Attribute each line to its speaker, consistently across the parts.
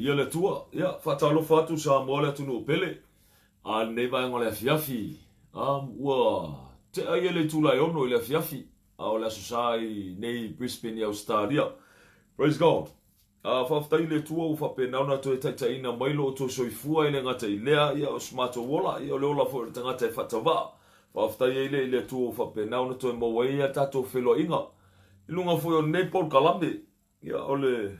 Speaker 1: Viia le Atua. Ia, faatalofa atu Samoa le atunuu pele. A lenei vaega o le afiafi, um, ua tea ia le itula e ono i le afiafi, a o le Aso Sa i nei Brisbane i Ausetalia. Praise God. A faafetai i le Atua ua faapena ona toe taitaiina mai lo outou soifua e le gata i lea, ia o so matou ola, ia o le ola foi o le tagata e faatavaa. Faafetai ai lea i le Atua ua faapena ona toe maua ai a tatou feiloaiga. I luga foi o lenei polokalame, ia o le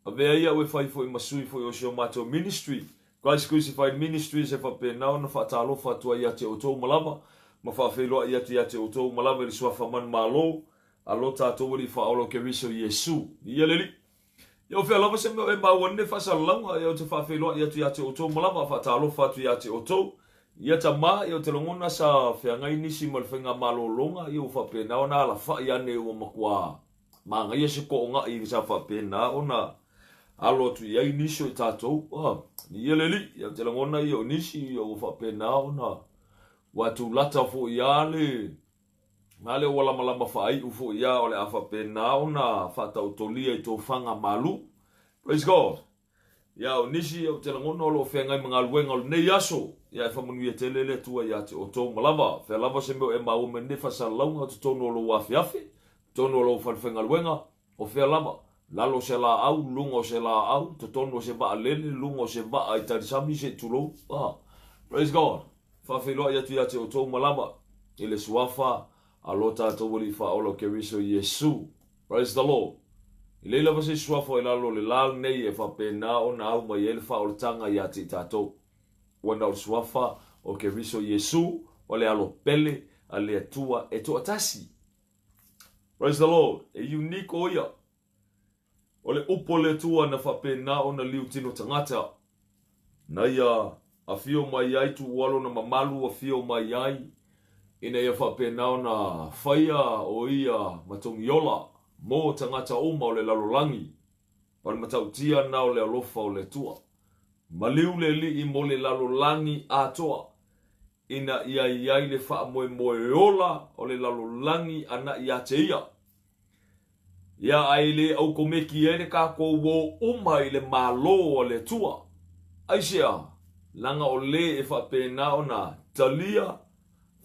Speaker 1: Avea ai au e fai foi ma sui foi o si o matou ministry, Christ Crucified Ministries e faapena ona faatalofa atu ai ia te outou uma lava, ma faafeiloai atu ia te outou uma lava i le Suafa manumalo a lo tatou Alii Faaola o Keriso Iesu. Viia le Alii. Ia o fea lava se mea o e maua nei faasalalauga, ia ou te faafeiloai atu ia te outou uma lava, faatalofa atu ia te outou. Ia tama, ia ou te lagona sa feagai nisi ma le faigamalologa, ia ua faapena ona alafai ane ua matua Manaia se toogai sa faapena ona alo atu i ai nisi o i tatou. Ah, ia le alii, ia te lagona ia o nisi ia ua faapena ona ua tulata foi ia le na le ua lamalama faaiu foi ia o le a faapena ona faataotolia i tofaga malu. Praise God. Ia, o nisi ou te lagona o lo o feagai ma galuega o lenei aso, ia e faamanuia tele le Atua ia te outou uma lava. Fea lava se mea o e maua mai lenei faasalalauga o totonu o lou afeafe, totonu o lou falefaigaluega, o fea lava, lalo o se laau, luga o se laau, totonu o se vaalele, luga o se vaa i talisami se i tulou. Ah, praise God! Faafeiloai atu ia te outou uma lava i le Suafa a lo tatou Alii Faaola o Keriso Iesu. Praise the Lord. E leai lava se isi suafa i lalo o le la lenei e faapena ona au mai ai le faaolataga ia te i tatou. Ua na o le suafa o Keriso Iesu o le alo pele a le Atua e toatasi. Praise the Lord. E unique o ia. O le upu a le Atua na faapena ona liutino tagata. Na ia afio mai ai tuua lona mamalu afio mai ai, ina ia faapena ona faia o ia ma togiola mo tagata uma o le lalolagi. O le matautia lena o le alofa o le Atua. Maliu le Alii mo le lalolagi atoa, ina ia i ai le faamoemoe ola o le lalolagi ana ia te ia. Ia, a e le aukomeki ai le tatou o uma i le Malo a le Atua. Aisea? Leaga o le e faapena ona talia,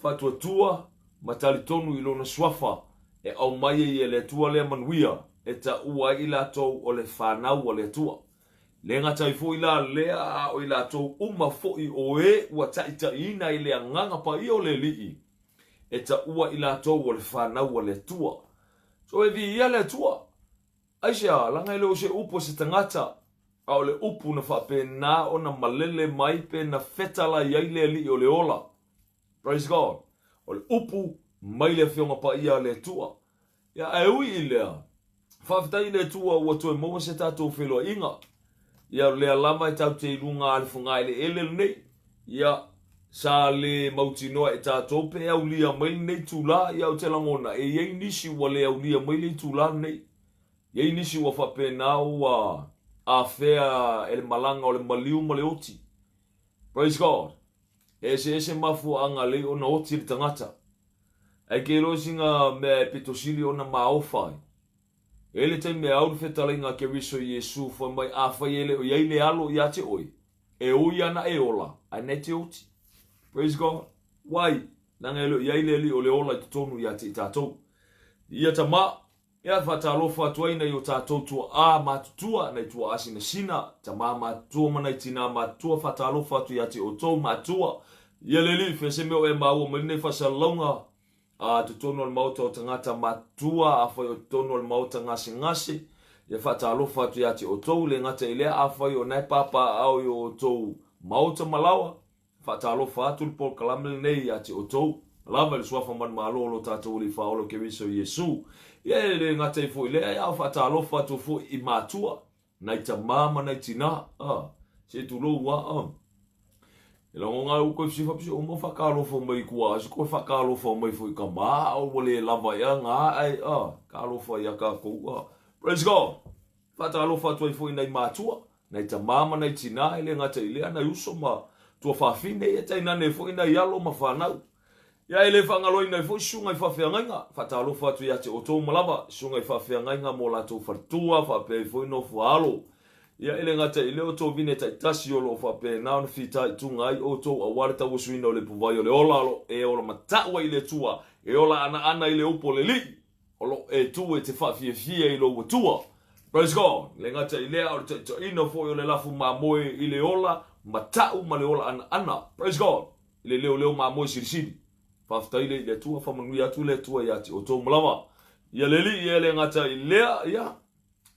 Speaker 1: faatuatua, ma talitonu i Lona Suafa e aumai ai e le Atua lea manuia e taua ai i latou o le fanau a le Atua. Le gata ai foi la lea a o i latou uma foi o e ua taitaiina i le Agaga Paia o le Alii, e taua i latou o le fanau a le Atua. So e viia le Atua. Aisea, leaga e le o se upu a se tagata, a o le upu na faapena ona malele mai pe na fetalai ai le Alii o le ola. Praise God. O le upu mai le Afioga Paia a le Atua. Ia, ae ui i lea, faafetai i le Atua ua toe maua se tatou feiloaiga. Ia, o lea lava e tatou te i luga a le fogaeleele lenei. Ia, sa le mautinoa e tatou pe aulia mai lenei itula. Ia, ou te lagona, e i ai nisi ua le aulia mai le itula lenei. E i ai nisi ua faapena ua afea e le malaga o le maliu ma le oti. Praise God. E eseese mafuaaga lei ona oti le tagata. Ae ke iloa sina mea e pito sili ona maofa ai. E i ai le taimi e au le fetalaiga a Keriso Iesu fai mai afai e le o i ai le alo ia te oe, e ui ana e ola, ae na e te oti. Praise God. Why? Leaga e le o i ai le Alii o le ola i totonu ia te i tatou. Ia tama, Ia faatalofa atu ai nai o tatou tuaʻā matutua, nai tuaʻā sinasina, tamā matutua ma nai tinā matutua, faatalofa atu ia te outou matua. Ia le alii, fea se mea o e maua mai lenei faasalalauga, a totonu o le maota o tagata matutua, afai o totonu o le maota gasegase, ia faatalofa atu ia te outou, le gata i lea, afai o na e papaaao i o outou maota ma laoa, Faatalofa atu le polokalame lenei ia te outou, lava i le Suafa manumalo o lo tatou Alii Faaola o Keriso Iesu. Ia e le gata ai foi i lea, a o faatalofa atu foi i matua, nai tamā ma nai tinā, a, se tulou a, a. E lagona ai ua koe fisifa pisi uma faatalofa mai i tua, a se koe faatalofa mai foi i tamā, a ua le lava ea na ae, a, talofa ia tatou, a. Praise God! Faatalofa atu ai foi i nai matua, nai tamā ma nai tinā, e le gata i lea, nai uso ma tuafafine, ia tainane foi nai alo ma fanau. Ia e le faagaloina ai foi susuga i faafeagaiga. Faatalofa atu ia te outou uma lava, susuga i faafeagaiga mo latou faletua, faapea ai foi nofo a alo. Ia, e le gata i lea o tovine taitasi o lo o faapena ona fitaituga ai outou aua le tauasuina o le ipuvai o le ola o lo o e ola matau ai i le Atua, e ola anaana i le upu o le Alii, o lo o e tu e te faafiafia i lou Atua. Praise God! E le gata i lea, o le taitaiina foi o le lafu mamoe i le ola matau ma le ola anaana. Praise God! I le leoleo mamoe silisili. Faafetai le i le Atua, faamanuia atu le Atua ia te outou ma lava. Ia le Alii, e le gata i lea, ia,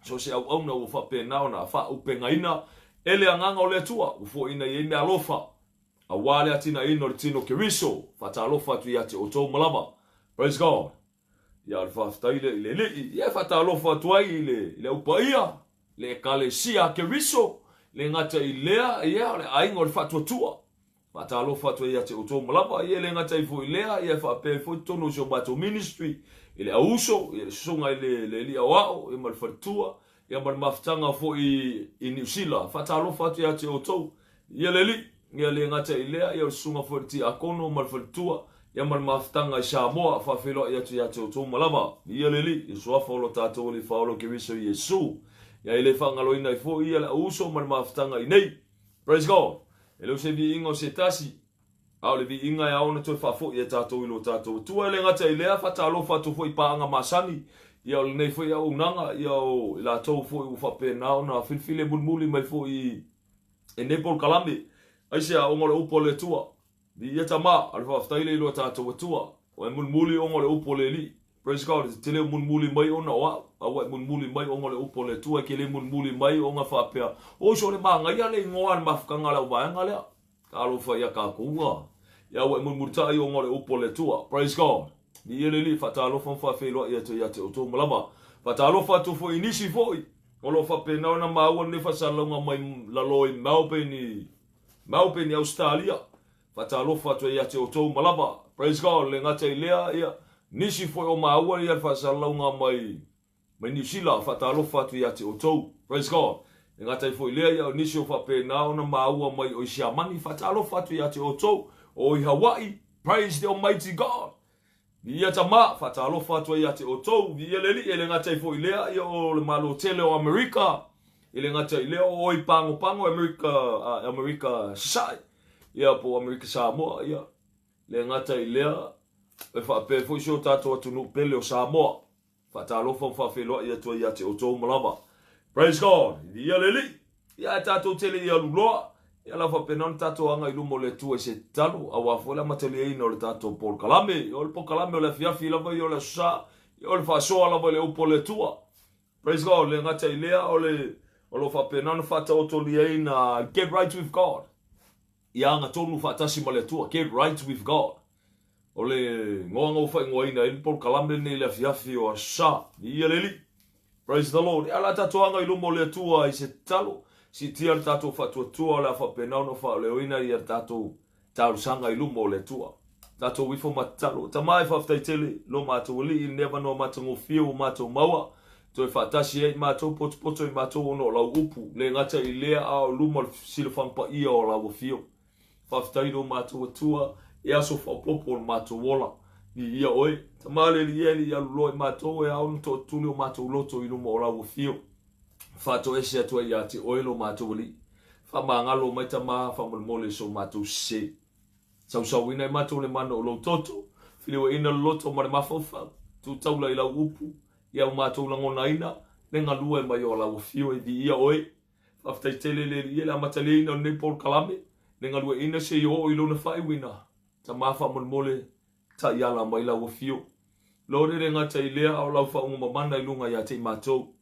Speaker 1: so o se auauna ua faapena ona faaaupegaina e le Agaga o le Atua, ua foaiina i ai meaalofa, aua le atinaeina o le tino o Keriso. Faatalofa atu ia te outou ma lava. Praise God. Ia, o le faafetai lea i le Alii. Ia, e faatalofa atu ai i le, i le au paia, le Ekalesia a Keriso, le gata i lea, ia, o le aiga o le faatuatua. Faatalofa atu ai ia te outou ma lava, ia e le gata ai foi i lea, ia e faapea ai foi totonu o si o matou ministry, i le auuso, ia le susuga i le, le alii aoao, ia ma le faletua, ia ma le mafutaga foi i Niu Sila. Faatalofa atu ia te outou, ia le alii, ia le gata i lea, ia o le susuga foi i le tiakono ma le faletua, ia ma le mafutaga i Samoa. Faafeiloai atu ia te outou ma lava, ia le alii, i le suafa o lo tatou Alii Faaola o Keriso Iesu. Ia e le faagaloina ai foi ia le auuso ma le mafutaga i nei. Praise God! E le o se viiga o se tasi, a o le viiga e ao ona toe faafoi e tatou i lo tatou Atua. E le gata i lea, faatalofa atu foi i paaga masani, ia o lenei foi auaunaga, ia o i latou foi ua faapena ona filifili e mulimuli mai foi i lenei polokalame. Aisea? Ona o le upu a le Atua. Viia Tama, a o le faafetai lea i lo tatou Atua. Ua e mulimuli ona o le upu a le Alii. Praise God, e te le mulimuli mai ona o au, a ua e mulimuli mai ona o le upu a le Atua, e te le mulimuli mai ona faapea, Oi, sole manaia le igoa a le mafutaga a le auvaega lea. Talofa ia tatou a. Ia ua e mulimulitai ona o le upu a le Atua. Praise God. Viia le Alii, faatalofa ma faafeiloai atu ia te outou ma lava. Faatalofa atu foi i nisi foi o lo o faapena ona maua lenei faasalalauga mai lalo i Melbourne i Melbourne i Ausetalia. Faatalofa atu ai ia te outou ma lava. Praise God, le gata i lea, ia, nisi foi o maua ia le faasalalauga mai, mai Niu Sila, faatalofa atu ia te outou. Praise God. Le gata ai foi lea, ia, o nisi o faapena ona maua mai o i Siamani, faatalofa atu ia te outou. O i Hawaii, praise the Almighty God. Viia Tama, faatalofa atu ai ia te outou, viia le Alii, e le gata ai foi i lea, ia o le Malo tele o Amerika, e le gata i lea, o oi pagopago Amerika, Amerika Sasae, ia po o Amerika Samoa, ia, le gata i lea, e faapea foi si o tatou atunuu pele o Samoa. Faatalofa ma faafeiloai atu ai ia te outou uma lava. Praise God! Viia le Alii! Ia ae tatou te le i alu loa, ia la faapena ona tatou aga i luma o le Atua i se tatalo, aua foi le amataliaina o le tatou polokalame. O le polokalame o le afiafi lava ia o le Aso Sa, ia o le faasoa lava i le upu a le Atua. Praise God! Le gata i lea, o le o lo o faapena ona faataotoliaina Get Right With God. Ia agatonu faatasi ma le Atua, Get Right With God. O le igoa na ua faaigoaina ai le polokalame lenei i le afiafi o Aso Sa. Viia le Alii. Praise the Lord. Ia o le a tatou aga i luma o le Atua i se tatalo, siitia le tatou faatuatua o le a faapena ona faaleoina ia le tatou talosaga i luma o le Atua. Tatou ifo ma tatalo. Tama e faafetai tele lo matou Alii i lenei avanoa matagofie ua matou maua, toe faatasi ai matou potopoto i matou ona o lau upu, le gata i lea a o luma o le silafaga paia o lau afio. Faafetai lo matou Atua i aso faaopoopo o le matou ola. Viia oe. Tama le Alii e le i alu loa i matou e ao ona toatuli o matou loto i luma o lau afio. Faatoese atu ai ia te oe lo matou Alii. Faamagalo mai Tama faamolemole i so matou sese. Sausauina i matou le mana o lou toto, filiuaina le loto ma le mafaufau, tu taula i lau upu, ia u matou lagonaina le galue mai o lau afio e viia oe. Faafetai tele le Alii e le amataliaina o lenei polokalame, le galueaina se i oo i lona faaiuina. Tama faamolemole, taiala mai lau afio. Lord e le gata i lea a o lau faauga mamana i luga ia te i matou.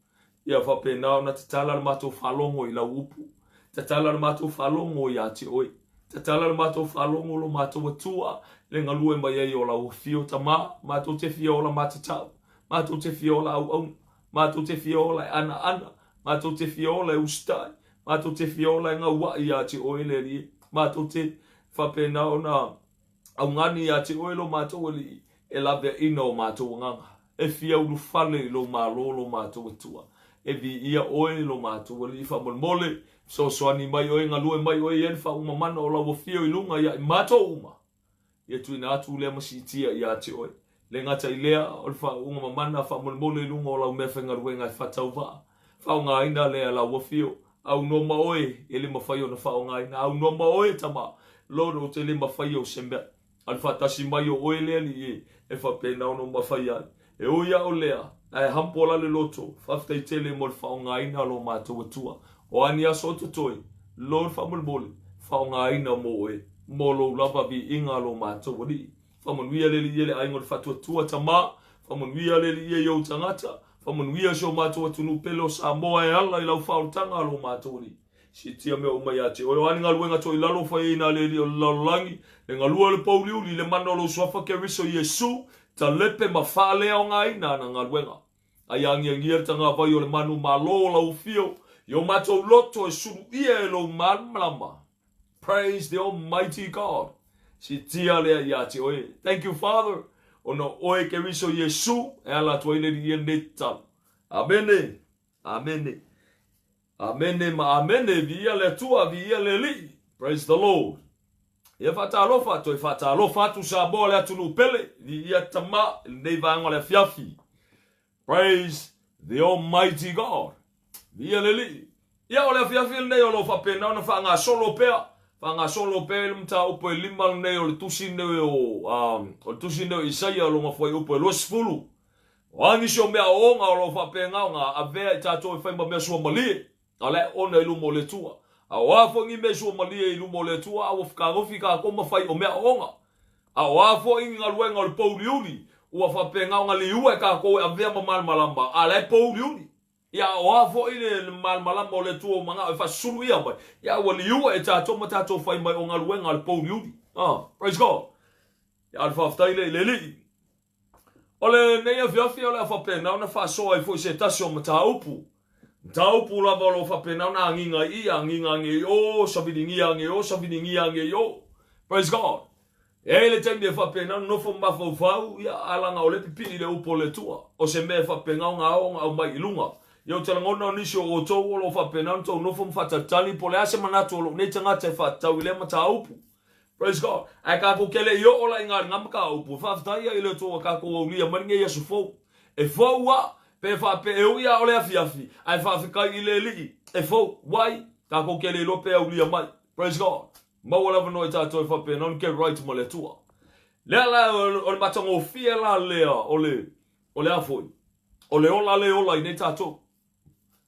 Speaker 1: Ia faapena ona tatala le matou faalogo i lau upu. Tatala le matou faalogo ia te oe. Tatala le matou faalogo lo matou Atua le galue mai ai o lau afio Tama. Matou te fia ola matatau. Matou te fia ola auauna. Matou te fia ola e anaana. Matou te fia ola e usitai. Matou te fia ola e gauaʻi ia te oe le Alii. Matou te faapena ona augani ia te oe lo matou Alii e laveaina o matou agaga. E fia ulufale i lou Malo lo matou Atua. E viia oe lo matou Alii faamolemole, fesoasoani mai oe, galue mai oe i ai le faauma mana o lau afio i luga ia i matou uma. Ia tuuina atu lea ma siitia ia te oe. Le gata i lea, o le faauuga mamana faamolemole i luga o lau meafaigaluega e faatauvaa. Faaaogaina lea lau afio. Aunoa ma oe, e le mafai ona faaaogaina. Aunoa ma oe, Tama. Lord, ou te le mafaia o se mea. A o le faatasi mai o oe le Alii e, e faapena ona ou mafaia ai. E ui a o lea, ae humble la le loto, faafetai tele mo le faaaogaina o lo matou Atua. O a ni aso o totoe, Lord faamolemole, faaaogaina mo oe, mo lou lava viiga lo matou Alii. Faamanuia le Alii e le aiga o le Faatuatua, Tama, faamanuia le Alii e i ou tagata, faamanuia si o matou atunuu pele o Samoa e ala i lau faaolataga lo matou Alii. Siitia mea uma ia te oe. O a ni galuega toilalo faiaina a le Alii o le lalolagi, le galue o le pouliuli, le mana o lou suafa Keriso Iesu, talepe ma faaleaogaina ana galuega. A ia agiagia le tagavai o le manu malo o lau afio i o matou loto e suluia e lou malamalama. Praise the Almighty God. Siitia lea ia te oe. Thank you, Father, ona o oe Keriso Iesu e ala atu ai le Alii e lenei tatalo. Amene. Amene. Amene ma amene, viia le Atua, viia le Alii. Praise the Lord. Ia faatalofa, toe faatalofa atu Samoa le atunuu pele, viia Tama i lenei vaega o le afiafi. Praise the Almighty God. Viia le Alii. Ia o le afiafi lenei o lo o faapena ona faagasolo pea, faagasolo pea i le mataupu e lima lenei o le tusi lenei o, o le tusi lenei o Isaia lona fuaiupu e 20. O a nisi o mea aoga o lo o faapena ona avea i tatou e fai ma mea suamalie, a o la e ona i luma o le Atua. A o a foi ni mea suamalie i luma o le Atua, a ua fetagofi tatou ma fai o mea aoga. A o a foi ni galuega o le pouliuli, ua faapena ona liua e tatou e avea ma malamalama, a o la e pouliuli. Ia, a o a foi le malamalama o le Atua ua manao e faasusulu ia mai, ia, ua liua e tatou ma tatou fai mai o galuega a le pouliuli. Ah, praise God. Ia, a o le faafetai lea i le Alii. O lenei afiafi o le a faapena ona faasoa ai foi se tasi o mataupu. Mataupu lava o lo o faapena ona agiga i i, agiga ane i o, saviligia ane i o, saviligia ane i o. Praise God. E i ai le taimi e faapena ona nofo ma mafaufau, ia, a laga o lea e pipii le upu o le Atua. O se mea e faapena ona ao ona aumai i luga. Ia, ou te lagona o nisi o outou o lo o faapena ona tou nofo ma faatalitali po o le a se manatu o lou nei tagata e faatatau i lea mataupu. Praise God. Ae tatou te le i oo la i na lena mataupu, faafetai ia i le Atua ua tatou aulia mai lenei aso fou. E fou a, pe faapea e ui a o le afiafi, ae faafetai i le Alii, e fou. Why? Tatou te le iloa pe aulia mai. Praise God. Maua le avanoa i tatou e faapena ona get right ma le Atua. Lea la o le matagofie la lea o le o le a foi? O le ola le ola i nei tatou.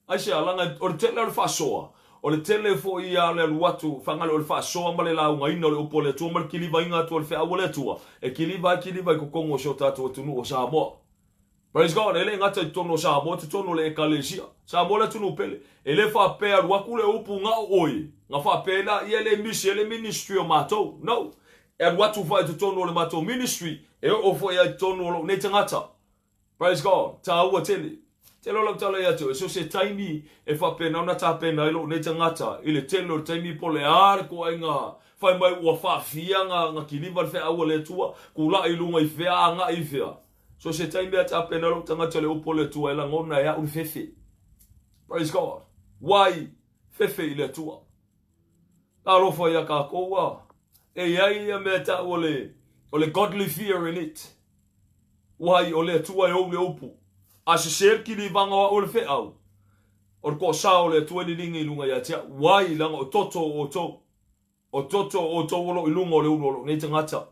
Speaker 1: Aisea, leaga o le tele o le faasoa, o le tele foi ia o le alu atu, faagalo o le faasoa ma le laugaina o le upu a le Atua ma le kilivaina atu o le feau a le Atua, e kiliva ai kiliva i totonu o si o tatou atunuu o Samoa. Praise God, e le gata i totonu o Samoa, totonu o le Ekalesia. Samoa le atunuu pele. E le faapea alu atu le upu na o oe, na faapea ai la, ia e le misi ai le ministry o matou. No. E alu atu foi i totonu o le matou ministry, e oo foi i totonu o lou nei tagata. Praise God. Tāua tele. Tele o lau tala ia te oe, so se taimi e faapena ona tapena ai lou nei tagata i le tele o le taimi po o le a le toaiga fai mai ua faafia na, na kiliva le feau a le Atua, kula'i i luga i fea, agai i fea. So se taimi a tapena lou tagata i le upu a le Atua e lagona e au le fefe. Praise God. Why? Fefe i le Atua. Talofa ia kākou a. E i ai ia mea tau o le, o le godly fear in it. Wai, o le Atua e ou le upu. A sese le kilivaga o au o le feau, o le toasā o le Atua e liligi i luga ia te au. Wai, leaga o toto o outou. O toto o outou o lo o i luga o le ulu o lou nei tagata.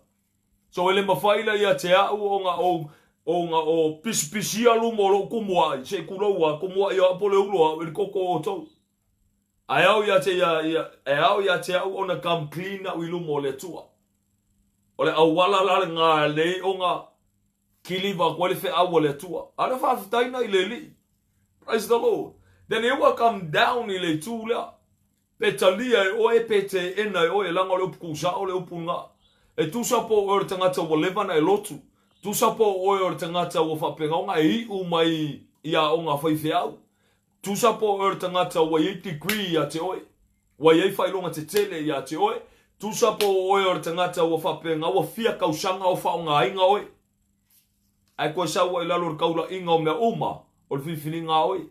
Speaker 1: So e le mafai la ia te au ona ou ona o pisipisia luma o lou kumuaʻi, se i kulou a kumuaʻi o au po o le ulu o au i le toto o outou. Ae ao ia te ia, ia, e ao ia te au ona come clean au i luma o le Atua. O le auala la lena e lei ona kiliva atu ai le feau a le Atua. A o le faafetai na i le Alii. Praise the Lord. Then e ua come down i le itu lea. Pe talia e oe, pe teena e oe, leaga o le upu kusao le upu lena. E tusa po o oe o le tagata ua leva ona e lotu. Tusa po o oe o le tagata ua faapena ona e iu mai i aoga faifeau. Tusa po o oe o le tagata ua i ai degree ia te oe, ua i ai faailoga tetele ia te oe, tusa po o oe o le tagata ua faapena ua fia kausaga o faaaogaina oe, ae toe sau ai i lalo o le taulaiga o mea uma o le filifiliga a oe.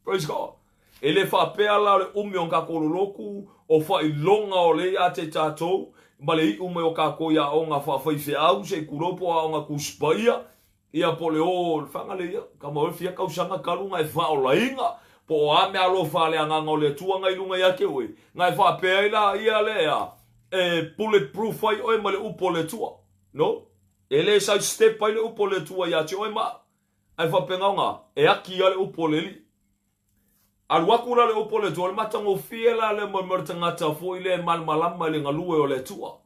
Speaker 1: Praise God. E le faapea la o le umi o tatou lolotu, o faailoga o lea ia te tatou, ma le iu mai o tatou i aoga faafaifeau, se i tulou po o aoga Tusi Paia, Ia po o le o le faga le ia, kama o fia kausaga talu na e faaolaina. Po o a mea alofa a le Agaga o le Atua nga i luga ia te oe, nga e faapea ai la ia lea e bullet proof ai oe ma le upu o le Atua. No. E le side step ai le upu o le Atua ia te oe ma au. Ae faapena e aki a le upu o le Alii. Alu atu la le upu o le Atua, o le matagofie la lea mo le tagata foi lea e malamalama i le galue o le Atua.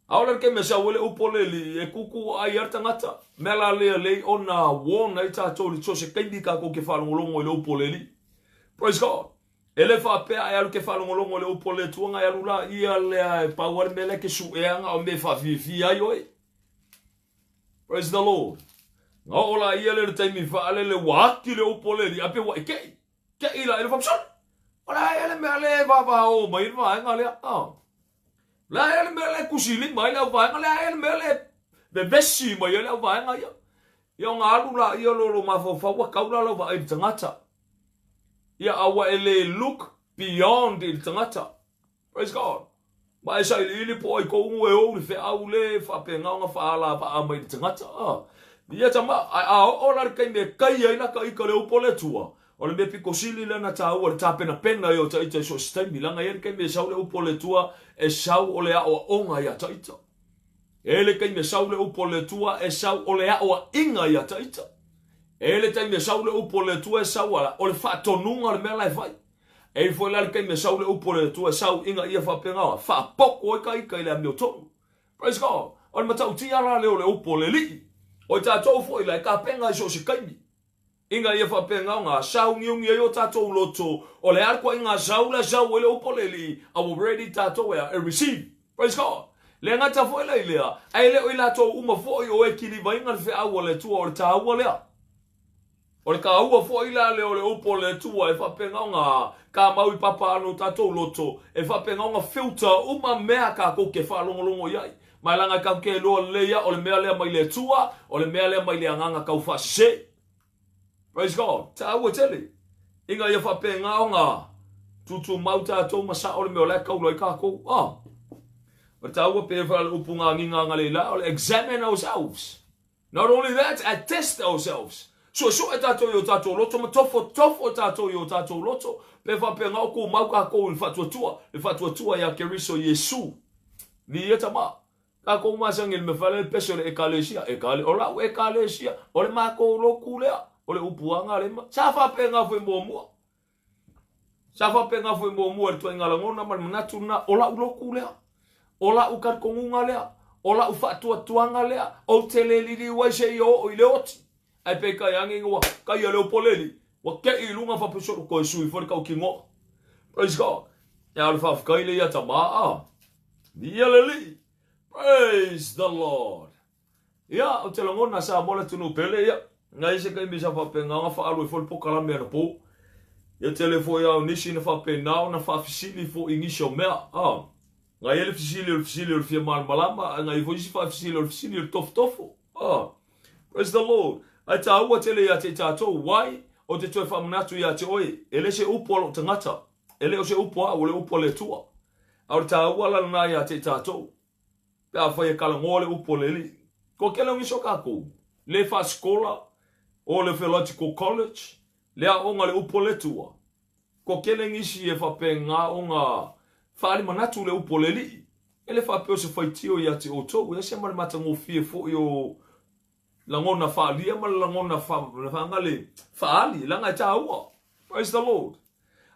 Speaker 1: Aole le taimi e sau ai le upu o le Alii e tutu ai a le tagata. Mea la lea lei ona warn ai tatou i le so o se taimi tatou te faalogologo i le upu o le Alii. Praise God. E le faapea e alu ke faalogologo i le upu o le Atua na e alu la ia lea e pau a le mea lea ke suea na o mea e faafiafia ai oe. Praise the Lord. Na oo la ia lea le taimi faalele ua aki le upu o le Alii, a pe ua e ke'i. Ke'i la i le faapasolo. O le a le mea lea e vavao mai le vaega lea. Ah. Le a le mea lea e tusilima ai le auvaega, le a le mea lea e vevesi mai ai le auvaega ia. Ia ona alu la ia lo lo mafaufau ua tau la lau vaai i le tagata. Ia a ua e le look beyond i le tagata. Praise God. Ma e sailiili po o ai tou e ou le feau le faapena ona faalavaa mai i le tagata. Ah. Ia tama, a, a oo la le taimi e kai ai la ta ita le upu o le Atua, o le mea pito sili lea na taua le tapenapena ai o ta ita i so o se taimi, leaga e i ai le taimi e sau le upu o le Atua, e sau o le aoaoga ia ta ita. E i ai le taimi e sau le upu o le Atua, e sau o le aoaiga ia ta ita. E i ai le taimi e sau le upu o le Atua, e sau a, o le faatonuga o le mea la e fai. E i ai foi la le taimi e sau le upu o le Atua, e sau ina ia faapena, faapoto ai ta ita i le amiotonu. Praise God. O le matautia la lea o le upu o le Alii. O i tatou foi la e tapena i so o se taimi. Ina ia faapena ona sauniuni ai o tatou loto, o le a le tuaiga sau la e sau ai le upu o le Alii, a ua ready tatou e a, e receive. Praise God. Le gata foi la i lea, ae le o i latou uma foi o e kilivaina le feau a le Atua, o le taua lea. O le taua foi la lea o le upu o le Atua e faapena ona kamau i papa ana o tatou loto, e faapena ona filter uma mea tatou te faalogologo i ai. Ma e leaga e tatou te iloa lelei lava o le mea lea mai le Atua, o le mea lea mai le agaga taufaasese. Praise God. Taua tele. Ina ia faapena ona tutumau tatou ma sao le mea o la e taula ai tatou. Ah. O le taua pe fa le upu ngagiga a leila, o le examine ourselves. Not only that, and test ourselves. Suesue tatou i o tatou loto ma tofotofo tatou i o tatou loto, pe faapena o tumau tatou i le faatuatua, le faatuatua ia Keriso Iesu. Viia tama. Tatou masani i le mea fale le pese o le ekalesia, ekale, o lau ekalesia, o le matou lotu lea, o le upuaga le ma. Sa faapena foi muamua. Sa faapena foi muamua i le tuaiga lagona ma le manatu lena, o la'u lotu lea, o la'u talitonuga lea, o la'u faatuatuaga lea, ou te le liliu ai seia oo i le oti. Ae peitai ane ina ua taia le upoleli, ua te'i i luga faapea, Toe sui foi le tautinoa. Praise God. Ia, o le faafetai lea ia tama, a. Viia le Alii. Praise the Lord. Ia, ou te lagona Samoa le atunuu pele, ia, na i ai se taimi sa faapena ona faaalu ai foi le polokalame anapo. Ia, tele foi lava o nisi na faapena ona faafesili foi i nisi o mea. A, na i ai le fesili o le fesili o le fia malamalama, ae na i ai foi isi faafesili o le fesili o le tofotofo. A, praise the Lord. Ae taua tele ia te i tatou, why? Ou te toe faamanatu ia te oe, e le se upu a lou tagata, e le o se upu a au, o le upu a le Atua. A o le taua la lena ia te i tatou. Pe afai e talanoa le upu a le Alii. Kua tele o nisi o tatou, le faasikola, o le Theological College, le aoga le upu a le Atua. Kua tele nisi e faapena ona faaali manatu le upu a le Alii. E le faapea o se faitio ia te outou, e ese ma le matagofie foi o lagona faaalia ma le lagona faagale faaali, leaga e taua. Praise the Lord.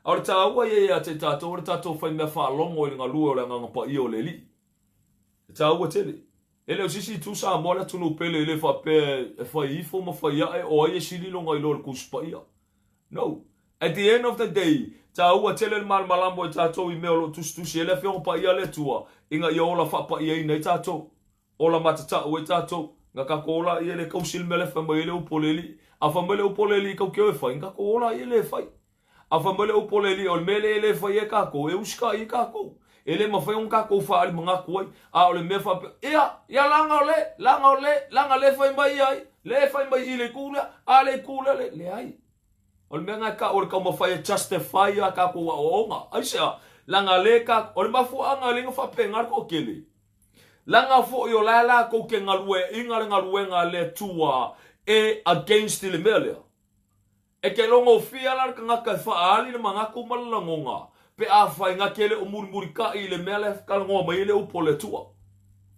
Speaker 1: A o le taua ia ia te tatou, o le tatou fai mea faalogo i le galue o le Agaga Paia o le Alii. E taua tele. E le o se isi itu Samoa le atunuu pele e le faapea e fai ifo ma fai ae o ai e sili lona iloa i le Tusi Paia. No. At the end of the day, taua tele le malamalama o i tatou i mea o lo o tusitusi ai le Afioga Paia a le Atua ina ia ola faapaiaina ai tatou. Ola matatau ai tatou. Na tatou ola ia le tausi le mea le fai mai ai le upu o le Alii. A fai mai le upu o le Alii tatou te o e fai, na tatou ola ia le e fai. A fai mai le upu o le Alii o le mea lea e le fai e tatou, e usitai ai tatou. E le mafai ona tatou faaali manatu ai. A o le mea faapea, ia, ia laga o le, laga o le, laga le fai mai ai, le fai mai i le itu lea, a le itu lea, le, leai. O le mea lena e tau o le taumafai e justify a tatou aoaoga. Aisea? Leaga le tatou, o le mafuaaga lea na faapena le toatele. Leaga foi o la e latou te galueaiina le galuega a le Atua e against i le mea lea. E ke logofia la le tagata e faaali le manatu ma le lagona pe afai na te le o mulimulitaʻi i le mea lea e talanoa mai ai le upu o le Atua.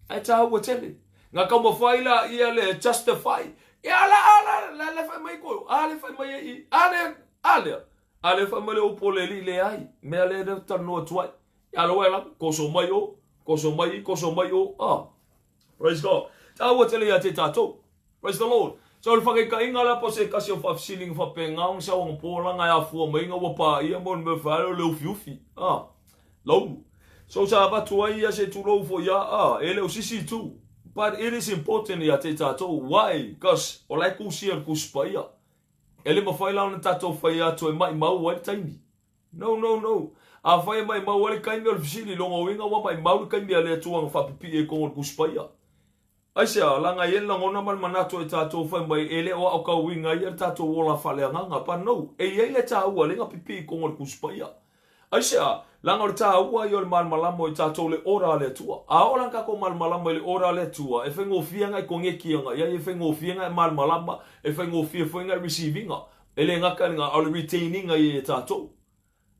Speaker 1: Ae taua tele. Na taumafai la ia le justify. Ia la a la la le fai mai ko a le fai mai ai a le a lea. A le fai mai le upu o le Alii leai. Mea lea le talanoa atu ai. Ia la la koso mai o, koso mai koso mai o. Ah. Praise God. Taua tele ia te tatou. Praise the Lord. So o le whakaikainga la po se kasi o whaafisili nga whapenga o sa wanga po la nga afua mai nga ua pa ia mo le mea whaale o le ufi ufi. Ah. Laulu. So sa avatu ai ia se tulou fo ia ah, e le o sisi tu. But it is important ia te tatou. Why? Because o lai kusia le kusi ia. E le mawhai la ona tatou whai atu e mai mau ai le taimi. No, no, no. Afai e maimau ai le kaimi o le fesili, lona uiga ua maimau le kaimi a le Atua na faapipii ai koga o le Tusi Paia. Aisea, laga i ai le lagona ma le manatu e tatou fai mai e le o aokauina ia le tatou ola faaleagaga. But no, e i ai le taua lea na pipii i koga o le Tusi Paia. Aisea, laga o le taua ia o le malamalama o i tatou le ora a le Atua. A oo la na tatou malamalama i le ora a le Atua, e faigofie na e koneti aga i ai, e faigofie na e malamalama, e faigofie foi na e receive ina. E le gata i lena, a o le retain ina ia ia tatou.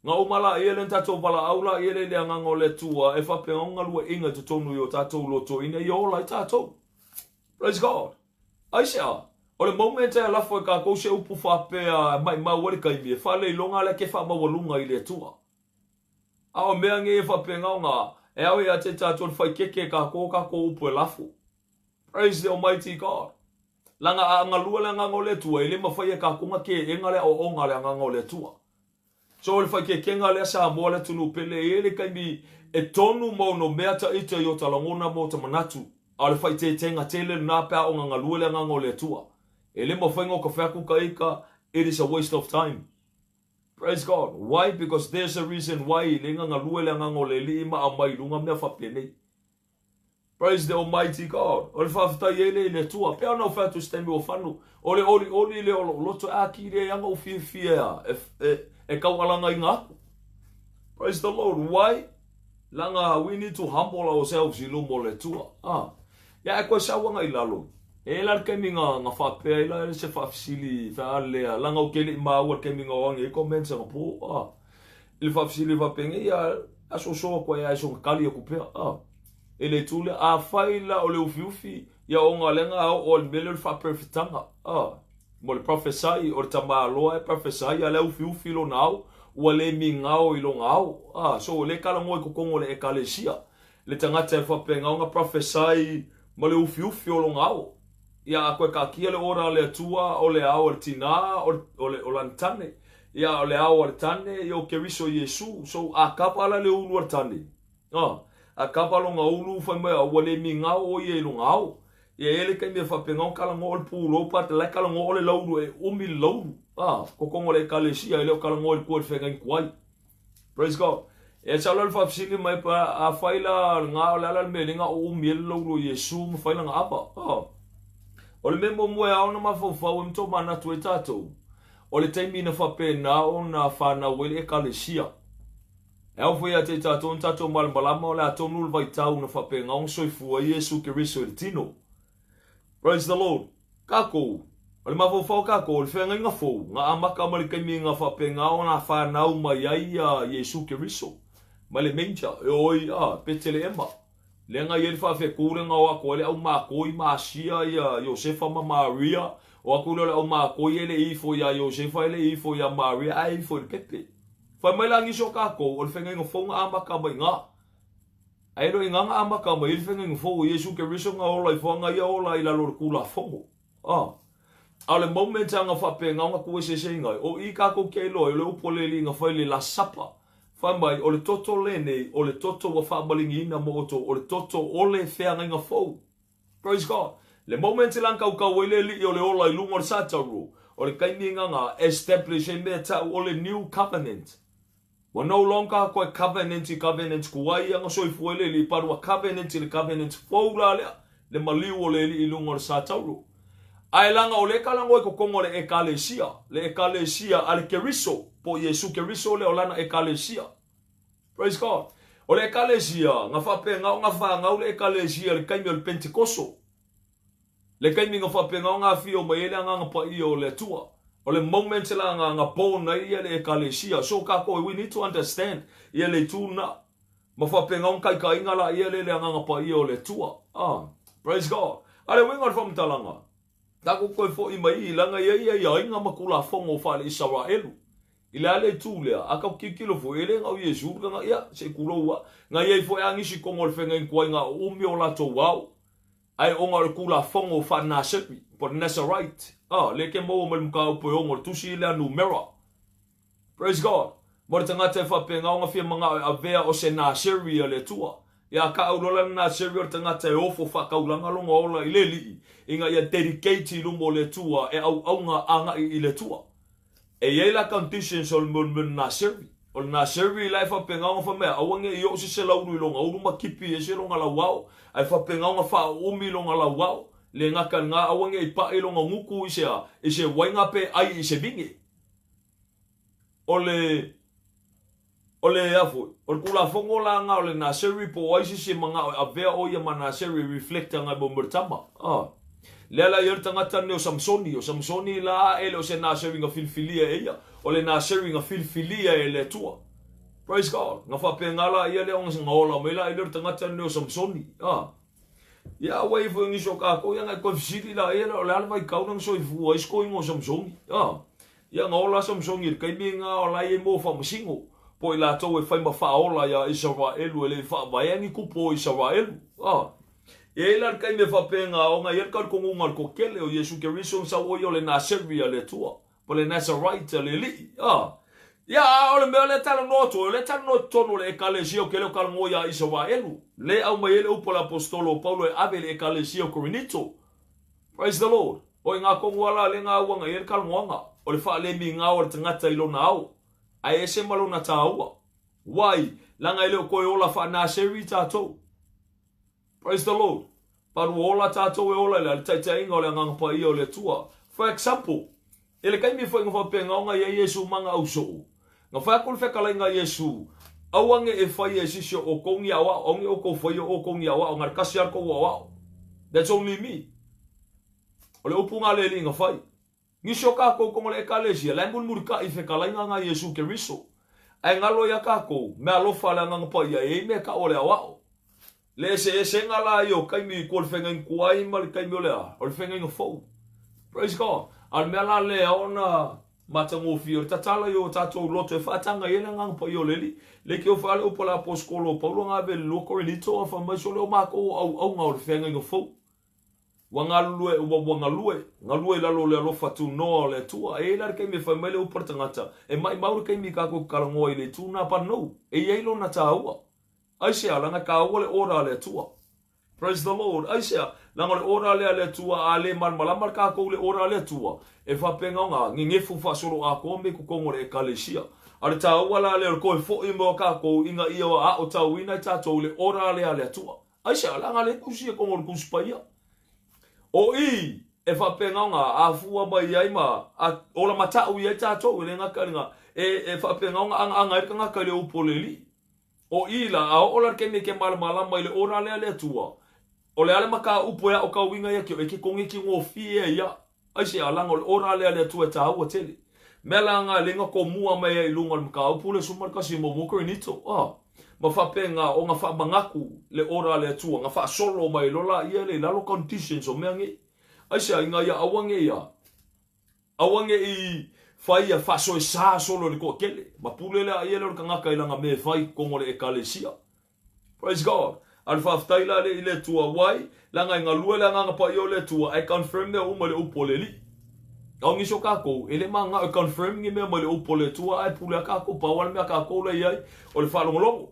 Speaker 1: Na uma la ia lea na tatou valaau la ia lea i le Agaga o le Atua e faapea ona galueaiina i totonu i o tatou loto ina ia ola ai tatou. Praise God. Aisea? O le moment e lafo e kakou se upu faapea e maimau ai le taimi, e faaleiloga lea ke faamaualuga i le Atua. A o mea nei e faapena ona e ao ia te tatou le faikeke e kakou o kakou upu e lafo. Praise the Almighty God. Laga a galua le Agaga o le Atua, e le mafai e kakou na keena le aoaoga a le Agaga o le Atua. So o le faikekega lea Samoa le atunuu pele, e i ai le taimi e tonu ma ono mea ta ita i o ta lagona ma o ta manatu, a o le faiteiteiga tele lena pe a ona galue le Agaga o le Atua. E le mafai ona o ka fai atu ka ita, it is a waste of time. Praise God. Why? Because there's a reason why e le galue le Agaga o le Alii ma aumai i luga mea faapenei. Praise the Almighty God. O le faafetai ai lea i le Atua. Pei ona ou fai atu i se taimi ua fano, o le olioli lea o lou loto e atili ai ana ou fiafia e, e, e taualagaina aku. Praise the Lord. Why? Laga we need to humble ourselves i luma o le Atua. Ah. Ia e koe sau aga i lalo. E la le taimi nga, nga faapea ai la se faafesili faalea. Laga ou te le i maua le taimi nga o agi ai comments aga po. Ah. I le faafesili faapenei, ia, asoaso atu ai a e soga tali atu pea. Ah. E le itu lea, afai la o le ufiufi, ia ona lea na oo le mea lea o le faaperefetaga, a, mo le prophesy, o le tamaloa e prophesy, a o lea ufiufi lona ao, ua le migao i lona ao, a, so o lea e talanoa i totonu o le Ekalesia, le tagata e faapena ona prophesy ma le ufiufi o lona ao. Ia, a toe taatia le ora a le Atua, o le ao a le tinā, o le, o le, o lana tane, ia, o le ao a le tane, ia o Keriso Iesu, so a kapa la le ulu a le tane, A, a kapa lona ulu fai mai ua le migao o ia i lona ao. Ia e le taimi e faapena ona talanoa o le pulou but la e talanoa o le laulu e umi le laulu. A, totonu o le ekalesia e le o talanoa i le tua i le feagai tuai. Praise God. E sau la le faafesili mai pa afai la lena o le a la le mea lea na uumi ai le laulu o Iesu ma fai lana ava. A, o le mea muamua e ao ona mafaufau ai ma tomanatu ai tatou, o le taimi na faapena ona fanau ai le ekalesia. E ao foi ia te tatou ona tatou malamalama o le a tonu le vaitau na faapena ona soifua ai Iesu Keriso i le tino. Praise the Lord. Kakou, o le mafaufau o kakou, o le feagaiga fou, na amata mai le taimi na faapena ona fanau mai ai ia Iesu Keriso, mai le manger, e oi a Peteleema. Lea na i ai le faafetu lea na o atu ai le aumakoi ma asia ia Iosefa ma Maria, o atu lea o le aumakoi e le ifo ia Iosefa e le ifo ia Maria ae ifo i le pepe. Fai mai la nisi o kakou, o le feagaiga fou na amata mai i ina. Ae le o i ina na amata mai ai le feagaiga fou o Iesu Keriso na ola ifo ana ia ola i lalo o le Tulafono. A. A o le moment lava na faapena ona tuueseeseina ai, o i kakou ke iloa ai, o le upu a le Alii na fai i le Last Supper, fai mai, o le toto lenei, o le toto ua faamaligiina mo outou, o le toto o le feagaiga fou. Praise God. Le moment la na kaukau ai le Alii o le ola i luga o le satauro, o le taimi na na establish ai mea tau o le New Covenant. Ua no longer koe covenant i covenant tuai ia na soifua ai le Alii, but ua covenant i le covenant fou la lea, le maliu o le Alii i luga o le satauro. Ae laga o lea talanoa i totonu o le Ekalesia, le Ekalesia a le Keriso, po o Iesu Keriso lea o lana Ekalesia. Praise God. O le Ekalesia, na faapena ona fanau le Ekalesia i le taimi o le Pentekoso. Le taimi na faapena ona afio mai ai le Agaga Paia o le Atua. O le moment la nga nga born ai ia le Ekalesia. So kākou, we need to understand ia le itu na. Ma faapena ona taitaiga laia lea i le Agaga Paia o le Atua. Ah, praise God. A le uiga o le faamatalaga, tatou toe foi mai i laga i ai aiaiga ma tulafono faale-Isaraelu. I le a le itu lea, a tatou tilotilo foi, e le na o Iesu le tagata, ia, se i tulou lava, na i ai foi lava nisi i totonu o le feagaiga tuai na o umi o latou ao, ae ona o le tulafono faa-Naseri, po o le Nazarite, ah, lea e te maua mai le mataupu e 6 o le tusi lea a Numera. Praise God! Mo le tagata e faapena ona fia manao e avea o se Naseri a le Atua. Ia ka au lola le Naseri o le tagata e ofo faataulaga lona ola i le Alii ina ia dedicate i luma o le Atua e auauna agai i le Atua. E i ai la conditions o le mea o le Naseri. O le Naseri la e faapena ona fai mai aua ne i oo se selaulu i lona ulu ma kipi ese lona lauao, ae faapena ona faaumi lona lauao, le gata i lena aua ne i pai lona gutu i se a, i se uaiga pe ai i se vine. O le, o le, a foi, o le Tulafono la na o le Naseri po o ai se isi e manao e avea o ia ma Naseri e reflect agai mo mea o le tama. A. Lea la i ai le tagata lenei o Samsoni. O Samsoni la e le o se Naseri na filifilia e ia, o le Naseri na filifilia e le Atua. Praise God. Na faapena la ia lea ona na ola mai la i lea o le tagata lenei o Samsoni. A. Ia, ua i ai foi nisi o kākou, ia na e toe fesili la ia lea o le a le vaitau lea na soifua ai si toeaina o Samsoni. A. Ia na ola Samsoni i le taimi lena o la e i ai mo faamasino, po o i latou e fai ma faaola iā Isaraelu e le i faavaea ni tupu o Isaraelu. A i ai la le taimi e faapena ona i ai le talitonuga o le toatele o Iesu Keriso na sau o ia o le Naseri a le Atua, po o le Nazarite a le Alii. A ia, a o le mea lea e talanoa atu ai, o lea e talanoa i totonu o le Ekalesia o ke leo talanoa iā Isaraelu, lea e aumai ai le upu a le Aposetolo o Paulo e ave i le Ekalesia o Korinito. Praise the Lord. O i ngā tonu ala le ngā uanga i ai le kalanoaga, o le faalemi ngao a le tagata i lona ao, ae ese ma lona tāua. Why? Leaga e le o toe ola faa-Naseri tātou. Praise the Lord. But ua ola tātou e ola i le taitaiga o le Agaga Paia o le Atua. For example, i le taimi foi na faapegaoga i ai Iesu ma ana ausoo, na fai atu le fetalaiga a Iesu, Aua ne i faia e sisi o outou ni aoao, aua ne i outou faia o outou ni aoao, na o le tasi lava le tou aoao. That's only me. O le upu na le alii na fai. Nisi o kākou tonu o le Ekalesia, la e mulimulitai i fetalaiga na Iesu Keriso. Ae galo ia kākou, mea alofa a le Agaga Paia, e i ai mea e tau o le aoao. Le eseesega la ia o taimi i tua o le feagaiga tuai ma le taimi o le a? O le feagaiga fou. Praise God. A o le mea la lea ona matagofie o le tatala i o tatou loto e faataga i ai le Agaga Paia o le Alii. Le ke ofa le upu a le Aposetolo o Paulo na ave i le lua Korinito a fai mai sole o matou o auauna o le feagaiga fou. Ua galulue, ua, ua galue, galue i lalo o le alofa tunoa o le Atua. E i ai la le taimi e fai mai le upu a le tagata, e maimau le taimi i kākou talanoa i le itu na, but no, e i ai lona tāua. Aisea, leaga e tāua le order a le Atua. Praise the Lord. Aisea, leaga o le order lea a le Atua, a le malamalama le kākou i le order a le Atua, e faapena ona gegefu faasoloatoa me i totonu o le Ekalesia. A o le tāua la lea o le toe foi mai o kākou ina ia aotauina i tātou i le order lea a le Atua. Aisea, leaga lea e tusi e totonu o le Tusi Paia. O i e faapena ona afua mai ai ma a, ola matau i ai tātou, e le gata i lena, e, e faapena ona agaaga ai le tagata i le upu o le Alii. O i la, a oo la le taimi e ke malamalama i le ora lea le Atua, o le a le mataupu e aotauina ia te oe, e ke kogeki gofie ai ia. Aisea, leaga o le ora lea le Atua e tāua tele. Mea la nga le nga komua mai ai i luga o le mataupu le 11 mo mo Korinito, a, ma faapena o nga faamanatu le ora le Atua, nga faasolo mai loa laia le i lalo conditions o mea nei. Aisea, ina ia aua nei ia, Aua ne i fai ia faasoesa solo i le toatele, ma pule lea ia lea o le tagata i lana mea e fai i totonu o le Ekalesia. Praise God. A o le faafetai la lea i le Atua, wai, leaga e galue le Agaga Paia o le Atua, ae confirm mea uma i le upu o le Alii. A o nisi o kākou, e le manao e confirm ni mea mai le upu o le Atua, ae pule a kākou, pau lava le mea a kākou la i ai, o le faalogologo.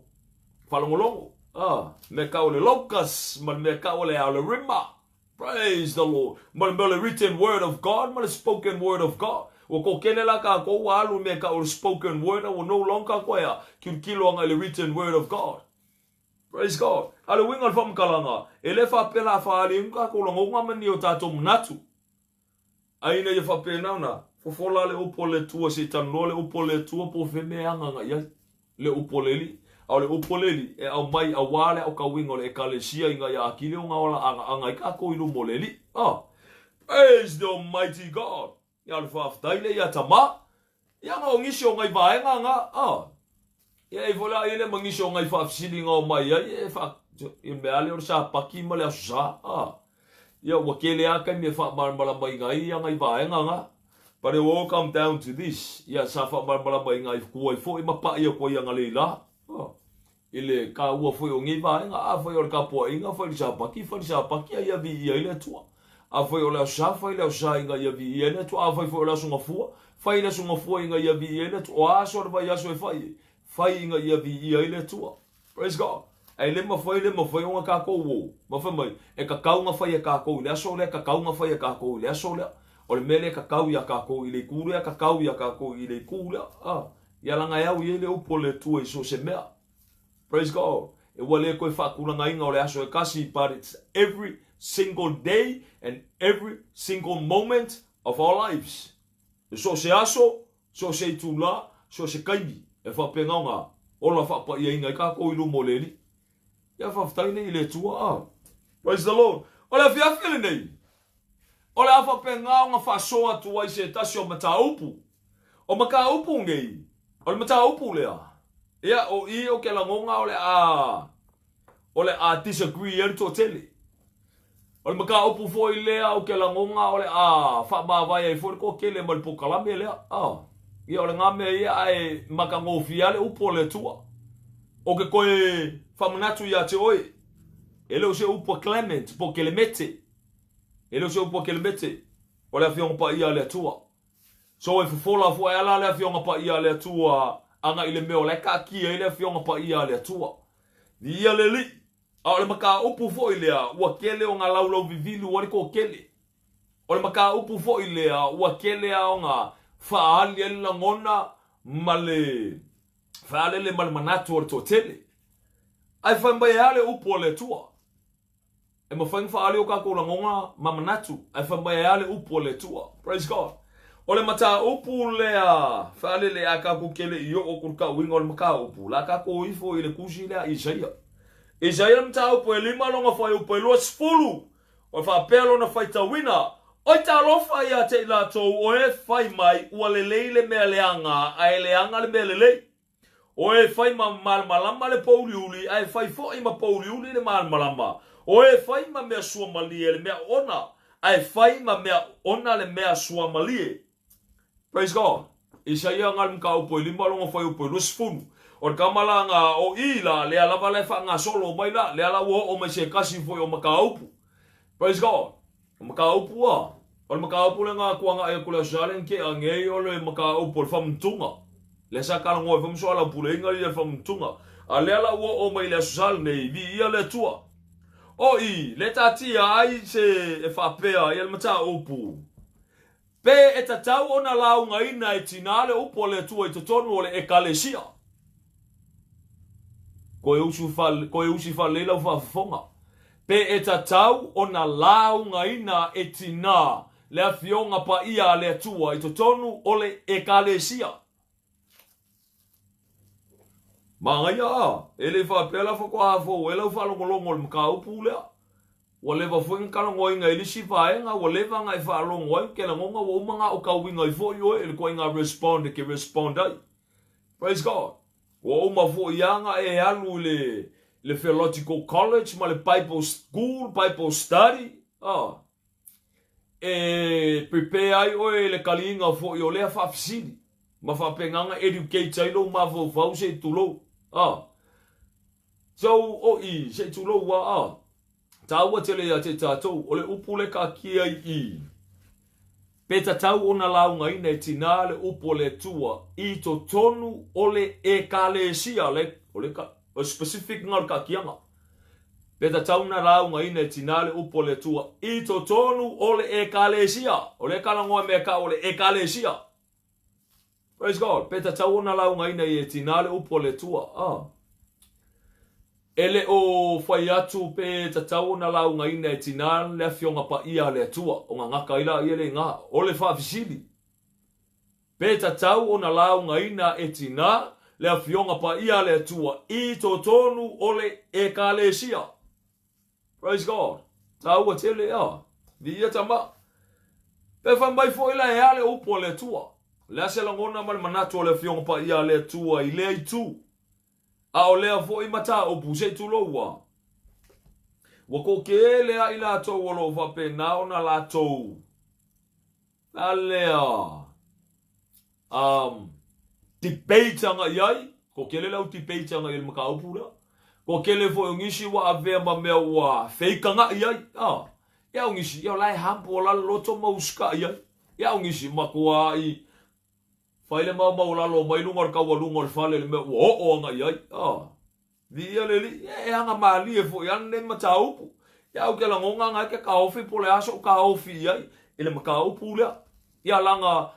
Speaker 1: Faalogologo. Ah, mea tau o le locus, ma le mea tau o le, o le rhema. Praise the Lord. Ma le mea o le written word of God ma le spoken word of God. Ua toatele la kākou ua alu i mea e tau o le spoken word a ua no longer kākou e a kilokilo ana i le written word of God. Praise God. A o le uiga o le faamatalaga, e le faapea la a faaali ai kākou lagona ma ni o tātou manatu. A ina ia faapena ona fofola le upu a le Atua se i talanoa le upu a le Atua po o fea mea e agaga i ai le upu a le Alii. A o le upu a le Alii e aumai aua le aotauina o le Ekalesia ina ia atili ona ola agaaga ai kākou i luma o le Alii. Oh, praise the Almighty God! Ia, o le faafetai lea ia Tamā. Ia, na o nisi o nai vaega na, a. Ia, e i foi la ia lea ma nisi o nai faafesiliga o mai ai, e faa, i le mea lava lea o le Sapati ma le Aso Sa, a. Ia, ua tele lava taimi e faamalamalamaina ai ia nai vaega na. But it will all come down to this, ia, sa faamalamalamaina ai atu ai foi ma pa'i atu ai analeila, a. I le taua foi o nei vaega, afai o le tapuaiga, fai le Sapati, fai le Sapati a ia viia ai le Atua. Afai o le Aso Sa, fai le Aso Sa ina ia viia ai le Atua. Afai foi o le Aso Gafua, fai le Aso Gafua ina ia viia ai le Atua. O a aso o le vaiaso e fai ai, fai ina ia viia ai le Atua. Praise God. Ae le mafai, le mafai ona tatou o ma fai mai, e tatau ona fai e tatou i le aso lea, e tatau ona fai e tatou i le aso lea. O le mea lea e tatau iā tatou i le itu lea, tatau iā tatou i le itu lea. Ah. Ia leaga e au i ai le upu a le Atua i so o se mea. Praise God. E ua le toe faatulagaina o le aso e kasi, but it's every single day and every single moment of our lives. E so o se aso, so o se itulā, so o se taimi, e faapena ona ola faapaiaina ai kākou i luma o le Alii. Ia faafetai nei i le Atua. Ah. Praise the Lord. O le afiafi lenei, o le a faapena ona faasoa atu ai se tasi o mataupu. O mataupu nei, o le mataupu lea, ia, o i o ke lagona o le a, o le a disagree ai le toatele. O le mataupu foi lea o ke lagona o le a faamavae ai foi le toatele ma le polokalame lea. Ah. Ia, o le na mea ia ae matagofie lava le upu a le Atua. O ke toe faamanatu iā te oe, e le o se upu a Clement po o Kelemete. E le o se upu a Kelemete, o le Afioga Paia a le Atua. So e fofola foi ala le Afioga Paia a le Atua agai i le mea o la e taatia ai le Afioga Paia a le Atua. Viia le Alii. A o le mataupu foi lea, ua tele ona laulauvivilu ai le toatele. O le mataupu foi lea, ua tele lava ona faaali ai le lagona ma le faalele ma le manatu o le toatele. Ae fai mai e a le upu a le Atua? E mafai ona faaali o tatou lagona ma manatu, ae fai mai e a le upu a le Atua? Praise God. O le mataupu lea faalele a tatou te le i oo atu i le tauiga o le mataupu, la tatou ifo i le tusi lea a Isaia. Isaia le mataupu e lima lona fuaiupu e 20. O faapea lona faitauina, Oi talofa ia te i latou o e fai mai ua lelei le mea leaga ae leaga le mea lelei. O e fai ma malamalama le pouliuli ae fai foi ma pouliuli le malamalama. O e fai ma mea suamalie le mea oona ae fai ma mea oona le mea suamalie. Praise God. Isaia nga le mataupu e lima lona fuaiupu e 20. O le tama la nga o i la, lea lava la e faagasolo mai la, lea la ua oo mai se tasi foi o mataupu. Praise God. O mataupu a, o le mataupu lea nga kuagaʻi atu le Aso Sa lea na tea nei o le mataupu o le faamantuga. Lea sa talanoa ai foi ma soalaupuleina ia le faamantuga. A lea la ua oo mai i le Aso Sa lenei, viia le Atua. O i, le taatia ai se e faapea ia le mataupu. Pe e tatau ona laugaina e tinā le upu a le Atua i totonu o le Ekalesia? Koe usu koe usi faalelei lau faafofoga. Pe e tatau ona laugaina e tinā le Afioga Paia a le Atua i totonu o le Ekalesia? Manaia a, e le i faapea la faatoa fou ai lau faalogologo i le mataupu lea. Ua leva foi na talanoaina i le isi vaega, ua leva na e faalogo ai, ou te lagona ua uma na aotauina ai foi oe i le ituaiga respond e te respond ai. Praise God. Ua uma foi a na e alu i le, le Theological College ma le Bible School, Bible Study, ah. E prepare ai oe i le kaliina foi o lea faafesili ma faapena ona educate ai lou mafaufau se i tulou. Ah. So, o i, se i tulou a, ah. Taua tele ia te tatou, o le upu le taatia i i. Pe tatau ona laugaina e tinā le upu o le Atua i totonu o le Ekalesia, le, o le, o specific nga o le taatiaga. Pe tatau na laugaina e tinā le upu o le Atua i totonu o le Ekalesia. O le talanoa mea tau o le Ekalesia. Praise God. Pe tatau ona laugaina i e tinā le upu o le Atua. Ah. E le o fai atu pe tatau ona laugaina e tinā le Afioga Paia a le Atua, ona gata ai laia le iga. O le faafesili, Pe tatau ona laugaina e tinā le Afioga Paia a le Atua i totonu o le Ekalesia? Praise God. Taua tele, ah. Viia Tama. Pe fai mai foi la e a le upu a le Atua. O le a se lagona ma le manatu o le Afioga Paia a le Atua i lea itu? A o lea foi mataupu, se i tulou a. Ua toatele lava i latou o lo o faapena ona latou a lea debate agai i ai, toatele le au debate agai i le mataupu lea. Toatele foi o nisi ua avea ma mea ua feikagai ai, a. Ia o nisi, ia o la e humble, o la le loto ma usikai ai. Ia o nisi, matuai fai le maumaualalo mai luga o le taualuga o le fale i le mea ua oo agai ai. A. Viia le Alii, e aga malie foi lava lenei mataupu. Ia ou te lagona na e te taofi po o le a so'u taofi i ai i le mataupu lea. Ia leaga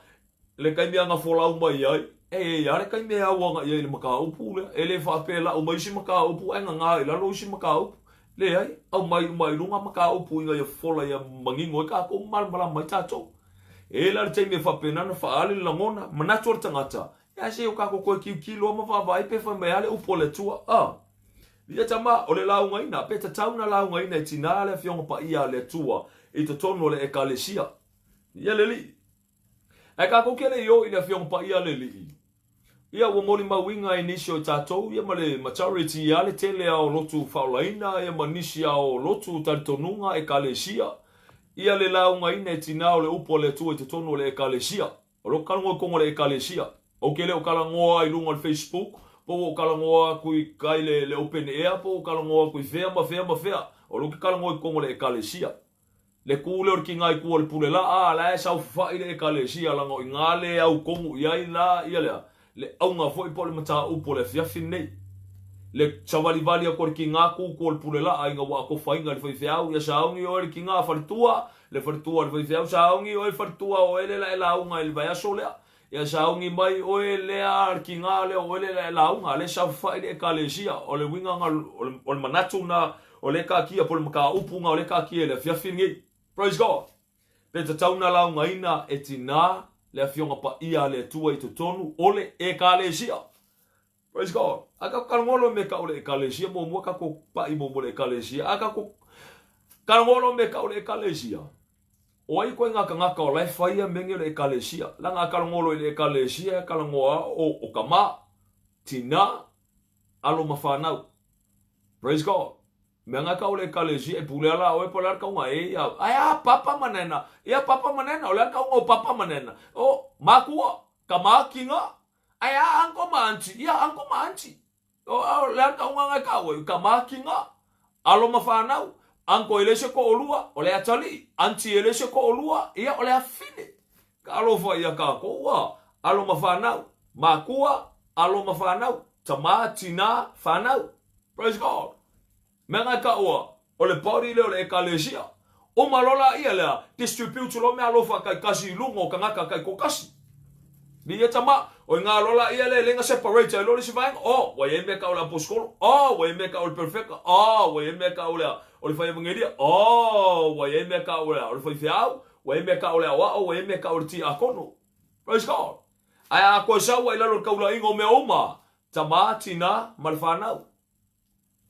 Speaker 1: le taimi a na folau mai ai, e i ai lava le taimi e au agai ai i le mataupu lea. E le faapea e lau mai isi mataupu ae gaga i lalo isi mataupu. Leai, aumai uma i luga mataupu ina ia fofola ia manino ai tatou ma malamalama ai tatou. E i ai la le taimi e faapena ona faaali le lagona, manatu o le tagata, Ia se i o tatou toe tilotilo ma vaavaai pe fai mai a le upu a le Atua. A. Ia tama, o le laugaina, pe tatau na laugaina e tina le Afioga Paia a le Atua i totonu o le Ekalesia. Ia le Alii. Ae tatou te le i o i le Afioga Paia a le Alii. Ia ua molimauina e nisi o i tatou ia ma le majority ia le tele a o lotu faaolaina ia ma nisi a o lotu talitonuga Ekalesia ia le laugaina e tina o le upu a le Atua i totonu o le Ekalesia. O lou talanoa i totonu o le Ekalesia. Ou te le o talanoa i luga o le Facebook, po ua ou talanoa atu i kai le, le open air, po ua ou talanoa atu i fea ma fea ma fea. O lou te talanoa i totonu o le Ekalesia. Le tu lea o le kiga i tua o le pule laa, a la e saofafai le Ekalesia, laga o i ina le au tonu i ai la ia lea, le auga foi po o le mataupu o le afiafi lenei. Le savalivali atu o le kiga tu tua o le pule laa ina ua atofaina e le faifeau, ia sauni oe le kiga faletua, Le faletua o le faifeau sauni oe faletua o oe lea la e lauga i le vaiaso lea. Ia sauni mai oe lea kiga lea o oe lea la e lauga lea saofafai le ekalesia. O le uiga na o le manatu na o lea taatia po o le mataupu na o lea taatia i le afiafi lenei. Praise God. Pe tatau na laugaina e tina le afioga paia a le Atua i totonu o le ekalesia. Praise God. A tatou talanoa loa i mea tau o le Ekalesia muamua, tatou pai muamua i le Ekalesia. A tatou talanoa loa i mea tau o le Ekalesia, o ai ituaiga tagata o la e faia mea nei o le Ekalesia? Leaga a talanoa loa i le Ekalesia, e talanoa o, o tama, tina, alo ma fanau. Praise God. Mea nga tau o le Ekalesia, e pule ala oe po o le a le tauga e ia. Ae a papa ma nena, ia papa ma nena, o le a le tauga o papa ma nena. O, makua, tama, kiga, Ae a uncle ma aunty, ia uncle ma aunty. O, o le a le tauga nga e taua, i tama kiga, alo ma fanau, uncle e le se to'olua, o le atalii, aunty e le se to'olua, ia o le afafine. Talofa ia tatou a, alo ma fanau, makua, alo ma fanau, tama, tina, fanau. Praise God. Mea nga e taua, o le body lea o le Ekalesia. Uma loa laia lea, distribute loa meaalofa taitasi i luga o tagata taitoatasi. Viia tama, o i nga loa laia lea e le na separate ai loa le isi vaega. Oh, ua i ai mea tau o le aposetolo. Oh, ua i ai mea tau o le perofeta. Oh, ua i ai mea tau o le, o le fai evangelia. Oh, ua i ai mea tau o le, o le faifeau. Ua i ai mea tau o le aoao. Ua i ai mea tau o le tiakono. Praise God. Ae a toe sau ai i lalo o le taulaiga o mea uma, tama, tina, ma le fanau.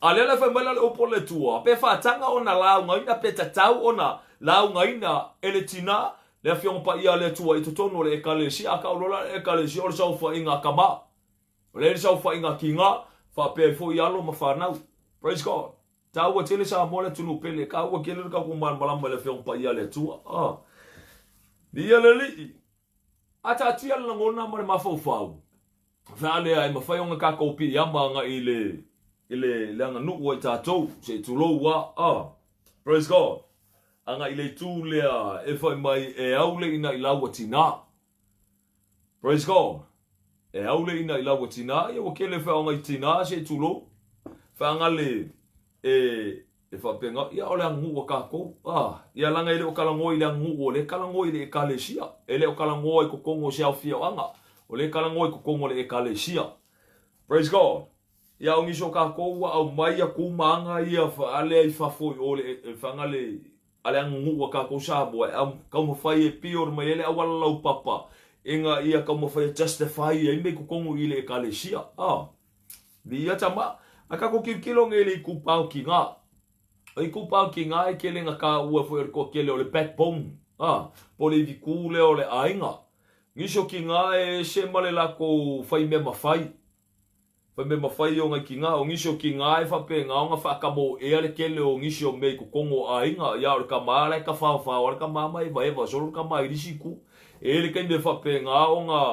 Speaker 1: A lea la e fai mai la le upu o le Atua, pe faataga ona laugaina pe tatau ona laugaina e le tina le Afioga Paia a le Atua i totonu o le Ekalesia, a kau loa la le Ekalesia o le saofaiga a tama, o lea le saofaiga a kiga, faapea ai foi alo ma fanau. Praise God. Taua tele Samoa le atunuu pele, taua tele le tatou malamalama i le Afioga Paia a le Atua. Ah. Viia le Alii. A taatia le lagona ma le mafaufau, Fea lea e mafai ona tatou piiama agai i le i le le aganuu a i tatou, se i tulou a, a. Praise God. Agai i le itu lea e fai mai e au le ina i laua tina. Praise God. E au le ina i laua tina, ia ua kele feaoga i tina se i tulou. Feagale e E faapena, ia o le aganuu a tatou. A, ia leaga e le o talanoa i le aganuu, o lea e talanoa i le Ekalesia. E le o talanoa i totonu o se afioaga. O lea e talanoa i totonu o le Ekalesia. Praise God. Ia o nisi o tatou ua aumai ia tu ma aga ia faalea i fafo i o le faga le a le aganuu a tatou Samoa e taumafai e pure mai ai le auala laupapa ina ia taumafai e justify ai mea i totonu i le Ekalesia. A. Viia tama, a tatou tilotilo nei i le itupa o tiga. O itupa o tiga e tele na taua foi o le toatele o le backbone. A, po o le ivikū lea o le aiga. Nisi o kīgā e ese ma le lakou faimea mafai. Faimea mafai o ngai kīgā. O nisi o kīgā e faapena ona faakamoʻea le tele o nisi o mea i totonu o aiga. Ia o le tama la e tafaofao a le tama ma evaeva solo le tama i le isi itu. E i ai le taimi e faapena ona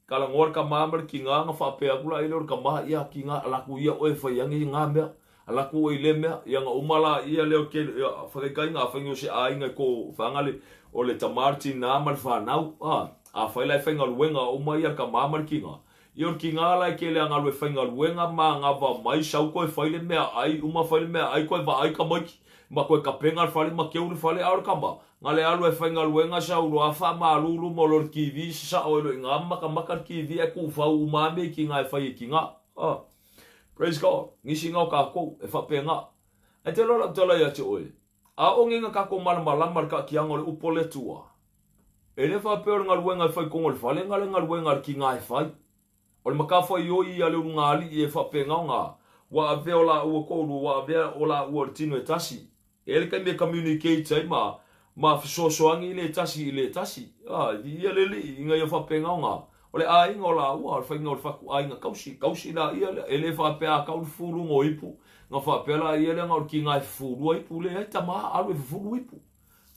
Speaker 1: Talanoa le tama ma le tina ona faapea atu la ia o le tama, ia tina ala atu ia oe e fai ane i na mea, ala atu oe i lea mea, ia na uma la ia lea o tele, ia faataitaiga afai nei o se aiga e ko whanga le, o le tama le tina ma le whanau, a, afai la e faigaluega uma ia le tama ma le tina, ia o le tina la e tele a galu e faigaluega ma gava mai sau toe fai le mea ai, uma fai le mea ai toe vaai tamaiti, ma toe tapena le fale ma keu le fale, a o le tama, Na le alu e faigaluega sau loa faamalulu ma loa le TV sasao ai loa i ina makamaka le TV ae tuufau uma lava mea i tiga e fai e tiga. Ah. Praise God. Nisi na o takou e faapena. Ae te iloa lau tala ia te oe, a o nei na takou malamalama le taatiaga o le upu a le Atua, e le faapea o le galuega e fai i totonu o le fale na le galuega a le tiga e fai. O le matafaioi a le ulugalii e faapena ona ua avea o laua toalua, ua avea o laua o le tino e tasi. E i ai le taimi e communicate ai ma ma fesoasoani le tasi i le tasi. A, viia le Alii ina ia faapena ona o le aiga o laua, o le faiga o le fatu aiga tausi, tausi laia lea. E le faapea a tau le fufuluga o ipu, ona faapea laia lea na o le tiga e fufulua ipu. Leai tama, alu e fufulu ipu.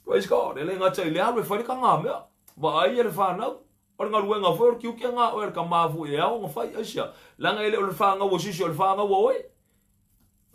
Speaker 1: Praise God. E le gata i lea, alu e fai le tagamea. Vaai e le fanau. O le galuega foi o le tiute na oe a le tama foi e ao ona fai. Aisea? Leaga e le o le fanau a sisi o le fanau a oe.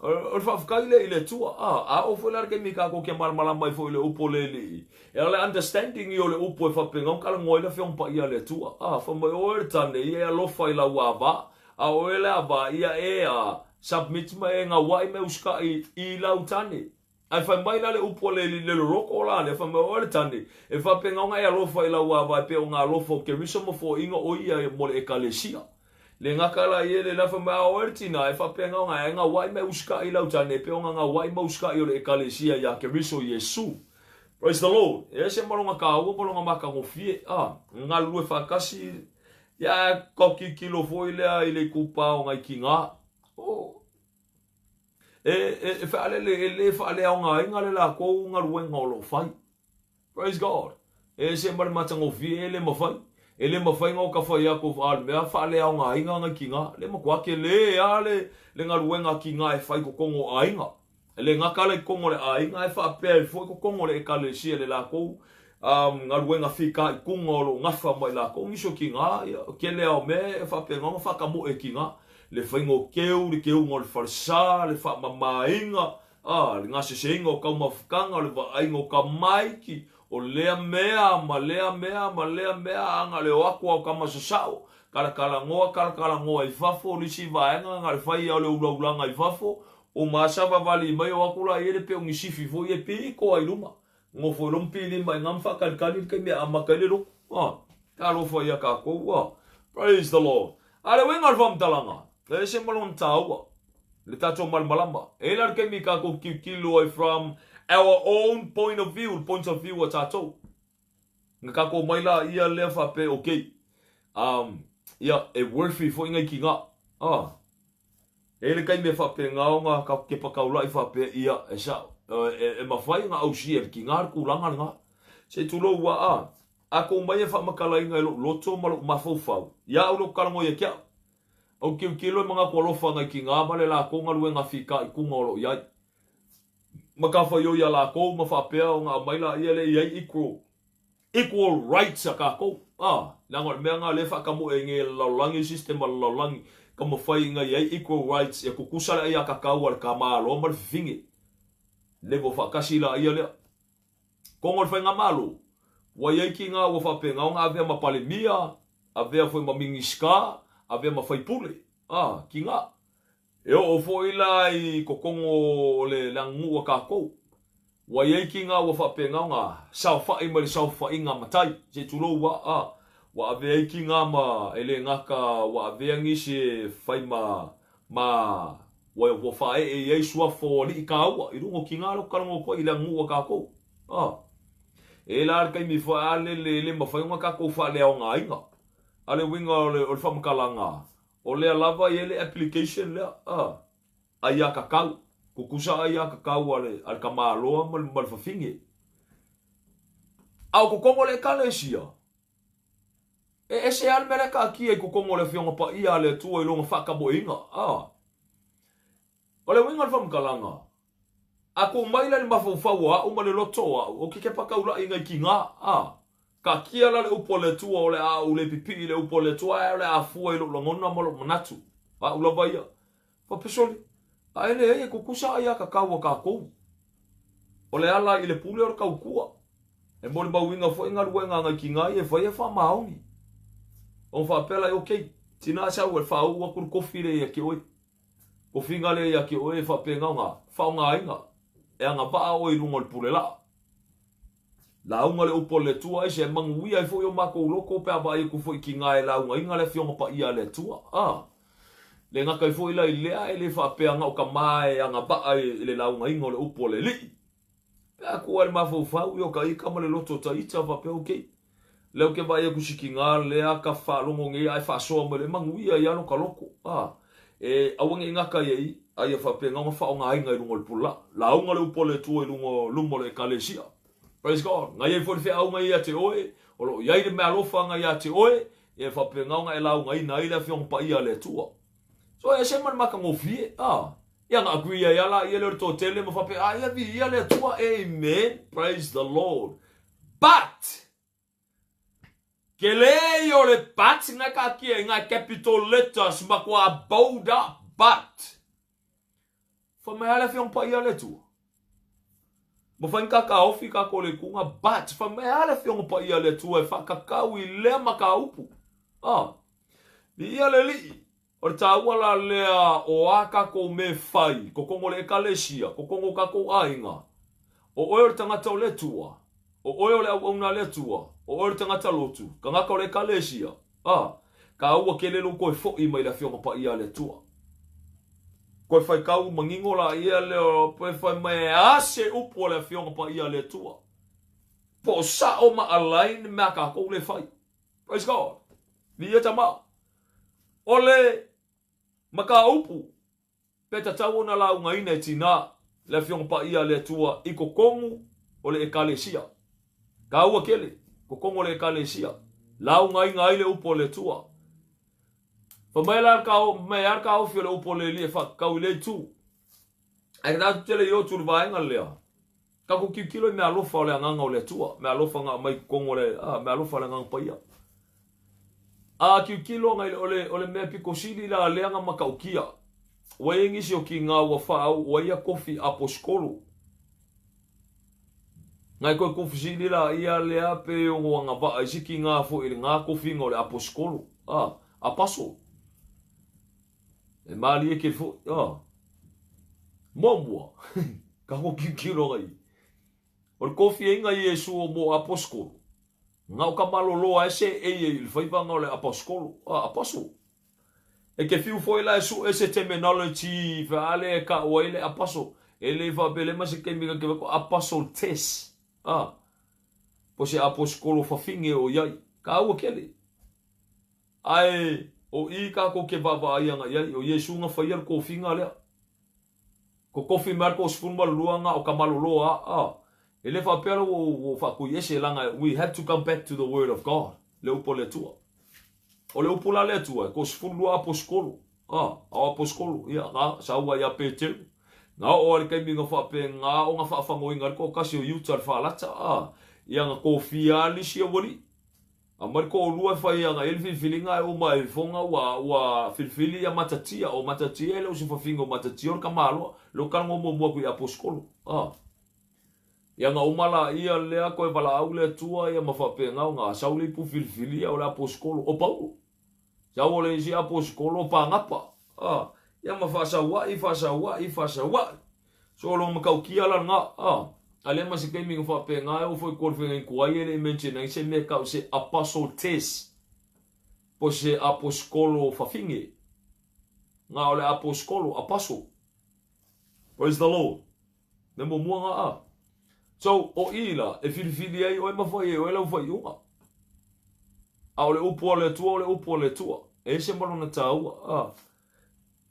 Speaker 1: O le faafetai lea i le Atua. A, a oo foi la le taimi tatou te malamalama ai foi i le upu o le Alii, e ala le understanding ia o le upu e faapena ona talanoa ai le Afioga Paia a le Atua. A, fai mai, o oe le tane, ia e alofa i lau ava, a o oe le ava, ia e, a, submit ma e gauai ma e usikai i lau tane. Ae fai mai la le upu a le le loloko la lea, fai mai, Oe le tane, e faapena ona e alofa i lau ava e pei o nga alofa o Keriso ma foaiina o ia mo le Ekalesia. Le gata la ia le la, fai mai, A oe le tina, e faapena ona e gauai ma e usikai i lau tane e pei o nga gauai ma usikai o le Ekalesia ia Keriso Iesu. Praise the Lord. E ese ma lona taua ma lona matagofie, a, galulue faatasi, ia, ka tilotilo foi lea i le itupa o nai tina. Oh. E, e, e faalele, e le faaleaogaina le lakou galuega o lo o fai. Praise God. E ese ma le matagofie e le mafai. E le mafai ona ka fai atu a le mea faaleaogaina ngai tiga. Le matua tele a le, le galuega a tiga e fai totonu o aiga. E le gata la i totonu o le aiga ae faapea ai foi totonu o le ekalesia le lakou um, galuega fitaituga o lo o gafa mai lakou nisi o tiga, ia, tele a o mea e faapena ona faatamoe e tiga. Le faiga o keu, le keuga o le falesa, le faamamaina, a, le gaseseina o taumafataga, o le vaaiga o tamaiti, o lea mea ma lea mea ma lea mea, a na le o atu a o tama sasao, talatalanoa, talatalanoa i fafo, o le isi vaega na le fai a o le ulaulaga i fafo, o masavavali mai o atu la i ai le pei o ni sifi foi e pito a i luma. Nofo i luma pilima i ngā whakalikali le taimi e amata ai le lotu. Ah, talofa ia kākou. Ah, praise the Lord. A le uiga o le faamatalaga, e ese ma lona tāua, le tātou malamalama. E i ai la le taimi kākou tilotilo ai from our own point of view, le point of view a tātou. Na kākou mai la ia lea faapea, okay, um, ia, e worthy foi ngai ki ngā. Ah, E i ai le taimi e faapena ona ka kepa taula'i faapea ia e sao, e, e mafai ona ausia e le kina le tulaga lena. Se i tulou ua a, a kou mai e faamatalaina e lo'u loto ma lo'u mafaufau, ia au lo'u talanoa ia te a'u. Ou tilotilo e manatu alofa nai kina ma le lakou galuega fitaituga o lo o i ai. Matafaioi ia lakou ma faapea ona aumai laia lea i ai equal Equal rights a tatou. A, leaga o le mea lena lea e faatamoe ai nei e le lalolagi, system a le lalolagi, taumafai ina ia i ai equal rights, ia tutusa le aiatatau a le tamaloa ma le fifine. Level faatasi laia lea. Kono o le faigamalo, ua i ai kina ua faapena ona avea ma Palemia, avea foi ma Minisita, avea ma faipule. A, kina. E oo foi la i totonu o le aganuu a tatou, ua i ai kina ua faapena ona saofai mai le saofaiga a matai, se i tulou ua, a, ua avea ai kina ma, e le gata ua avea nisi e fai ma, ma, ua, ua faaee i ai suafa o alii taua i luga o kina lea ou te talanoa atu ai i le aganuu a tatou. A, e i ai la le taimi faalele e le mafai ona tatou faaleaogaina. A o le uiga o le, o le faamatalaga, O lea lava e i ai le application lea, a, aiatatau, tutusa aiatatau a le, a le tamaloa ma le, ma le fafine. A o kokogo o le Ekalesia, e ese lava le mea la e taatia i kokogo o le Afioga Paia a le Atua i lona faatamoeina. A. O le uiga o le faamatalaga, a tuu mai la i le mafaufau o au ma le loto o au, ou te kepa taula'i i nai tiga. A. Taatia la le upu a le Atua, o le a ou le pipii i le upu a le Atua, ae o le a fua i lou lagona ma lou manatu. O au lava ia. Faapisoli, A e leai, e tutusa aiatatau a tatou. O le ala i le pule o le tautua. E molimauina foi galuega a nai tina ia e fai e faamaoni. Ona faapea la, Ok, tina sau e faauu atu le tofi lea ia te oe. Tofiga lea ia te oe e faapena ona faaaogaina e agavaa oe i luga o le pule laa. Lauga le upu a le Atua, aise, e manuia ai foi o matou loto pe a vaai atu foi i tina e laugaina le Afioga Paia a le Atua. A! Le gata ai foi la i lea, e le faapea na o tama e agavaa i le laugaina o le upu a le Alii. Pe a tuu ai le mafaufau ia o ta ita ma le loto o ta ita, faapea, Ok, lea ou te vaai atu i si tina lea ka faalogo nei ae faasoa mai loa, e manuia ai lava lo ta loto. A! E aua ne i gata ia i, a ia faapena ona faaaogaina i luga o le pulaa. Lauga le upu a le Atua i luga o luma o le Ekalesia. Praise God. Na i ai foi le feauga ia te oe, o lo o i ai le meaalofa na ia te oe, ia e faapena ona e laugaina ai le Afioga Paia a le Atua. So e ese ma le matagofie, a. Ia na agree ai lava laia lea o le toatele ma faapea, a ia viia le Atua, amen, praise the Lord. But, Kele ia o le but nga e taatia i nga capital letters matua bold up, but. Fai mai a le Afioga Paia a le Atua. Mafai ona tataofi tatou le ituga but fai mai a le Afioga Paia a le Atua e faatatau i lea mataupu. Ah. Viia le Alii. O le taua la lea o a tatou mea fai, totonu o le Ekalesia, totonu o tatou aiga, o oe o le tagata o le Atua, o oe o le auauna a le Atua, o oe o le tagata lotu, tagata o le Ekalesia, a, taua tele lou toe fo'i mai i le Afioga Paia a le Atua. Toe faitau manino laia lea o pe fai mai e a se upu a le Afioga Paia a le Atua. Po o sa'o ma align mea a tatou lea e fai. Praise God. Viia Tama. O le mataupu, pe tatau ona laugaina e tina le Afioga Paia a le Atua i totonu o le Ekalesia. Taua tele, totonu o le Ekalesia, laugaina ai le upu a le Atua. Fai mai la mai a le taofi o le upu a le Alii e faatatau i lea itu. Ae tatou te le i o atu i le vaega lea, tatou tilotilo i meaalofa o le Agaga o le Atua, meaalofa na aumai i totonu o le, a, meaalofa o le Agaga Paia. A tilotilo na o le, o le mea pito sili la lea na matautia, ua i ai nisi o tiga ua faauu ai ia tofi aposetolo. Na e toe tufisili la ia lea pe ono agavaa i se tiga foi i lena tofiga o le aposetolo, a, apostle. E malie tele foi, a. Muamua, tatou tilotilo agai i. O le tofiaiga i Iesu o mo aposetolo, na o ka malolo ae seei ai i le faivaga o le aposetolo, a, apostle. E te fiu foi la e sue se terminology feale e taua ai le apostle, e le faapea le ma se taimi na te vaai apostle test, a, po se aposetolo fafine o i ai. Taua tele. Ae o i tatou te vaavaai agai i ai, o Iesu na faia le tofiga lea. Totofi mai le 12 na o ka malolo a, a. E le faapea la ua ou faatui ese leaga we have to come back to the word of God, le upu a le Atua. O le upu la a le Atua, e 12 aposetolo, a, o aposetolo, ia, na sau ai ia Peteru. Na oo lava i le taimi na faapena ona faafagoina ai le toatasi o Iuta le faalata, a, ia na tofia lava nisi aualii. Aumai le toalua e fai ana i ai le filifiliga ae uma ai fofoga ua ua filifili ia Matatia. O Matatia e le o se fafine o Matatia o le tamaloa. Lea ou talanoa muamua atu i Aposetolo. A. Ia na uma laia lea toe valaau le Atua ia ma faapena ona sau le ipu filifilia o le Aposetolo o Paulo. Sau o le isi Aposetolo o Panapa. A. Ia ma faasauai, faasauai, faasauai. So o lona matautia la lena. A. A leai ma se taimi na faapena e oo foi i tolu fegain tuai e le i mention ai se mea tau se apostle test po se aposetolo fafine. Na o le aposetolo, apostle. Praise the Lord. Mea muamua na a. So, o i la, e filifili ai oe ma fai ai oe lau faiuga. A o le upu a le Atua, o le upu a le Atua. E ese ma lona taua. A.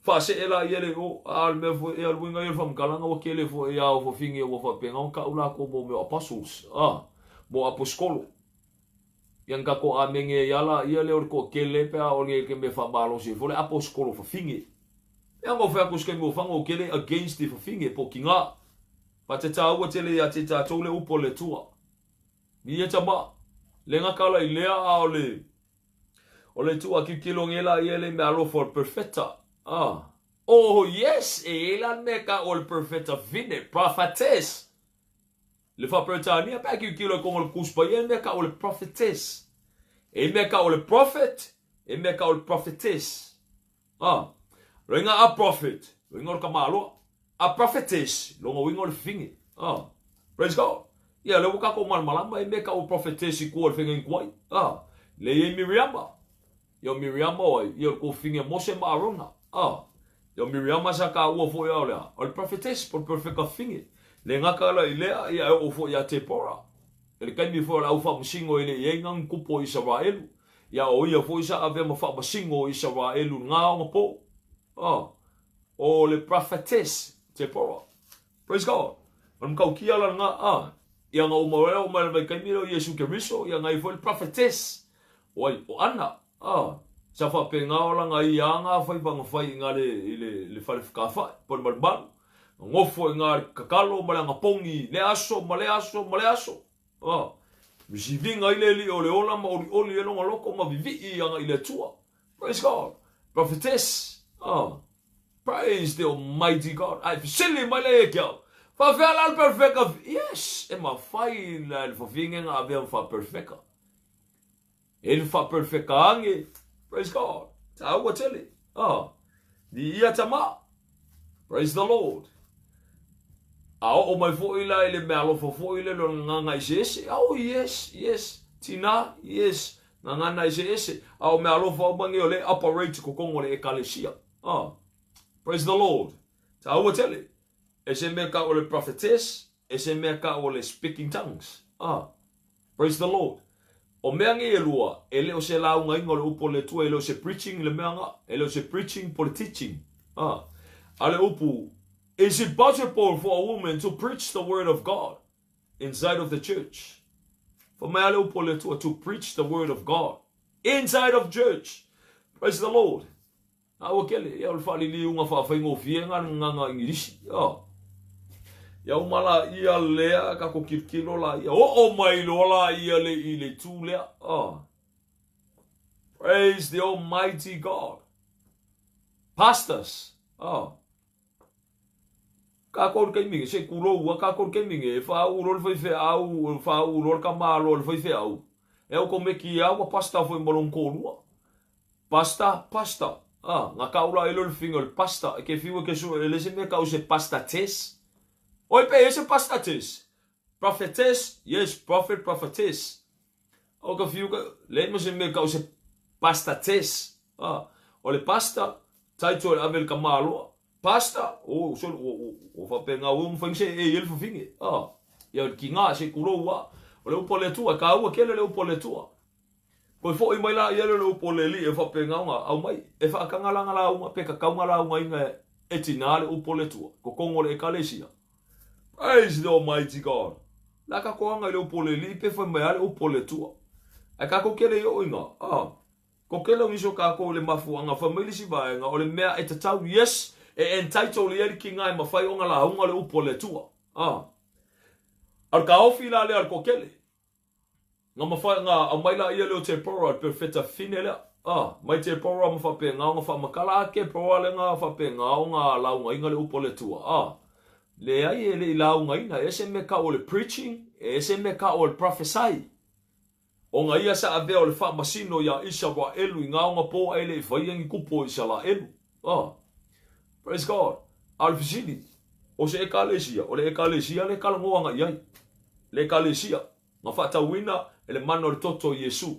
Speaker 1: Faasee la ia le o, a o le mea foi, ia o le uiga ia o le faamatalaga ua tele foi a o fafine ua faapena ona tau latou mo mea o apostles, a. Mo aposikolo. Ia na tatou amene ai a laia lea o le toatele pe a o le ke mea faamalosi ai foi le aposikolo fafine. Ia na ou fai atu i se taimi ua fano ou te le against i fafine po o tina. But e taua tele ia te tatou le upu a le Atua. Ia tama, le gata la i lea a o le o le Atua tilotilo nei la ia le mea alofa o le perfeta. Ah. Oh yes, e i ai la le mea e o le perfeta fine, prophetess. Le faa-Peretania pe a tilotilo i totonu o le Tusi Paia e mea tau o le prophetess. E mea tau o le prophet, e mea tau o le prophetess. Ah, loiga a prophet, loiga o le tamaloa. A prophetess, lona uiga o le fafine. Ah, praise God. Ia, lea ua tatou malamalama e mea tau o prophetess i tua o le faiga tuai. Ah, lea i ai Miriama. Ia o Miriama o ai? Ia o le tuafafine a Mose ma Arona. A. Ia o Miriama sa taua foi a o le a? O le prophetess, po o le perofeta fafine. Le gata la i lea, ia e oo foi ia Tepora. I le taimi foi o le au faamasino e le i ai nanu tupu o Isaraelu. Ia o ia foi sa avea ma faamasino o Isaraelu i na ona po. A. O le prophetess, Tepora. Praise God. O le matautia la lena, a. Ia na uma oo mai le vaitaimi lea o Iesu Keriso, ia na i foi le prophetess. O ai? O Ana. A. Sa faapena o lana ia aga faiva na fai i na le, i le, le fale fekafai, po o le malumalu. Na nofo i na le tatalo ma le agapogi i lea aso ma lea aso ma lea aso. A. Receiving ai le alii o le ola ma olioli ai lona loto ma vivii aga i le Atua. Praise God. Prophetess. A. Praise the Almighty God. Ae fesili mai lea ia te au. Faafefea la le perfeka? Yes, e mafai la e le fafine na avea ma faaperfeka. E le faaperfeka age. Praise God. Taua tele. Ah. Ni ia tama. Praise the Lord. A oo mai foi la i le mea alofa foi le lona gagana eseese. Oh yes, yes. Tina, yes. Gagana eseese. A o mea alofa uma nei o lea e operate i totonu o le ekalesia. Ah. Praise the Lord. Taua tele. E se mea kau o le prophetess, e se mea kau o le speaking tongues. Ah. Praise the Lord. O mea nei e lua, e le o se laugaina o le upu o le Atua, e le o se preaching le mea nga, e le o se preaching po le teaching. Ah. A le upu, is it possible for a woman to preach the word of God inside of the church? Fa mai a le upu o le Atua, to preach the word of God inside of church. Praise the Lord. A ua kele, ia o le faaliliuga faafaigofie nga le gagana Igilisi. Oh. Ia uma la ia lea tatou tilotilo la ia oo mai loa la ia le i le itu lea. Oh. Praise the Almighty God. Pastors. Oh. Kākou le taimi nei, se i kulou a kākou le taimi nei, e whāuu loa le faifeau, e whāuu loa le tamāloa i le faifeau. E au komeki a ua pasta foi ma lona toalua. Pasta, pasta. Ah, nga kau la e le finga le pasta. E ke fiu e ke su, e le se mea kau se pasta tes. Oi pe e se pasta tes. Prophetess, yes, prophet, prophetess. O ka fiu ka, le ma se mea kau se pasta tes. Ah, o le pasta, title e ave le tamāloa. Pastor, oh, so, o, o, o faapena ua mafai se e i le fafine. Ah, ia le kinga se kulou a. O le upu a le Atua, e kāua kele le upu a le Atua. Koe foʻi mai la ia le le upu o le Alii e faapena ona au mai, e faataga la lauga pe tatau nga laugaina e tinā le upu o le Atua, totonu o le Ekalesia. Praise the Almighty God. La tatou aga i le upu o le Alii pe fai mai a le upu o le Atua. Ae tatou kele i oo ina, ah, Ko kela o nisi o kākou i le mafuaaga fai mai le isi vaega o le mea e tatau, yes, e entitle i ai le kinga e mafai ona lauga le upu a le Atua. Ah. A o le kaofi la lea a le toatele. Nga mafai, nga aumai la ia lea o Tepora, le perofeta fine lea. Ah, mai Tepora ma faapena ona faamatala a Tepora le nga faapena ona laugaina le upu a le Atua. Ah. Leai e le i laugaina, e ese mea kau o le preaching, e ese mea kau o le prophesy. Ona ia sa avea o le faamasino iā Isaraelu i ngā ona pō ae le i faia ni kupu o Isaraelu. Ah. Praise God. A o le fesili, o se Ekalesia, o le Ekalesia le talanoa agai i ai. Le Ekalesia, na faatauina e le mana o le toto o Iesu.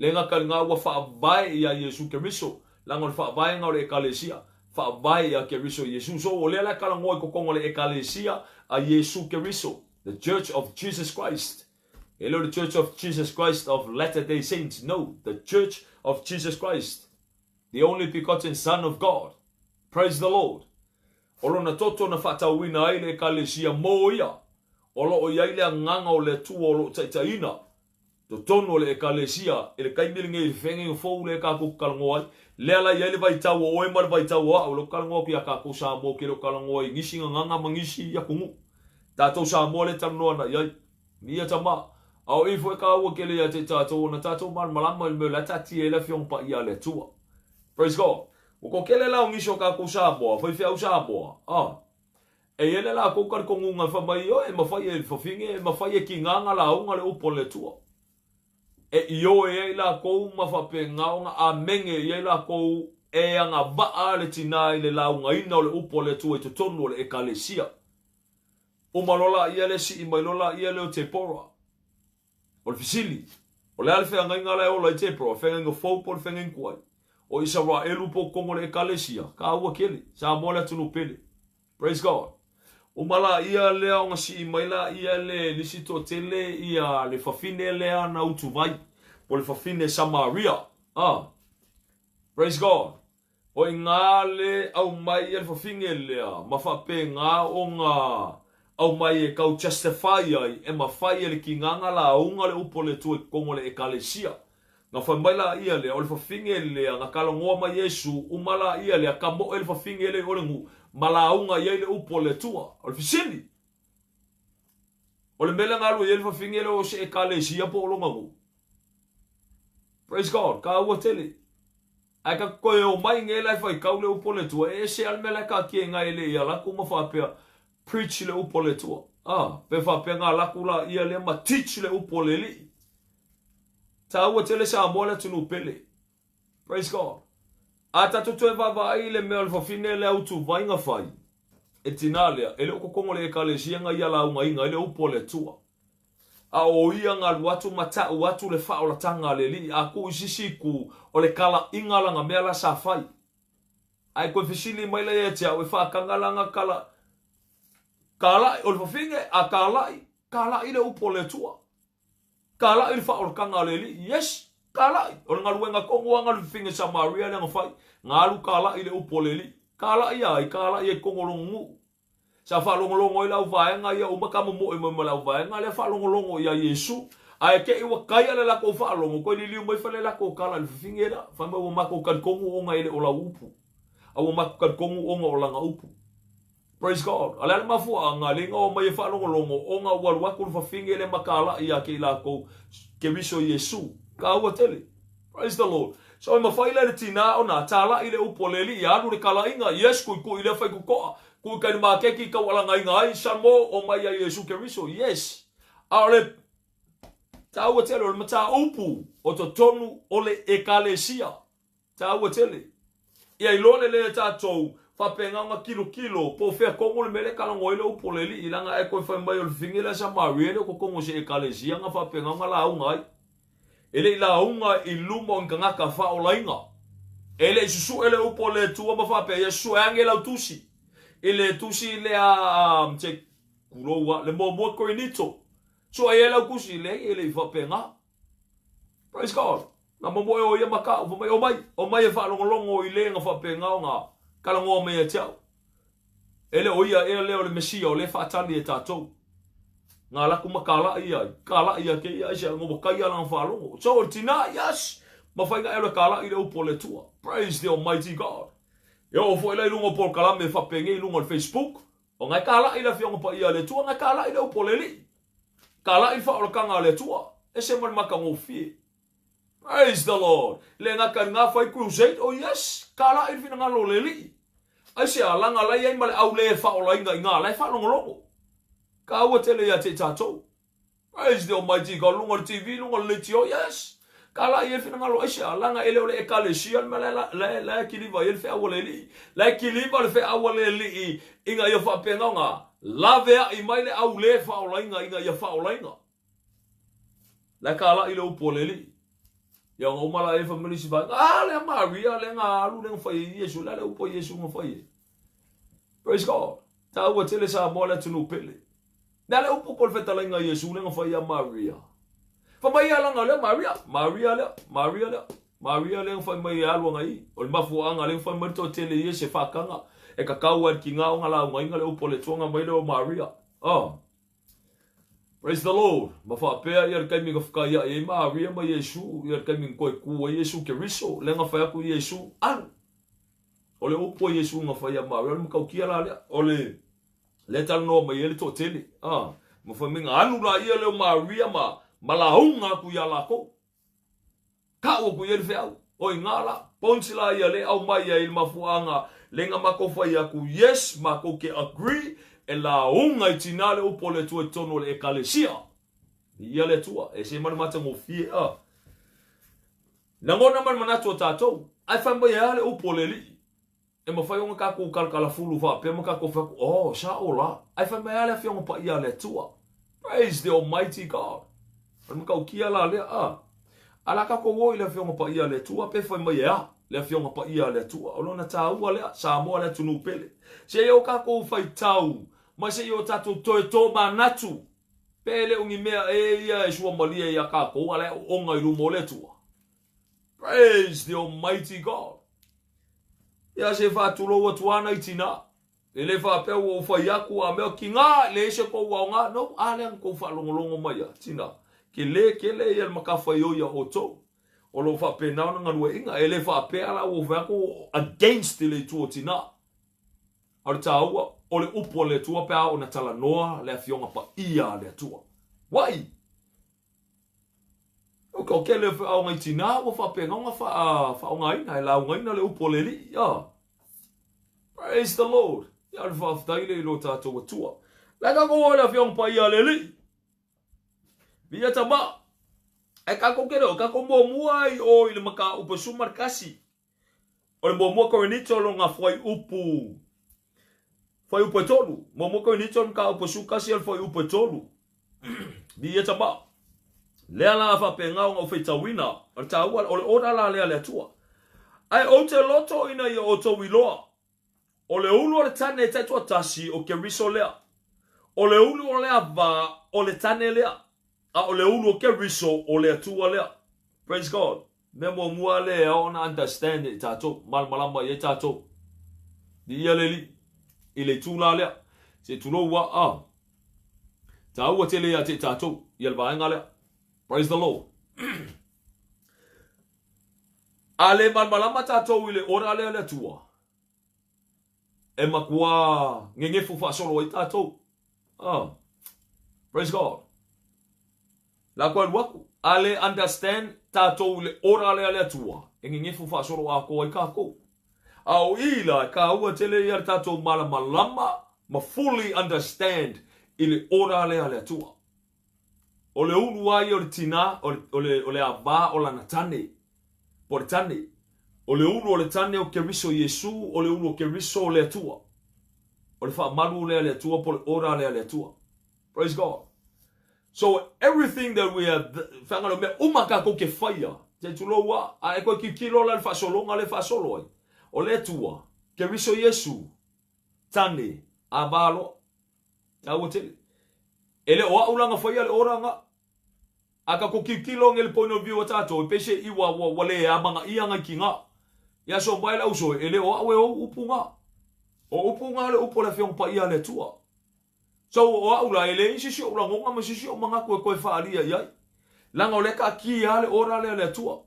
Speaker 1: Le gata i lena ua faavae iā Iesu Keriso, leaga o le faavaega o le Ekalesia, faavae iā Keriso Iesu. So, o lea la e talanoa i totonu o le Ekalesia a Iesu Keriso, the Church of Jesus Christ. E le o le Church of Jesus Christ of Latter Day Saints, no, the Church of Jesus Christ, the only begotten Son of God. Praise the Lord. O lona toto na faatauina ai le Ekalesia mō ia. O lo o i ai le Agaga o le Atua o lo o taitaiina totonu o le Ekalesia i le taimi lenei i le feagaiga fou lea tatou te talanoa ai. Lea la e i ai le vaitau o oe ma le vaitau o a'u, o lea ou te talanoa atu iā tatou Samoa, ou te le o talanoa i nisi gagana ma nisi atunuu. Tatou Samoa lea e talanoa ana i ai. Ia tama, a o i foi e taua tele ia te i tatou ona tatou malamalama i le mea o la e taatia ai le Afioga Paia a le Atua. Praise God. Ua toatele la o nisi o tatou Samoa, faifeau Samoa, a. E i ai le latou talitonuga e fai mai, Ioe, e mafai e fafine, e mafai e kinaga lauga le upu a le Atua. E ioe ai latou ma faapena ona amene i ai latou e agavaa le tina i le laugaina o le upu a le Atua i totonu o le Ekalesia. Uma loa laia lea sii mai loa laia lea o Tepora. O le fesili, o le a le feagaiga la e ola ai Tepora, o le feagaiga fou po o le feagaiga tuai? O Isaraelu po o totonu o le Ekalesia? Taua tele. Samoa le atunuu pele. Praise God. Uma laia lea ona sii mai laia le lisi toatele ia le fafine lea na utuvai, po o le fafine Samaria. Ah. Praise God. O i ina le aumai ia le fafine lea ma faapena ona aumai e tau justify ai e mafai e le kinaga lauga le upu a le Atua i totonu o le Ekalesia. Na fai mai laia lea, o le fafine lea na talanoa ma Iesu, uma laia lea, tamoe le fafine lea i o le nuu, ma lauga i ai le upu a le Atua. O le fesili, o le mea lea na alu i ai le fafine lea o se Ekalesia po o lona nuu? Praise God, taua tele. Ae ka toe omai nei la e faitau le upu a le Atua, e ese lava le mea la e taatia i ina e le i ala atu ma faapea, preach le upu a le Atua. A, pe faapea na ala atu la ia lea ma teach le upu a le Alii. Taua tele Samoa le atunuu pele. Praise God. A tatou toe vaavaai i le mea o le fafine lea utuvai na fai, e tinā lea, e le o totonu o le Ekalesia na ia laugaina ai le upu a le Atua. A o ia na alu atu ma tau atu le faaolataga a le Alii, a tuu i sisi itu, o le kalaiga lana mea la sa fai. Ae toe fesili mai la ia te au, e faataga lana kala, kalai, o le fafine, a kalai, kalai le upu a le Atua. Kalai le faaolataga a le Alii. Yes! Kalai! O le galuega tonu lava na le fafine Samaria lea na fai, na alu kalai le upu a le Alii. Kalai ai, kalai ai i totonu o lona nuu. Sa faalogologo ai le auvaega ia uma tamomoe mai ma le auvaega lea faalogologo ia Iesu. Ae te i ua taia le latou faalogo, toe liliu mai fai le latou tala i le fafine lea, fai mai ua matou talitonu ona e le o lau upu, a ua matou talitonu ona o lana upu. Praise God. A o le a le mafuaaga lea na omai e faalogologo ona ua alu atu le fafine lea ma talai ia te i latou Keriso Iesu. Taua tele. Praise the Lord. So e mafai la e le tinā ona talai le upu a le Alii, alu le talaiga, yes, tuitui lea faitotoa, tui kai le maketi taualagaina ai, Samo, omai ia Iesu Keriso, yes. A o le taua tele o le mataupu o totonu o le Ekalesia. Taua tele. Ia iloa lelei e tatou, faapena ona tilotilo, po o fea tonu le mea lea e talanoa ai le upu a le Alii, leaga e toe fai mai o le fafine lea Samaria e le o totonu o se Ekalesia na faapena ona lauga ai. E le i lauga i luma o ni tagata faaolaina. E le i susue le upu a le Atua ma faapea, Ia susue ane lau tusi i le tusi lea, se tulou lava, le muamua Korinito. Sue ai lau tusi, leai e le i faapena. Praise God. Na momoe o ia ma ka'u, fai mai, Omai, omai e faalogologo i le na faapena ona talanoa mai ia te a'u. E le o ia ea lea o le Mesia o lea e faatali e tatou. Na alu atu ma kala'i ia ai, kala'i ia kēia aisea, ona ua taia lana faalogo. So o le tinā, yes! Mafai na e alu e kala'i le upu a le Atua. Praise the Almighty God. E oo foi la i luga o polokalame faapenei i luga o le Facebook, ona e kala'i le Afioga Paia a le Atua, ona e kala'i le upu a le Alii. Kala'i le faaolataga a le Atua, ese ma le matagofie. Praise the Lord! Le gata i lena fai crusade, oh yes! Kala'i le finagalo o le Alii. Aisea, leaga la i ai ma le au le faaolaina i ina, la e faalogologo. Taua tele ia te i tatou. Praise the Almighty God, luga o le TV, luga o le leitio, yes! Kala'i ai le finagalo, aisea, leaga e le o le Ekalesia le mea la e, la e kiliva i ai le feau a le Alii. La e kiliva le feau a le Alii ina ia faapena ona laveai mai le au le faaolaina ina ia faaolaina. La e kala'i le upu a le Alii. Ia ona uma la e fai mai le isi vaega, ah, lea Maria, lea na alu, lea na fai ai Iesu, lea le upu a Iesu na fai ai. Praise God. Taua tele Samoa le atunuu pele. Lea le upu po le fetalaiga a Iesu lea na fai ia Maria. Fai mai ia lana lea Maria, Maria lea, Maria lea, Maria lea na fai mai e alu ana i. O le mafuaaga lea na fai mai le toatele ia se faakaga e kakau ai le kina o na laugaina le upu a le Atua na mai lea o Maria. Oh. Praise the Lord. Ma faapea ia le taimi na fekaiaʻi ai Maria ma Iesu, ia le taimi na toe ku ai Iesu Keriso, lea na fai atu Iesu, Alu! O le upu a Iesu na fai ia Maria, o le matautia la lea, o le lea e talanoa mai ai le toatele, a, ma fai mai na alu laia lea o Maria ma, ma lauga atu ia lakou. Tau atu i ai le feau. O i ina la, points la ia le aumai ai le mafuaaga le na matou fai atu, yes, matou te agree e lauga i tina le upu a le Atua i totonu o le Ekalesia. Viia le Atua, e ese ma le matagofie a. Lagona ma le manatu o tatou, ae fai mai e a le upu a le Alii? E mafai ona tatou talatalafulu faapea ma tatou fai atu, Oh, sao la. Ae fai mai lava le Afioga Paia a le Atua. Praise the Almighty God. O le matautia la lea, a. A la tatou o i le Afioga Paia a le Atua, pe fai mai e a le Afioga Paia a le Atua. O lona taua lea, Samoa le atunuu pele. Se i o tatou faitau, ma se i o tatou toe tomanatu, pe le o ni mea ē ia e suamalie ia tatou, a la e oona i luma o le Atua. Praise the Almighty God. Ia se faatulou atu ana i tina. E le faapea ua ou fai atu a mea kina le ese kou aoga. No, a lea na kou faalogologo mai a tina. Ke le kele ia le matafaioi a outou. O lo o faapena ona galueaiina. E le faapea la ua ou fai atu against le itu o tina. A o le taua, o le upu a le Atua pe a oo ina talanoa le Afioga Paia a le Atua. Wai! O ke tele o feaoga i tinā ua faapena ona faaaogaina e laugaina le upu a le Alii. Ah. Praise the Lord. Ia le faafetai le i lo tātou Atua. Le tatou o le Afioga Paia a le Alii. Viia tama. E kākou kele o kākou muamua ai o i le mataupu e 11. O le muamua Korinito lona fuaiupu fuaiupu e tolu. Muamua Korinito le mataupu e 11 o le fuaiupu e tolu. Viia tama. Lea la faapena ona ou faitauina, o le taua, o le order la lea a le Atua. Ae ou te loto ina ia outou iloa, o le ulu o le tane e taitoatasi o Keriso lea. O le ulu o le ava o le tane lea. A o le ulu o Keriso o le Atua lea. Praise God. Mea muamua lea e ao ona understand e tatou, malamalama i ai tatou. Viia le Alii i le itu la lea. Se i tulou a, a. Taua tele ia te i tatou ia le vaega lea. Praise the Lord. A le malamalama tatou i le ora lea le Atua, e matua gegefu faasolo ai tatou. Ah. Praise God. La koe alu aku. A le understand tatou i le ora lea le Atua, e gegefu faasolo atoa ai kakou. A o i la, e kāua tele ia le tatou malamalama ma fully understand i le ora lea le Atua. O le ulu a ia o le tinā, o le, o le, o le avā o lana tane, po o le tane. O le ulu o le tane o Keriso Iesu, o le ulu o Keriso o le Atua. O le faamalu lea le Atua po o le ora lea le Atua. Praise God. So everything that we are, feaga mea uma kākou ke faia, te tulou a, a e koe kilkilo la le faasologa le faasolo ai. O le Atua, Keriso Iesu, tane, avā loa. Taua tele. E le o a'u la na faia le ora nga. A ka ko kilkilo nge le point of view a tatou, e pei se iwa ua, ua le amanaia ngai ki nga. Ia so mai le auso, e le o a'u e ou upu nga. O upu nga o le upu o le Afioga Paia a le Atua. So o a'u la, e leai se isi o'u lagona ma se isi o'u manatu e toe faalia i ai. Leaga o lea e taatia lava le ora lea a le Atua.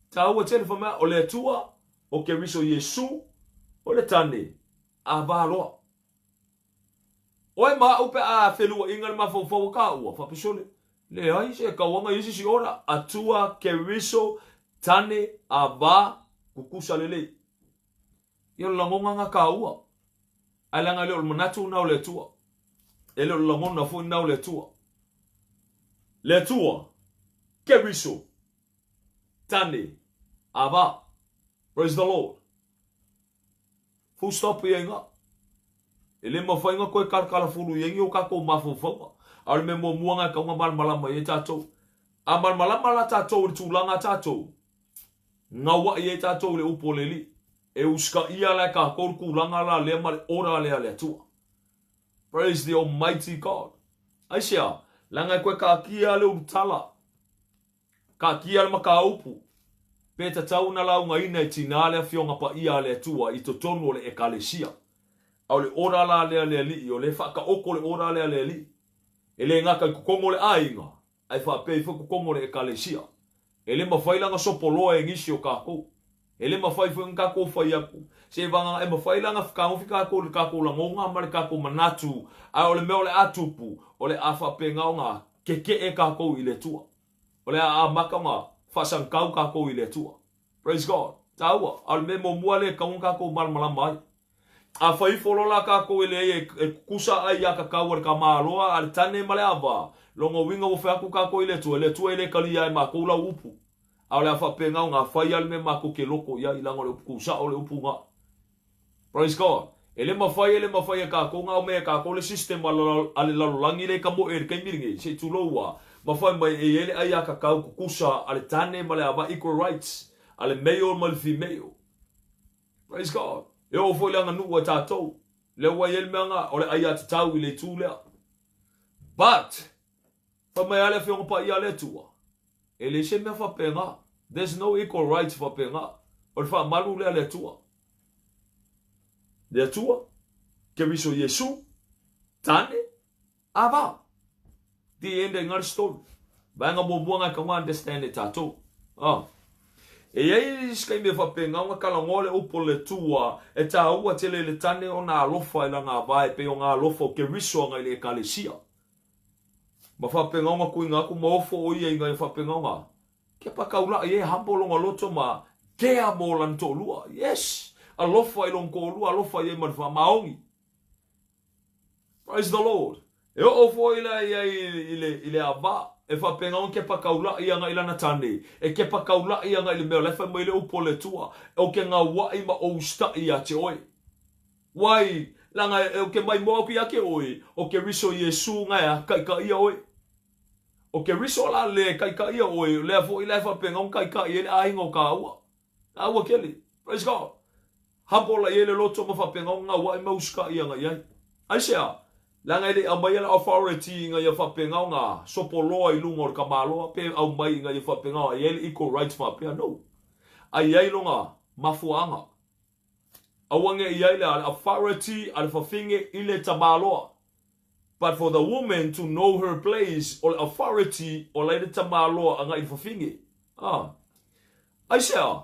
Speaker 1: Taua tele fai mai, o le Atua, o Keriso Iesu, o le tane, a va loa. Oe ma a'u pe a feluaʻiga le mafaufau o kāua, faapesole, leai se kauaga i isi ora, Atua, Keriso, tane, a va, kukusa lelei. Ia o le lagona nga kāua. Ae leaga e le o le manatu na o le Atua. E le o le lagona foi na o le Atua. Le Atua, Keriso, tane, a va. Praise the Lord. Full stop ia inga. E le mafai ona toe kalakalafulu i ai ni o tatou mafaufauga. A o le mea muamua lena e tatau ona malamalama i ai tatou. A malamalama la tatou i le tulaga a tatou, gauaʻi ai tatou i le upu o le Alii. E usitaia la e tatou le tulaga la lea ma le ora lea a le Atua. Praise the Almighty God. Aisea? Leaga e toe taatia le ulutala. Taatia le mataupu, pe tatau ona laugaina e tinā le Afioga Paia a le Atua i totonu o le Ekalesia. A o le ora la lea a le Alii, o lea e faataoto le ora lea a le Alii. E le gata i totonu o le aiga, ae faapea ifo i totonu o le Ekalesia. E le mafai la ona sopoloa e nisi o tatou. E le mafai foi ona tatou fai atu, seiavagana e mafai la ona fetagofi tatou i le tatou lagona ma le tatou manatu, ae o le mea o le a tupu, o le a faapena ona keke'e tatou i le Atua. O le a amata ona faasagatau tatou i le Atua. Praise God. Taua. A o le mea muamua lea e tatau ona tatou malamalama ai. A fai ifo loa la tatou e leai e tutusa aiatatau a le tamaloa, a le tane ma le ava, lona uiga ua fai atu tatou i le Atua, Le Atua e le talia e matou lau upu. A o le a faapena ona fai lava le mea matou te loto i ai, leaga o le upu tuusao le upu na. Praise God. E le mafai, e le mafai e tatou ona aumai e tatou le system a le lalolagi lea e tamoe ai i le taimi lenei, se i tulou a, ma fai mai e i ai le aiatatau tutusa a le tane ma le ava, equal rights, a le male ma le female. Praise God. E oo foi i le aganuu a tatou, lea ua i ai le mea na, o le aiatatau i le itu lea. But, fai mai lava le Afioga Paia a le Atua, e leai se mea faapena. There's no equal rights faapena. O le faamalu lea a le Atua. Le Atua, Keriso Iesu, tane, Ava! The end o le story. Vaega muamua na e tatau ona understand e tatou. Ah. E i ai isi taimi e faapena ona talanoa le upu o le Atua, e taua tele i le tane ona alofa i lana ava e pei o na alofa o Keriso ana i le Ekalesia. Ma faapena ona tuuina atu ma ofo o ia ina ia faapena ona kepa taula'i e humble lona loto ma kea mo lana toalua. Yes! Alofa i lona toalua, alofa i ai ma le faamaoni. Praise the Lord. E oo foi la ia i le, i le ava, e faapena ona kepa taula'i agai lana tane, e kepa taula'i agai le mea o la e fai mai le upu a le Atua, ou te gaua'i ma ou usita'i ia te oe. Wai, leaga ou te maimoa aku ia te oe, o Keriso Iesu na e taitaia oe. O Keriso la le taitaia oe, lea foi la e faapena ona taitai ai le aiga o tāua. Taua tele. Praise God. Humble i ai le loto ma faapena ona gaua'i ma usitai agai i ai. Aisea? Leaga e le i aumaia le authority ina ia faapena ona sopoloa i luga o le tamaloa pe aumai ina ia faapena ona i ai le equal rights faapea. No. A i ai lona mafuaaga. Aua ne i ai le authority a le fafine i le tamaloa. But for the woman to know her place, o le authority o la i le tamaloa agai i le fafine. Ah. Aisea?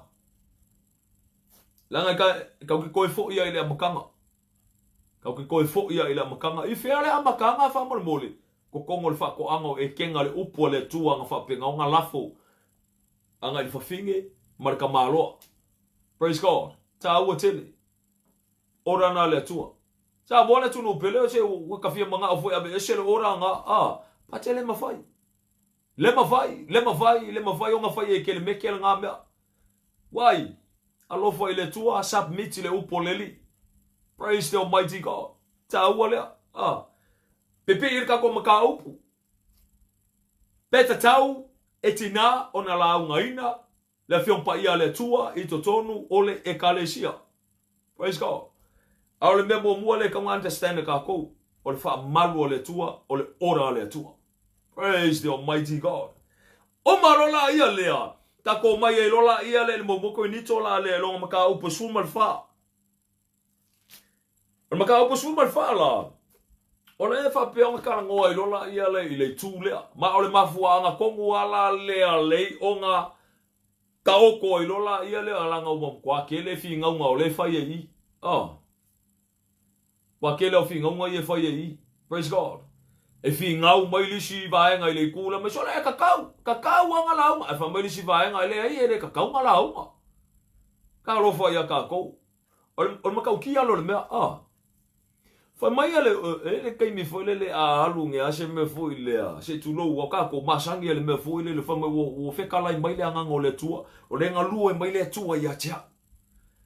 Speaker 1: Leaga e ka, kau ke koe foʻi ai i le amataga. Kau ke koe foʻi ai i le amataga. I fea le amataga faamolemole? Totonu o le faatoaga o Ekena le upu a le Atua na faapena ona lafo agai i le fafine ma le tamaloa. Praise God. Taua tele. Ora na le Atua. Samoa le atunuu pele, se ua ka fia manao foi aveese le ora nga, a, pa te le mafai. Le mafai, le mafai, le mafai ona fai e kelemeke le nga mea. Wai, alofa i le Atua, submit i le upu o le Alii. Praise the Almighty God. Taua lea. A. Pipii i le tatou mataupu. Pe tatau e tinā ona laugaina le Afioga Paia a le Atua i totonu o le Ekalesia. Praise God. A o le mea muamua lea e tatau ona understand e tatou, o le faamalu a le Atua, o le ora a le Atua. Praise the Almighty God. Uma loa la ia lea, tatou omai ai loa la ia lea i le muamua Korinito la lea i lona mataupu e 14. O le mataupu 14 la, o lea e faapea ona talanoa ai loa la ia lea i le itu lea. Ma o le mafuaaga tonu lava la lea lei ona taoto ai loa la ia lea leaga ua matua tele finauga o lea e fai ai i i. Ah. Ua tele au finauga ia e fai ai i i. Praise God. E finau mai le isi vaega i le itu lea, mai sole e kakau, kakau lava nga lauga. Ae fai mai le isi vaega, e leai e le kakau nga lauga. Talofa ia tatou. O le, o le matautia lea o le mea, ah. Fai mai a le, e le taimi foi lele a alu nge a se mea foi lea, se i tulou, ua tatou masani a le mea foi lele, fai mai ua, ua fetalai mai le Agaga o le Atua, o le galue mai le Atua ia te au.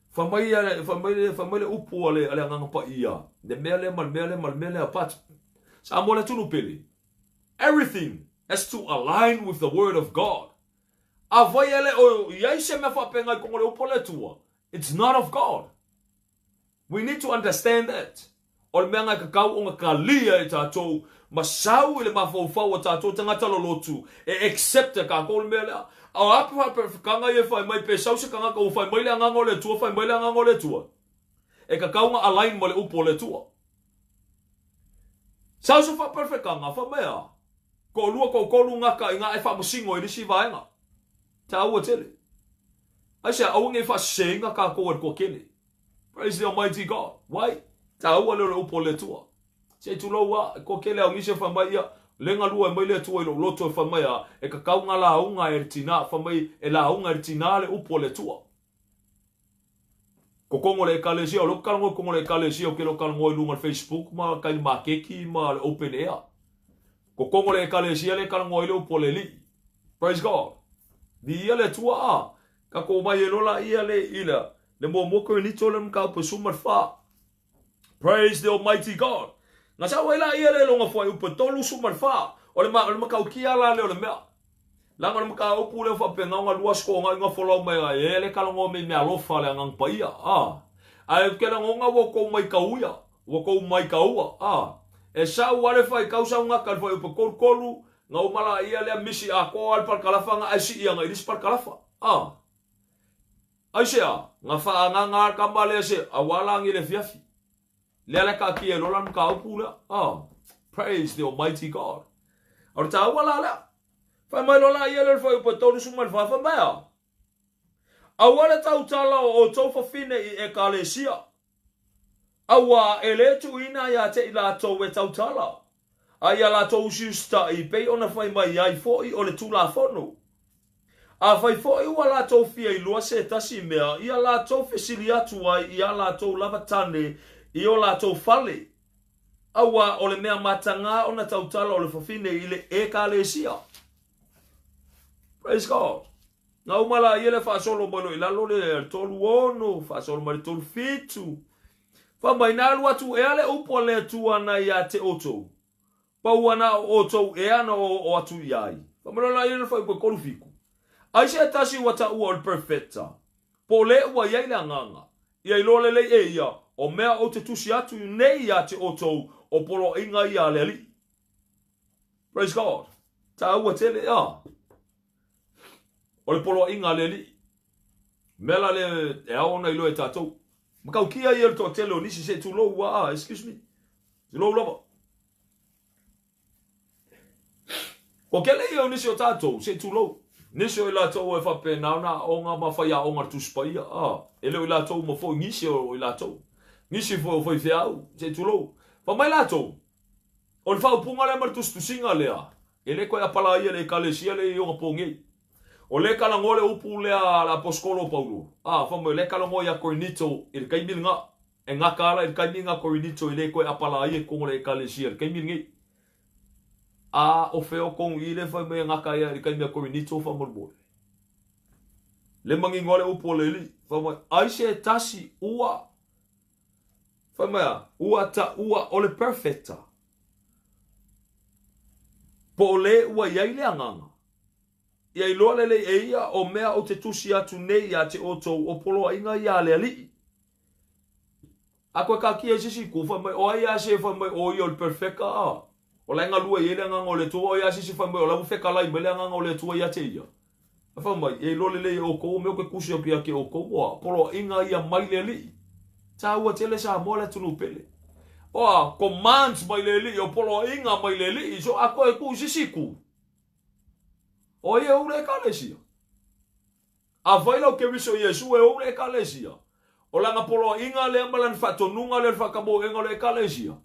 Speaker 1: Fai mai a, fai mai le, fai mai le upu a le, a le Agaga Paia, le mea lea ma le mea lea ma le mea lea, but Samoa le atunuu pele, everything has to align with the word of God. Afai e le o i ai se mea faapena i totonu o le upu a le Atua, It's not of God. We need to understand that. O le mea na e kakau ona kalia e tatou ma sau i le mafaufau o tatou tagata lolotu e accept e kakou le mea lea. A o a pe whakanga ia e whai mai pe sau se kangaka ua whai mai le Agaga o le Atua, whai mai le Agaga o le Atua. E kakau nga align ma le upu o le Atua. Sau se faaperefekaga, fai mai a, toalua toatolu gata i na e faamasino i le isi vaega. Taua tele. Aisea? Aua ne i faaseseina tatou e le toatele. Praise the Almighty God. Why? Taua lea o le upu a le Atua. Se i tulou a, e toatele au nisi e fai mai ia, le galue mai le Atua i lou loto e fai mai a, e tatau na lauga e le tina, fai mai e lauga e le tina le upu a le Atua. Totonu o le Ekalesia, o lea ou te talanoa i totonu o le Ekalesia, ou te le o talanoa i luga o le Facebook ma tai maketi ma le open air. Totonu o le Ekalesia lea e talanoa ai le upu a le Alii. Praise God. Viia le Atua a. Tatou omai ai loa laia le i le le muamua Korinito le mataupu e 14. Praise the Almighty God. Na sau ai laia le lona fuaiupu e 34. O le, o le matautia la lea o le mea. Leaga o le mataupu lea faapena ona lua aso toonai na folau mai ai e le talanoa mai mea alofa a le Agaga Paia. A. Ae ou te lagona ua outou maitauia, ua outou maitaua. A. E sau lava le faitau sau gata i le fuaiupu e 33, na uma laia lea misi atoa lava le parakalafa na ae sii agai i le isi parakalafa. A. Aisea? Na faaagaga lava le tama lea se aua lagi i le afiafi. Lea la e taatia ai loa la le mataupu lea. A. Praise the Almighty God. O le taua la lea. Fai mai loa la ia lea o le fuaiupu e 34, fai mai a, Aua le tautala o outou fafine i Ekalesia, auā e lē tuuina ia te i latou e tautala, a ia latou usiusitaʻi pei ona fai mai ai foʻi o le Tulafono. Afai foʻi ua latou fia iloa se tasi mea, ia latou fesili atu ai iā latou lava tane i o latou fale, Auā o le mea matagā ona tautala o le fafine i le Ekalesia. Praise God. Na uma la ia le faasolo mai loa i lalo le 36, faasolo mai le 37. Fai mai, na alu atu ea le upu a le Atua na ia te outou? Pau ana o outou ea na oo atu i ai? Fai mai loa la ia le fuaiupu e 37. Ai se tasi ua taua o le perfecta, po o le ua i ai le agaga, ia iloa lelei e ia, o mea ou te tusi atu nei ia te outou, o poloaiga ia a le Alii. Praise God. Taua tele, a. O le poloaiga a le Alii. Mea la lea e ao ona iloa e tatou. Matautia ia o le toatele o nisi, se i tulou a, excuse me. Tulou lava. Kua kele ia o nisi o tatou, se i tulou. Nisi o i latou e faapena ona aoga ma faiaoga i le Tusi Paia, a, e le o i latou uma foi, nisi o i latou. Nisi foi o faifeau, se i tulou. Fai mai latou, o le faaupuga lea ma le tusitusiga lea, e le toe apalaia e le Ekalesia lea i ona po nei. O lea e talanoa le upu lea a le Aposetolo o Paulo, a, fai mai o lea e talanoa ia Korinito i le taimi lena. E gata ala i le taimi lena Korinito e le toe apalaia i totonu o le Ekalesia i le taimi lenei. A o fea o tonu i le fai mai e gata ai i le taimi a Korinito faamolemole? Le manino a le upu a le Alii, fai mai, ai se tasi ua, fai mai a, ua taua o le perfecta, po o le ua i ai le agaga, ia iloa lelei e ia o mea ou te tusi atu nei ia te outou o poloaiga ia a le Alii. A koe kakia i se isi itu, fai mai, o ai a se fai mai o ia o le perfeka a? O la e galue i ai le agaga o le Atua, o ai a se isi fai mai o la ua fekalai mai le agaga o le Atua ia te ia? A fai mai, e iloa lelei e outou o mea ou te tusi atu ia te outou, ua poloaiga ia mai le Alii. Taua tele Samoa le atunuu pele. Oa, commands mai le Alii, o poloaiga mai le Alii, so a koe tuu i se isi itu, o ai e ou le Ekalesia? Afai lau Keriso Iesu e ou le Ekalesia, o lana poloaiga lea ma lana faatonuga lea o le faatamoega o le Ekalesia,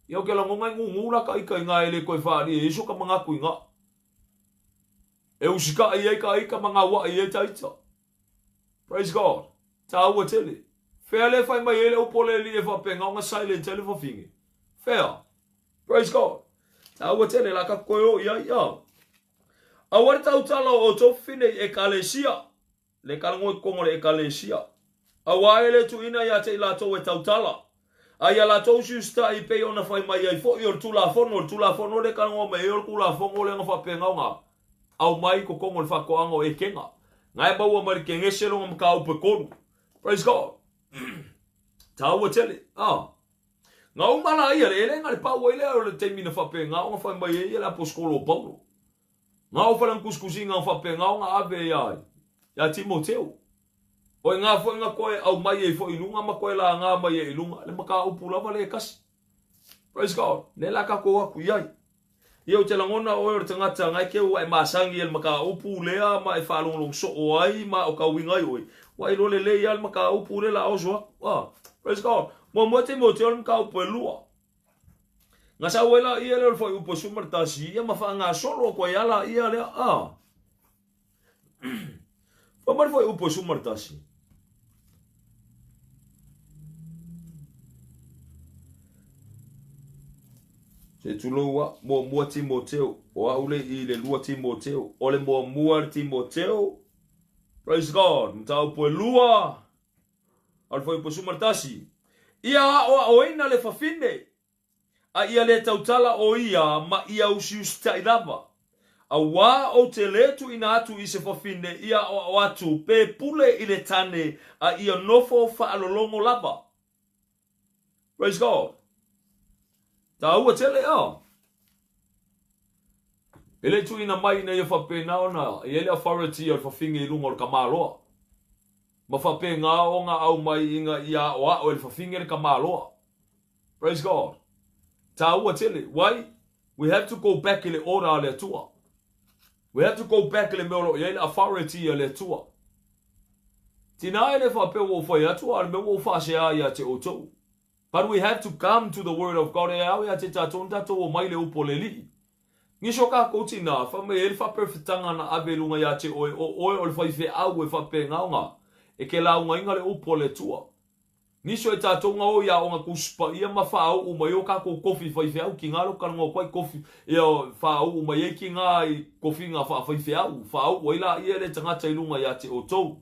Speaker 1: ia ou te lagona e nūnū la ka ika inā e le toe faaalia i ai so ka manatu inā. E usitaʻi ai ka ika ma gauaʻi ai ta ita. Praise God. Tāua tele. Fea le fai mai ai le upu a le Alii e faapena ona silent ai le fafine? Fea? Praise God. Tāua tele la ka koe o i ai. Ah. Aua le tautala o outou fafine i Ekalesia, le talanoa i totonu o le Ekalesia. Auā e le tuuina ia te i latou e tautala, a ia latou usiusitaʻi pei ona fai mai ai foi o le Tulafono, o le Tulafono lea e talanoa mai ai o le Tulafono lea na faapena ona aumai i totonu o le faatoaga o Ekena, na e maua mai le Kenese lona mataupu e kolu. Praise God. Taua tele. Ah. Na uma la ia le elega le pau ai lea o le taimi na faapena ona fai mai ai le aposetolo o Paulo. Na o fale kusikusiga na faapena ona ave ia ai ia Timoteo. O i ngā foi na koe au mai ai foi i lunga ma koe la ngā mai ai i lunga, le mataupu lava le e kasi. Praise God. Lea la tatou o atu i ai. Ia ou te lagona oe o le tagata na e keu ua e masani e le mataupu lea ma e faalogologo soo ai ma o ka uiga ai oe, ua e iloa lelei lava le mataupu lea la oso atu. Ah, praise God. Muamua Timoteo le mataupu e lua. Na sau ai laia lea o le fuaiupu e 11, ia ma faagasolo atu ai lava laia lea. Ah. Fai mai le fuaiupu e 11. Se tulou a, muamua Timoteo, o au le i le lua Timoteo, o le muamua le Timoteo, praise God, mataupu e lua, a le fuaiupu e 11, ia aoaoina le fafine, a ia le tautala o ia ma ia usiusitaʻi lava. Auā ou te lē tuuina atu i se fafine ia aoao atu pe pule i le tane a ia nofo faalologo lava. Praise God. Tāua tele, ā. E le tuuina mai ina ia faapena ona i ai le authority o le fafine i luga o le tamaloa. Ma faapena ona aumai ina ia aoao e le fafine le tamaloa. Praise God. Tāua tele. Why? We have to go back i le order a le Atua. We have to go back i le mea o lo o i ai le authority a le Atua. Tinā e le faapea ua ou fai atu, a o le mea ua ou faasea ia te outou. But we have to come to the word of God e ao ia te tātou na tātou o mai le upu o le Alii. Nisi o kākou tinā, fai mai e le faaperefetaga na ave i luga ia te oe, o oe o le faifeau e faapena ona e ke laugaina le upu o le Atua. Nisi o e tatou nga o i aoga Tusi Paia ma faauu mai o kakou kofi faifeau ki nga loko kalanoa atu ai kofi ia faauu mai ai ki nga i kofiga faafaifeau faauu ai laia lea tagata i luga ia te outou.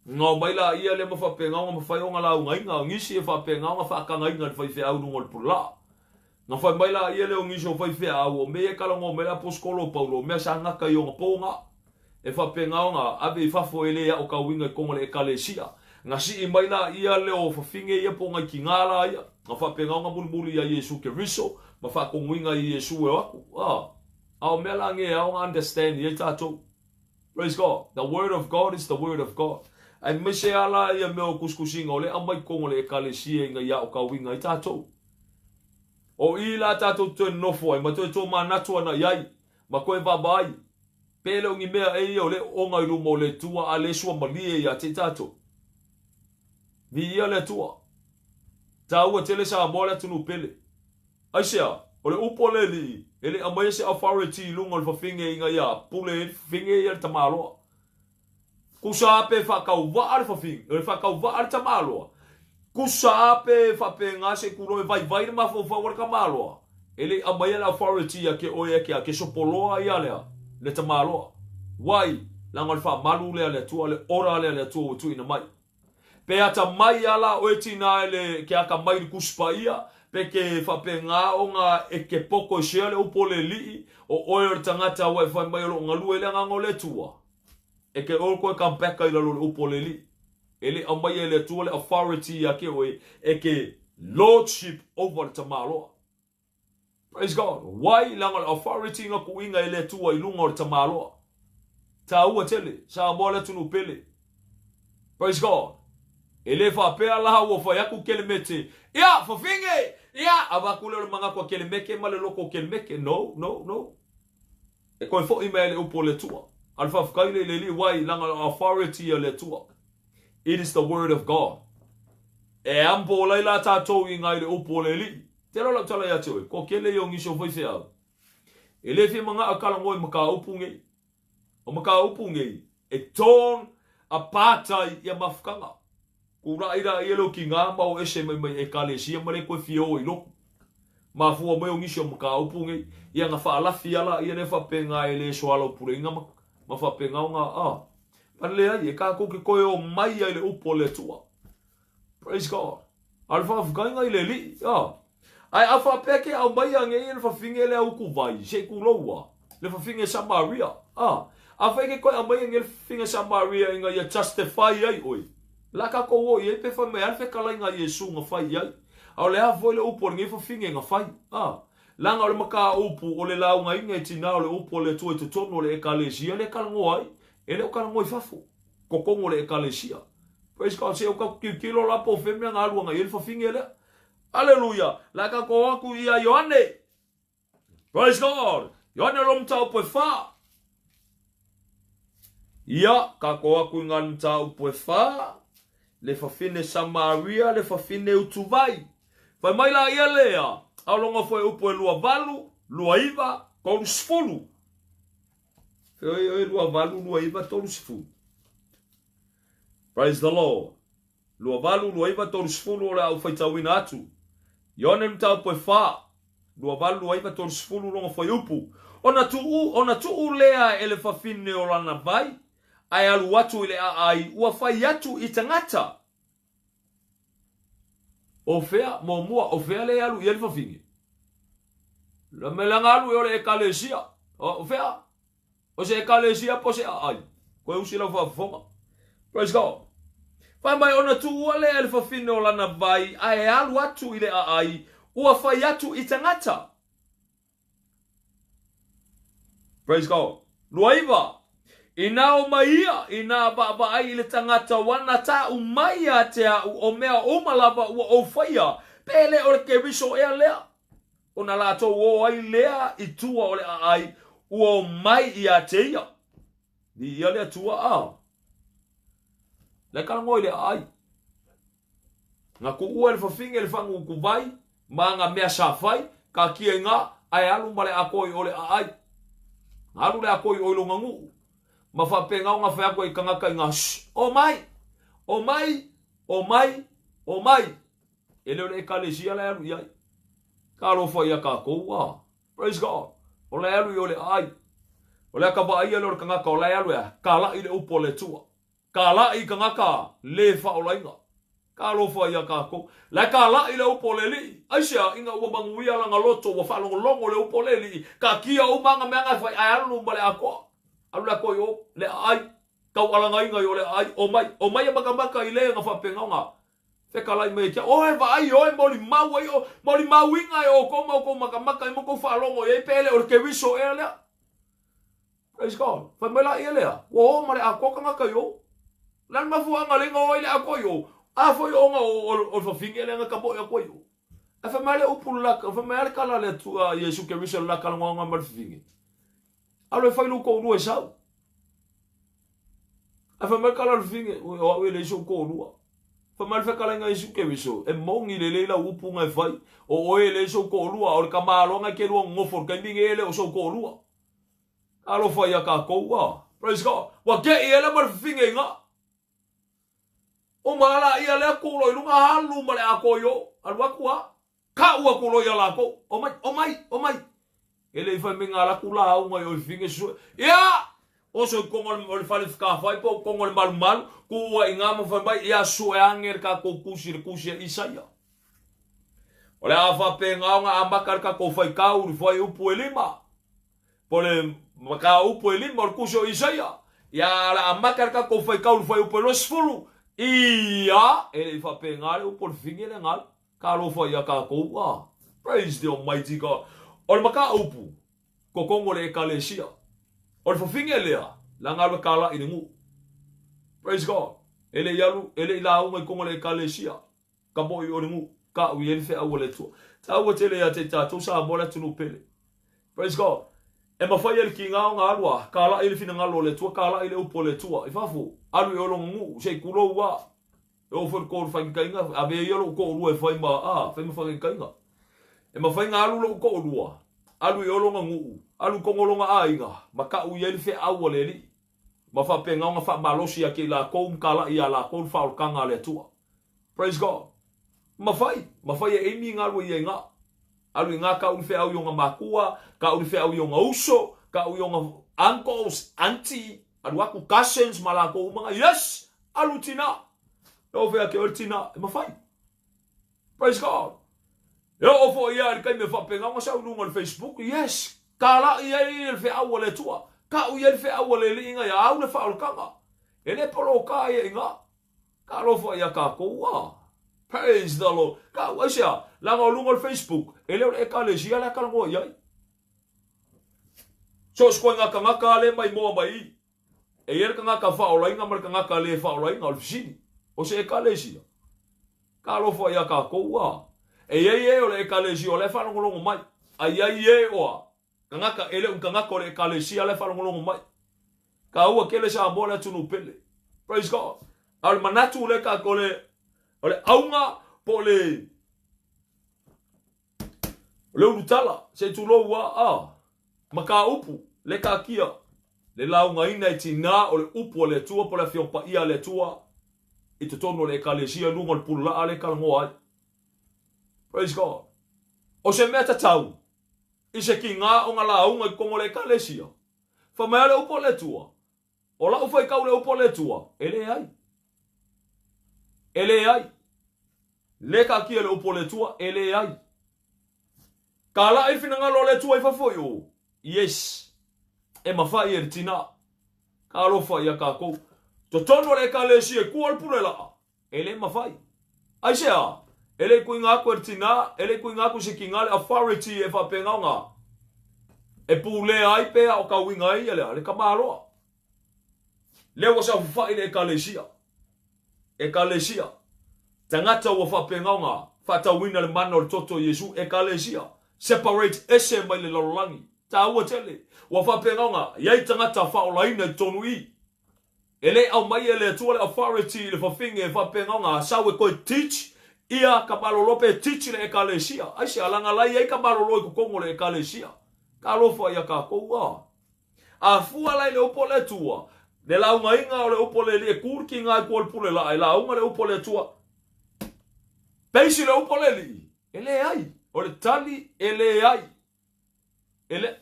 Speaker 1: Nga o mai laia lea ma faapena ona mafai ona laugaina nisi e faapena ona faatagaina le faifeau i luga o le pulaa. Na fai mai laia lea o nisi o faifeau, o mea ia e talanoa mai le Aposetolo o Paulo, o mea sa gata i ona po na, e faapena ona ave i fafo e le aotauina i totonu o le Ekalesia. Na sii mai laia lea o fafine ia po o nai tinā laia, na faapena ona mulimuli ia Iesu Keriso ma faatonuina i Iesu e o atu. A, a o mea la nei e ao ona understand i ai tatou. Praise God. The word of God is the word of God. Aemaise lava la ia mea o tusitusiga o lea e aumai i totonu o le Ekalesia ina ia aotauina ai tatou. O i la tatou toe nofo ai ma toe tomanatu ana i ai, ma toe vaavaai, pe le o ni mea e ia o le oga i luma o le Atua a le suamalie ia te tatou. Viia le Atua. Taua tele Samoa le atunuu pele. Aisea, o le upu a le Alii, e le aumaia se authority i luga o le fafine ina ia pule ai le fafine ia le tamaloa. Kusa a pe faatauvaa le fafine, e faatauvaa le tamaloa. Kusa a pe faapena se itulo e vaivai le mafaufau a le tamaloa, e le i aumaia le authority ia te oe e ke a ke sopoloa ia lea le tamaloa. Wai, leaga o le faamalu lea a le Atua, le ora lea a le Atua ua tuuina mai. Pe atamai a la oe tina e le ke akamai i le Tusi Paia, pe ke faapena ona e ke poto e share le upu o le Alii, o oe o le tagata ua e fai mai o loo galue i le Agaga o le Atua. E ke oe koe come back ai lalo o le upu o le Alii. E le aumaia e le Atua le authority ia ke oe e ke lordship over le tamaloa. Praise God. Why? Leaga o le authority na tuuina e le Atua i luga o le tamaloa. Taua tele, Samoa le atunuu pele. Praise God. E le faapea la ua fai atu Kelemete, ia, fafine, ia, avatu lea o le manatu a Kelemeke ma le loto o Kelemeke. No, no, no. E toe foi mai le upu o le Atua. A le faafetai lea i le Alii, why? Leaga o le authority a le Atua. It is the word of God. E ambo lai la tatou i ngai le upu o le Alii. Tele o lau tala ia te oe, kua kele ia o nisi o faifeau. E le fia manao e kalagoa i mataupu nei. O mataupu nei, e torn apartai ia mafutaga. Kulaʻi la ia leo kina ma o ese mai mai Ekalesia ma le koe fia o i loku. Mafua mai o nisi o mataupu nei, ia na faalafi ala ia le faapena e le soalaupuleina ma, ma faapena ona, a. But leai, e kākou ke koe o mai ai le upu o le Atua. Praise God. A o le faafetaiga i le Alii, a. Ae a faapea ke aumai anei le fafine lea utu vai, se i tuloua, le fafine Samaria, a. Afai ke koe aumai anei le fafine Samaria ina ia justify ai oe, la tatou o i ai pe fai mai a le fetalaiga a Iesu na fai i ai. A o le a foi le upu a lenei fafine na fai, a. Leaga o le mataupu o le laugaina e tinā o le upu a le Atua i totonu o le Ekalesia lea e talanoa ai, e le o talanoa i fafo. Totonu o le Ekalesia. Praise God, se o ka tilotilo la po o fea mea na alu ana i ai le fafine lea. Aleluia! Le a tatou o atu ia Ioane. Praise God! Ioane o lo mataupu e wha. Ia, tatou o atu i ngā mataupu e wha. Le fafine Samaria, le fafine utuvai. Fai mai la ia lea, a o longa fuaiupu e 28, 29, 30. Oi, oi, 28, 29, 30. Praise the Lord. 28, 29, 30 o le a ou faitauina atu. Ioane mataupu e 4, 28, 29, 30 longa fuaiupu. Ona tuu, ona tuu lea e le fafine o lana vai, ae alu atu i le aai, ua fai atu i tagata. O fea, muamua, o fea le alu i ai le fafine? La me langa alu i o le ekalesia. O fea? O se ekalesia po se aai. Koe usi lau faafofoga. Praise God. Fai mai ona tuua lea e le fafine o lana vai, ae alu atu i le aai, ua fai atu i tagata. Praise God. 29. Inā o mai ia, inā vaavaai i le tagata ua na taʻu mai ia te aʻu o mea uma lava ua ou faia, pe le o le Keriso ea lea? Ona latou o ai lea i tua o le aai, ua o mai ia te ia. Viia le Atua a. Le kalagoa i le aai. Nga kuʻua e le fafine le faguuku vai ma nga mea sa fai, ka kia i nga, ae alu ma le akoa i o le aai. Nga alu le akoa i o i longa nuu. Ma faapenga o nga fai atu ai i kangaka i nga, Shh! O mai! O mai! O mai! O mai! E le o le ekalesia la e alu i ai. Talofa ia tatou a. Praise God. O la e alu i o le aai. O le aka vaaia lea o le kangaka o la e alu e a, kalaʻi le upu a le Atua. Kalaʻi kangaka le faaolaina. Talofa ia tatou. La e kalaʻi le upu o le Alii. Aisea, ina ua manuia lana loto, ua faalogologo le upu o le Alii, taatia uma ana mea na e fai, ae alu ma le atoa. Alu le atoa i o, le aai, taualagaina i o le aai, omai, omai e matamata i le na faapenaona. Fetalai mai ia te au, Oe vaai oe molimau ai o, molimauina e outou ma outou matamata ai ma outou faalogo i ai pe le o le Keriso ea lea. Praise God. Fai mai la ia lea, ua o ma le atoa tagata i o. Le a le mafuaaga lea na o ai le atoa i o? A foi o ona o le fafine lea na tamoe atu ai i o. Ae fai mai le upu le la, fai mai le tala a le Atua Iesu Keriso le la talanoaga ma le fafine. Alu e fai lou toalua e sau. Ae fai mai le tala a le fafine, o au e leai sou toalua. Fai mai le fetalaiga a Iesu Keriso, e moni lelei lau upu na e fai, o oe e leai sou toalua, a o le tamaloa na e te lua nonofo i le taimi nei e le o sou toalua. Talofa ia tatou a. Praise God. Ua geʻi ai la ma le fafine i ga. Uma ala ia lea tu loa i luga alu ma le atoa i o. Alu atu a. Kau atu loa ia latou. Omai, omai, omai. E le i fai mai nga alu atu lauga i o i fafine sue. Ia! Oso i totonu o le fale fekafai po o totonu o le malumalu, tu ai i ga ma fai mai, ia sue ane le tatou tusi, le tusi a Isaia. O le a faapena ona amata le tatou faitau i le fuaiupu e 5. Po le mataupu e 5 o le tusi o Isaia. Ia o le a amata le tatou faitau i le fuaiupu e 20. Ia, e le i faapena le upu o le fafine lea na alu. Talofa ia tatou a. Praise the Almighty God. O le mataupu, totonu o le ekalesia. O le fafine lea, leaga alu e kalaʻi i le nuu. Praise God. E le i alu, e le i lauga i totonu o le ekalesia. Ka moʻi o le nuu, ka ui ai le feau a le Atua. Taua tele ia te i tatou Samoa le atunuu pele. Praise God. E mafai e le kiga ona alu a, kalaʻi le finagalo o le Atua, kalaʻi le upu o le Atua i fafo, alu i o lona nuu, se i kulou a. E oo foi i le toʻolu faitaitaiga, avea ia lou toʻolua e fai ma, a, fai ma faitaitaiga. E mafai ona alu lou toʻolua, alu i o lona nuu, alu i totonu o lona aiga, ma kau i ai le feau a le Alii. Ma faapena ona faamalosi ia te i latou ma kalaʻi iā latou le faaolataga a le Atua. Praise God. Mafai, mafai e Amy ona alu ai ia i ga. Alu i ga kau le feau i ona makua, kau le feau i ona uso, kau i ona uncles, auntie, alu atu cousins ma latou uma ga. Yes! Alu tina. E oo foi ia te oe le tina, e mafai. Praise God. E oo foi ia i le taimi e faapena ona sau i luga o le Facebook, yes, kalaʻi ai le feau a le Atua, kau i ai le feau a le Alii ina ia au le faaolataga. E le poloka ia i ga. Talofa ia tatou a. Praise the Lord. Kau aisea, leaga o luga o le Facebook, e le o le ekalesia la e talanoa i ai. So o se koiga tagata lea mai moa mai i. E i ai le tagata faaolaina ma le tagata le faaolaina, o le fesili. O se ekalesia. Talofa ia tatou a. E i ai e o le Ekalesia o la e faalogologo mai, a i ai e oa tagata e le o ni tagata o le Ekalesia la e faalogologo mai. Taua tele Samoa le atunuu pele. Praise God. A o le manatu lea tatou o le o le auga po o le o le ulutala se i tulou a a mataupu le taatia le laugaina e tinā o le upu a le Atua po o le Afioga Paia a le Atua i totonu o le Ekalesia i luga o le pululaa lea e talanoa ai. Praise God. O se mea tatau i se tiga ona lauga i totonu o le Ekalesia. Fai mai a le upu a le Atua, o lau faitau i le upu a le Atua, e leai. E leai. Le taatia i le upu a le Atua, e leai. Talai le finagalo o le Atua i fafo i o. Yes. E mafai e le tina. Talofa ia tatou. Totonu o le Ekalesia i tua o le pule laa. E le mafai. Aisea? E le i tuuina atu e le tina, e le i tuuina atu i se tina le authority e faapena ona e pulea ai pe aotauina ai ia le, le tamaloa. Lea ua saofafai le Ekalesia. Ekalesia. Tagata ua faapena ona faatauina le mana o le toto o Iesu. Ekalesia. Separate ese mai le lalolagi. Taua tele. Ua faapena ona i ai tagata faaolaina i totonu i. E le aumai e le Atua le authority i le fafine e faapena ona sau e toe teach ia ka malolo pe teach le Ekalesia. Aisea? Leaga la e i ai ka malolo i totonu o le Ekalesia. Talofa ia tatou a. A fua la i le upu a le Atua, le laugaina o le upu a le Alii e ku le kiga i tua o le pule laa e lauga le upu a le Atua. Base i le upu a le Alii, e leai. O le tali, e leai. E le,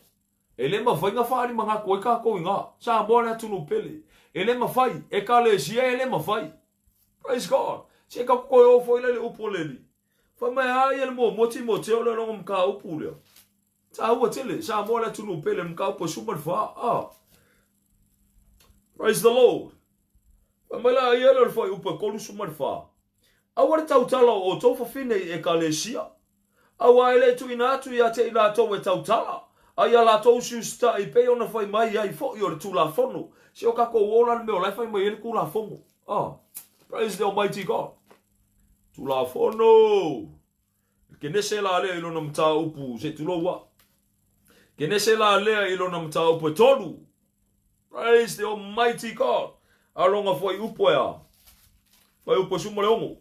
Speaker 1: e le mafai na faaali manatu ai tatou i na. Samoa le atunuu pele. E le mafai. Ekalesia e le mafai. Praise God. Se tatou toe o foi la i le upu a le Alii. Fai mai a ia le muamua Timoteo lea lona mataupu lea. Taua tele. Samoa le atunuu pele mataupu e 14. Ah. Praise the Lord. Fai mai la ia lea o le fuaiupu e 34. Aua le tautala o outou fafine i ekalesia. Aua e le tuuina atu ia te i latou e tautala, a ia latou siusitaʻi pei ona fai mai ai foi o le Tulafono. Se o kakou ola le mea o la e fai mai ai le Tulafono. Ah, praise the Almighty God. Tulafono! Kenese la lea i lona mataupu, se tulou a. Kenese la lea i lona mataupu e tolu. Praise the Almighty God. A longa foi upu e a. Foi upu e suma le ongo.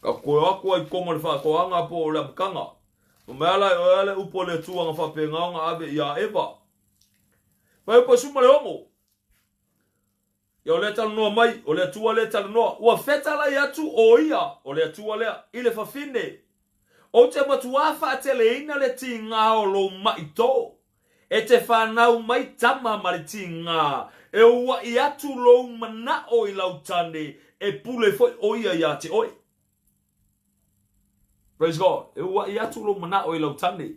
Speaker 1: Ka koe aku ai kongo le whakoanga po o le amkanga. O mea ala e oe ale upu o le tuanga whapengaonga ave i a Eva. Foi upu e suma le ongo. Ia o lea talanoa mai, o le Atua lea talanoa. Ua fetalai atu o ia, o le Atua lea, i le fafine. Ou te matuā faateleina le tigā o lou maʻi tō. E te whanau mai tama ma le tigā, e uaʻi atu lou manaʻo i lau tane, e pule foi ʻo ia iā te oe. Praise God. E uaʻi atu lou manaʻo i lau tane,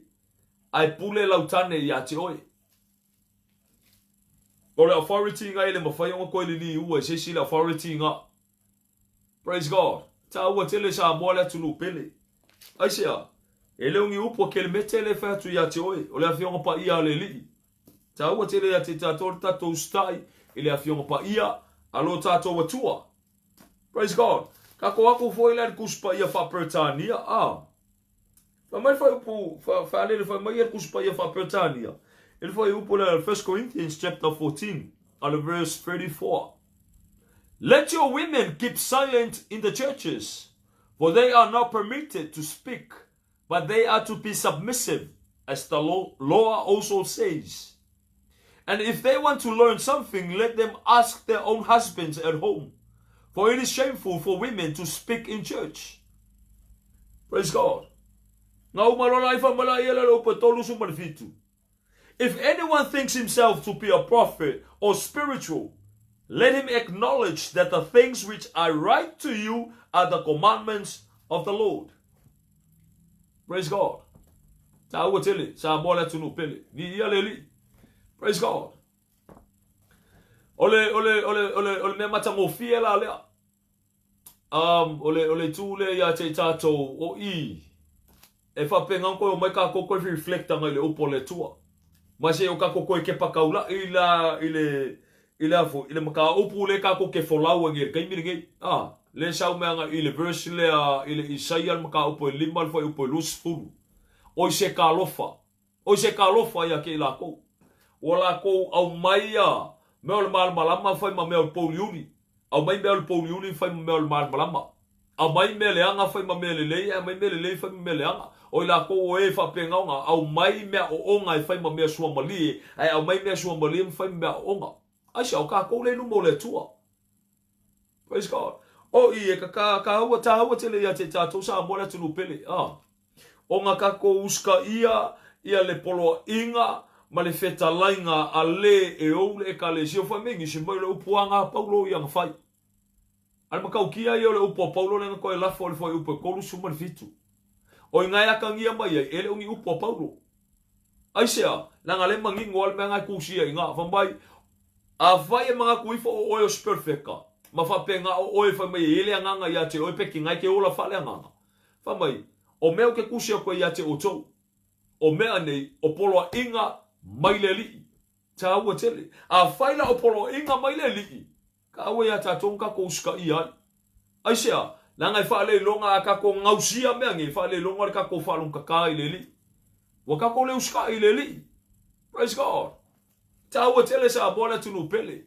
Speaker 1: a e pule lau tane iā te oe. O le authority nga e le mafai ona toe liliua e se isi le authority nga. Praise God. Taua tele Samoa le atunuu pele. Aisea? E le o ni upu a Kelemete le fai atu ia te oe, o le Afioga Paia a le Alii. Taua tele ia te tatou le tatou usitai i le Afioga Paia a lo tatou Atua. Praise God. Tatou aku foi la i le Tusi Paia Faa-Peretania, a. Fai mai le fuaiupu, faalele fai mai ia le Tusi Paia Faa-Peretania, i le fuaiupu lea, 1 Corinthians chapter 14, a le verse 34. Let your women keep silent in the churches, for they are not permitted to speak, but they are to be submissive, as the law, law also says. And if they want to learn something, let them ask their own husbands at home. For it is shameful for women to speak in church. Praise God. If anyone thinks himself to be a prophet or spiritual, let him acknowledge that the things which I write to you are the commandments of the Lord. Praise God. Taua tele, Samoa le atunuu pele. Viia le Alii. Praise God. O le, o le, o le, o le, o le mea matagofie la lea. Um, o le, o le itu lea ia te i tātou o i. E whapenga koe o mai kākou koe reflectanga i le upu o le Atua. Mai se o kākou koe kepa kaulaʻi la i le, i le afo, i le makaupu le kākou ke folau angi le kaimi lenei. Ah. Le sau meaga i le verse lea i le Isaia le mataupu e 5 le fuaiupu e 20. Oi se talofa, oi se talofa ia te i lakou. Ua lakou aumaia mea o le malamalama fai ma mea o le pouliuli. Aumai mea o le pouliuli fai ma mea o le malamalama. Aumai mea leaga fai ma mea lelei, ae aumai mea lelei fai ma mea leaga. O i lakou o e faapena ona aumai mea ooga e fai ma mea suamalie, ae aumai mea suamalie ma fai ma mea ooga. Aisea? O kakou lea i luma o le Atua. Praise God. O i e ka ka kāua tāua tele ia te tātou Samoa le atunuu pele. Ah. O ngā kākou usikaia ia le poloaiga ma le fetalaiga a le e ou le ekalesia whai me ngisi mai le upu a ngā Paulo i anga whai. A le mataukia ia o le upu a Paulo le nga koe lafo o le whai upu e 37. O i ngai akangia mai ai, e le ongi upu a Paulo. Aisea, leaga le manino a le mea na e kusia i nga, fai mai, Afai e manatu ifo o oe o se perfeka, ma faapena o oe e fai mai e i ai le agaga ia te oe pe kina e ke ola faaleagaga. Fai mai, O mea ou te kusi aku ai ia te outou, o mea nei, o poloaiga mai le Alii. Taua tele. Afai la o poloaiga mai le Alii, Taua iā tatou na tatou usitaia ai. Aisea? Leaga e faaleiloga a tatou gausia mea nei, e faaleiloga le tatou faalogotatā i le Alii. Ua tatou le usitai i le Alii. Praise God. Taua tele Samoa le atunuu pele.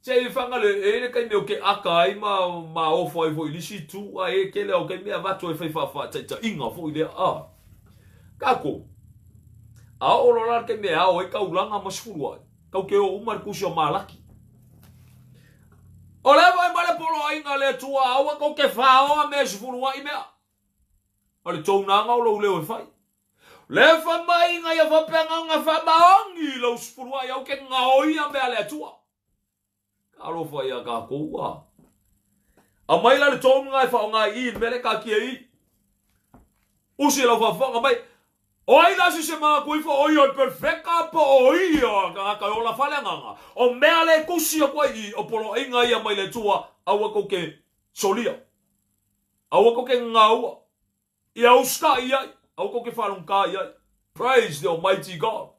Speaker 1: Se i whangale, e le taimi o ke aka ai ma, ma ofo ai foi i lisi itu, a e tele au taimi avatu ai fai whaataitaiga foi lea, a. Kākou, a oo loa la le taimi e ao ai taulaga ma sefulu ai, tau te o uma i le tusi o Malaki. O le fai mai le poloaiga a le Atua, aua tou te faoa mea e sefulu ai mea. O le tou naga o lou leo e fai. Le fai mai ina ia faapea ona faamaoni i lou sefulu ai, aua te gaoia mea a le Atua. Talofa ia tatou a. Aumai la le tonu na e faaaoga i i i le mea lea e taatia i i. Usi e lau faafofoga mai, O ai la se se manatu ifo o ia o le perfeka po o ia o le tagata e ola faaleagaga? O mea le tusi atu ai i i, o poloaiga ia mai le Atua, aua tou te solia. Aua tou te gagaua. Ia usitai i ai, aua tou te faalogotā i ai. Praise the Almighty God.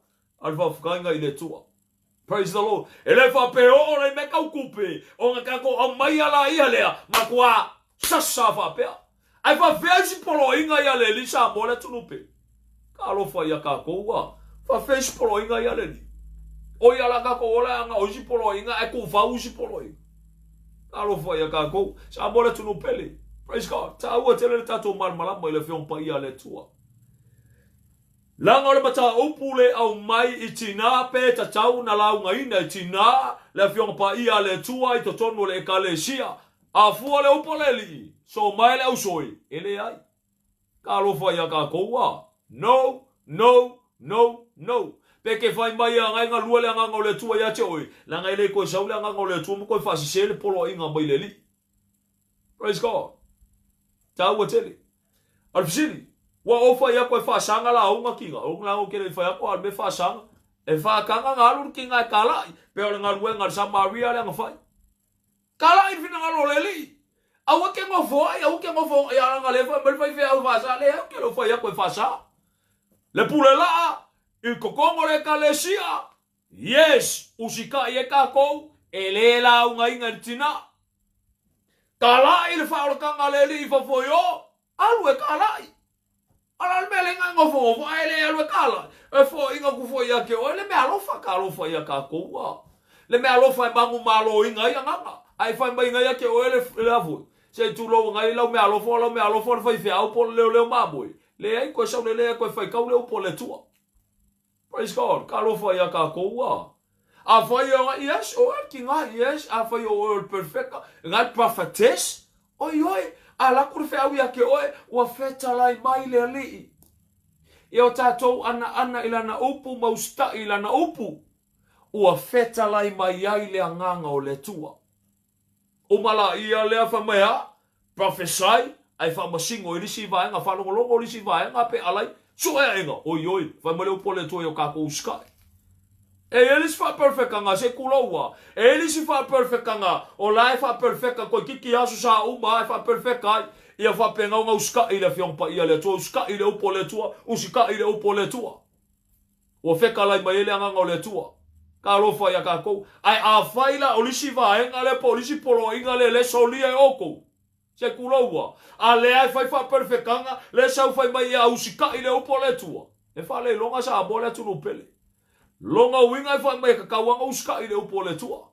Speaker 1: A le faafetaiga i le Atua. Praise the Lord. E le faapea oo le mea tau tupe, ona tatou aumaia la ia lea, matua sasa faapea. Ae faafefea isi poloaiga ia le Alii Samoa le atunuu pe? Talofa ia tatou a. Faafefea isi poloaiga ia le Alii? O ia la tatou ola ana o isi poloaiga ae tuufau isi poloaiga. Talofa ia tatou. Samoa le atunuu pele. Praise God. Taua tele le tatou malamalama i le Afioga Paia a le Atua. Leaga o le mataupu le aumai i tinā pe tatau na laugaina i tinā le Afioga Paia a le Atua i totonu o le Ekalesia. A fua le upu a le Alii, so mai le ausoi, e leai. Talofa ia tatou a. No, no, no, no. Pe ke fai mai a ngai galue le Agaga o le Atua ia te oe, leaga e le toe sau le Agaga o le Atua ma toe faasese le poloaiga mai le Alii. Praise God. Taua tele. O le fesili, ua ou fai atu e faasaga lauga kiga? O lauga ou te le i fai atu, a o le mea faasaga, e faataga ona alu le kiga e talai, pei o le galuega a le Samaria lea na fai. Talai le finagalo o le Alii. Aua ke nofo ai, aua ke nofo ai, a leaga lea fai mai le faifeau e faasa, leai ou te le o fai atu e faasa. Le pule laa i totonu o le Ekalesia, yes, usitai ai tatou, e le laugaina i le tina. Talai le faaolataga a le Alii i fafo i o, alu e talai. A o le a le mea lea e nofonofo ae le alu e tala? E foaiina atu foi ia te oe le mea alofa, talofa ia tatou a. Le mea alofa e manumaloina ai agaga. Ae fai mai ia te oe le le a foi? Se i tulou ngai lau mea alofa, o lau mea alofa o le faifeau po o le leoleo mamoe. Leai, toe sau lelei toe faitau le upu a le Atua. Praise God, talofa ia tatou a. Afai e ona, yes, o oe tina, yes, afai o oe o le perfecta, ngai prophetess, oi oi, a laku le feau ia te oe, ua fetalai mai le Alii. Ia o tatou anaana i lana upu ma usitai i lana upu, ua fetalai mai ai le Agaga o le Atua. Uma laia lea fai mai a, prophesy, ae faamasino i le isi vaega, faalogologo i le isi vaega pe alai, sueaega, oi oi, fai mai le upu a le Atua i o kākou usikai. E i ai le isi faaperfectanga, se tulou a, e i ai le isi faaperfectanga, o la e faaperfecta toeitiiti aso sa uma a e faaperfecta ai, ia faapena ona usikai i le Afioga Paia a le Atua, usikai i le upu a le Atua, usikai i le upu a le Atua. Ua fetalai mai ai le Agaga o le Atua. Talofa ia tatou. Ae afai la o le isi vaega lea po o le isi poloaiga lea lea e solia e outou. Se kuloua, a lea e fai faaperefekaga, lea sau fai mai ia usitaʻi le upu a le Atua. E faaleiloga Samoa le atunuu pele. Lona uiga e fai mai e tatau lava ona usitaʻi le upu a le Atua.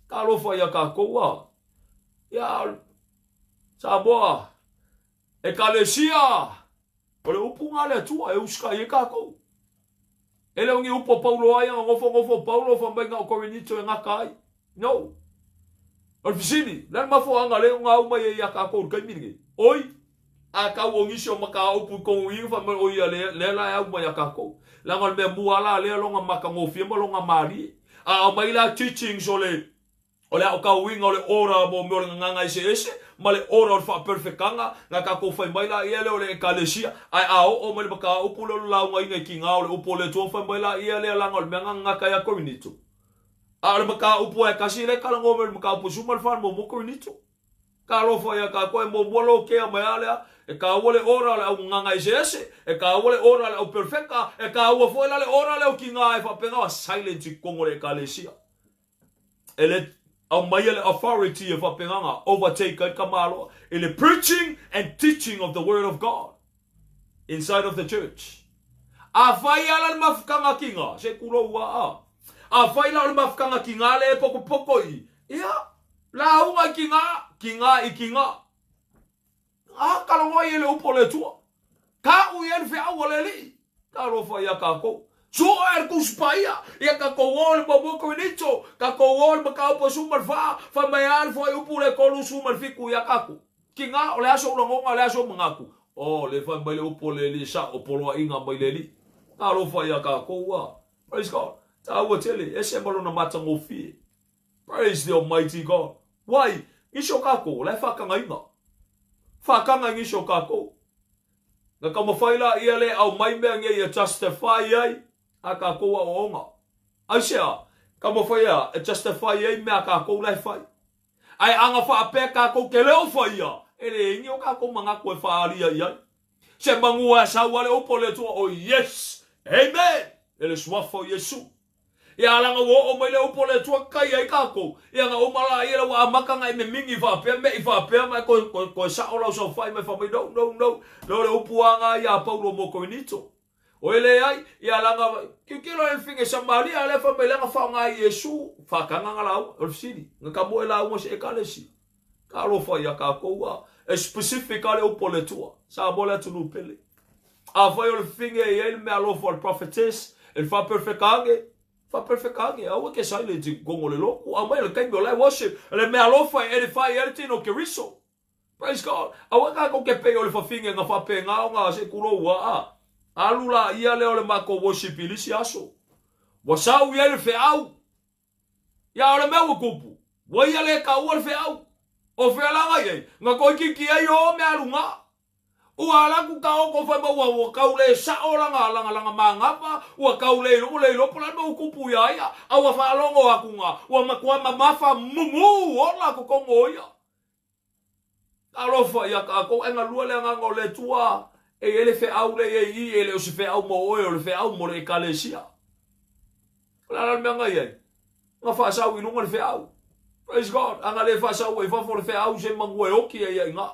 Speaker 1: Talofa ia tatou a. Ia Samoa, Ekalesia, o le upu na a le Atua e usitaʻi ai tatou. E le o ni upu a Paulo ai, na nofonofo o Paulo fai mai na o Korinito e gata ai. No. O le fesili, le a le mafuaaga lea ua gau mai ai ia tatou i le taimi lenei? Oi, a tau o nisi o mataupu i tonu i fai mai o ia lea, lea la e au mai ia tatou. Leaga o le mea mua la lea lona matagofie ma lona malie. A aumai la teachings o le O le aotauina o le ora mo mea o le gagana eseese ma le ora o le faaperefekaga, na tatou fai mai laia lea o le Ekalesia, ae a oo mai le mataupu lea o le laugaina i tiga o le upu o le Atua fai mai laia lea leaga o le mea gagata ia Korinito. A o le mataupu lava e tasi lea e talanoa mai o le mataupu e 14 muamua Korinito. Talofa ia tatou e muamua lokea mai a lea, e taua le ora o le au gagana eseese, e taua le ora o le au perefeka, e taua foi la le ora lea o tiga e faapena o silent i totonu o le Ekalesia. E le aumaia le authority e faapena overtake ai tamaloa i le preaching and teaching of the word of God inside of the church. Afai ala le mafutaga ki nga, se kulou a a. Afai la o le mafutaga ki nga le e pokopoko i, ia, lauga i ki nga, ki nga i ki nga. A talanoa i e le upu o le Atua. Ka u i ai le feau a le Alii. Talofa ia tatou. Sua e le Tusi Paia, ia tatou o i le muamua Korinito, tatou o i le mataupu e 14, fai mai a le fuaiupu le 37 ia tatou. Tiga, o le a sou lagona, o le a sou manatu? Oh, le fai mai le upu o le Alii e sao, o poloaiga mai le Alii. Talofa ia tatou a. Praise God. Taua tele, ese ma lona matagofie. Praise the Almighty God. Wai, nisi o kākou, o la e whakanga Whakanga i nisi o kākou. Na taumawhai la ia le au mai mea ngei e justify ai a kākou aoaoga. Aisea, taumawhai a e justify ai mea a kākou la e whai. Ae anga whaapea kākou ke leo whaia, e le ingi o kākou manatu e whaalia i ai. Se manu a sau ale upo le Atua, oh yes, amen, e le suafa o Iesu. Ia leaga ua oo mai le upu o le Atua kai ai kākou. Ia na uma la ia ua amata na e memingi faapea, me'i faapea ma e koe, koe, koe sa'o lau saofai mai fai mai no, no, no. Lea o le upu a ngā iā Paulo mo Korinito. O e leai, ia leaga, tilotilo i le fine Samaria lea fai mai leaga faaaoga e Iesu, faataga nga lauga, o le fesili, na ka moe lauga se Ekalesia. Talofa ia kākou a, e specific a le upu o le Atua, Samoa le atunuu pele. Afai o le fine e iai le mea alofa o le prophetess, e le faaperefeka age, faaperefeka age, aua ke silent i totonu o le lotu, aumai o le taimi o la e worship, le mea alofa e edify ai le tino o Keriso. Praise God. Aua kākou ke pei o le fafine na faapena ona se kulou a a. Alu la ia lea o le matou worship i le isi aso. Ua sau i ai le feau. Ia o le mea ua tupu, ua ia le taua le feau. O fea la na i ai? Na toeitiiti ai o mea alu na. Ua ala atu taoto fai mai ua ua tau le sa'o lana lana lana manava, ua tau le iloa le iloa po o le a le mea ua tupu iā ia, a ua faalogo atu na ua matua mamafa mumu ola totonu o ia. Talofa ia tatou, ae galue le Agaga o le Atua, e i ai le feau lea i ai i i, e le o se feau mo oe, o le feau mo le Ekalesia. O le a la le mea na i ai? Na faasau i luga le feau. Praise God. A na le faasau ai i fafo le feau, se manu e oti ai ia i ina.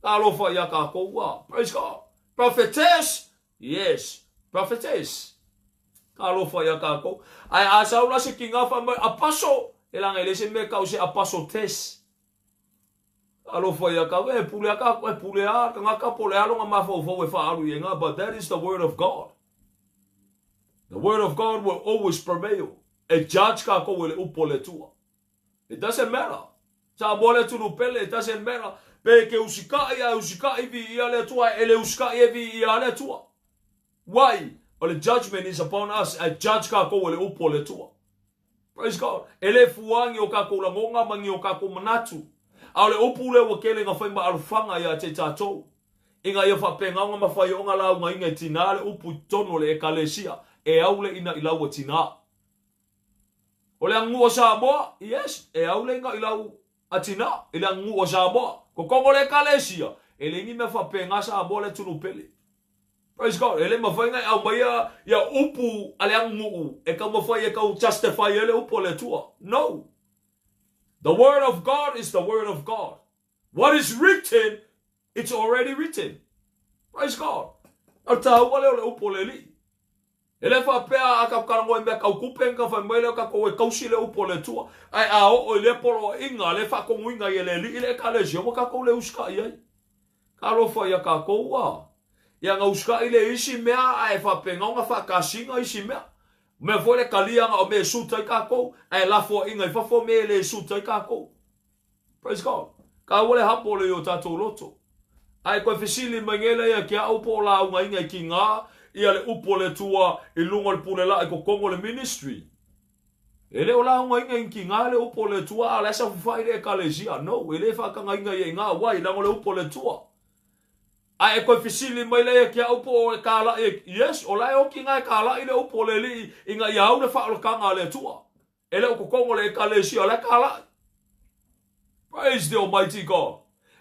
Speaker 1: Talofa ia tatou a. Praise God. Prophetess? Yes. Prophetess. Talofa ia tatou. Ae a sau la se tiga fai mai, apostle, e leaga e leai se mea e tau se apostle test. Alofa ia kau, e pule a ka, e pule a tangata po le a lona mafaufau e faaalu i ai nga, but that is the word of God. The word of God will always prevail. E judge kakou e le upu o le Atua. It doesn't matter. Samoa le atunuu pele, it doesn't matter. Pe ke usika'i a e usika'i viia le Atua, e le usika'i e viia le Atua. Why? O le judgment is upon us. E judge kakou e le upu o le Atua. Praise God. E le fua ni o kākou lagona ma ni o kākou manatu. A o le upu lea ua tele ina fai ma alofaga iā te tātou. Ina ia faapena ona mafai ona laugaina e tinā le upu i totonu o le Ekalesia, e au le ina i lau a tinā. O le aganuu a Samoa, yes, e au le ina i lau a tinā, i le aganuu a Samoa. Totonu o le Ekalesia, e leai ni mea faapena Samoa le atunuu pele. Praise God. E le mafai ona e aumaia ia upu a le aganuu e taumafai e tau justify ai le upu a le Atua. No. The word of God is the word of God. What is written, it's already written. Praise God. O le taua lea o le upu o le Alii. E le faapea a ka talanoa i mea tau tupe ona fai mai lea o tatou e tausi le upu a le Atua. Ae a oo i lea poloaiga, lea faatonuina ai e le Alii le Ekalesia, ua tatou le usitai ai. Talofa ia tatou a. Ia na usitai le isi mea ae faapena ona faatasina isi mea. O mea foi le talia na o mea e suit ai tatou, ae lafoaiga i fafo mea e le suit ai tatou. Praise God. Taua le humble i o tatou loto. Ae toe fesili mai nei la ia te au po o laugaina i kina ia le upu a le Atua i luga o le pule laa i totonu o le ministry. E le o laugaina i kina le upu a le Atua a o la e saofafai le Ekalesia. No, e le faatagaina ia i ina. Why? Leaga o le upu a le Atua. Ae e toe fesili mai la ia te au po o e kalai e, yes, o la e oti ina e kalai le upu a le Alii ina ia au le faaolataga a le Atua. E le o totonu o le Ekalesia, o la e kalai. Praise the Almighty God.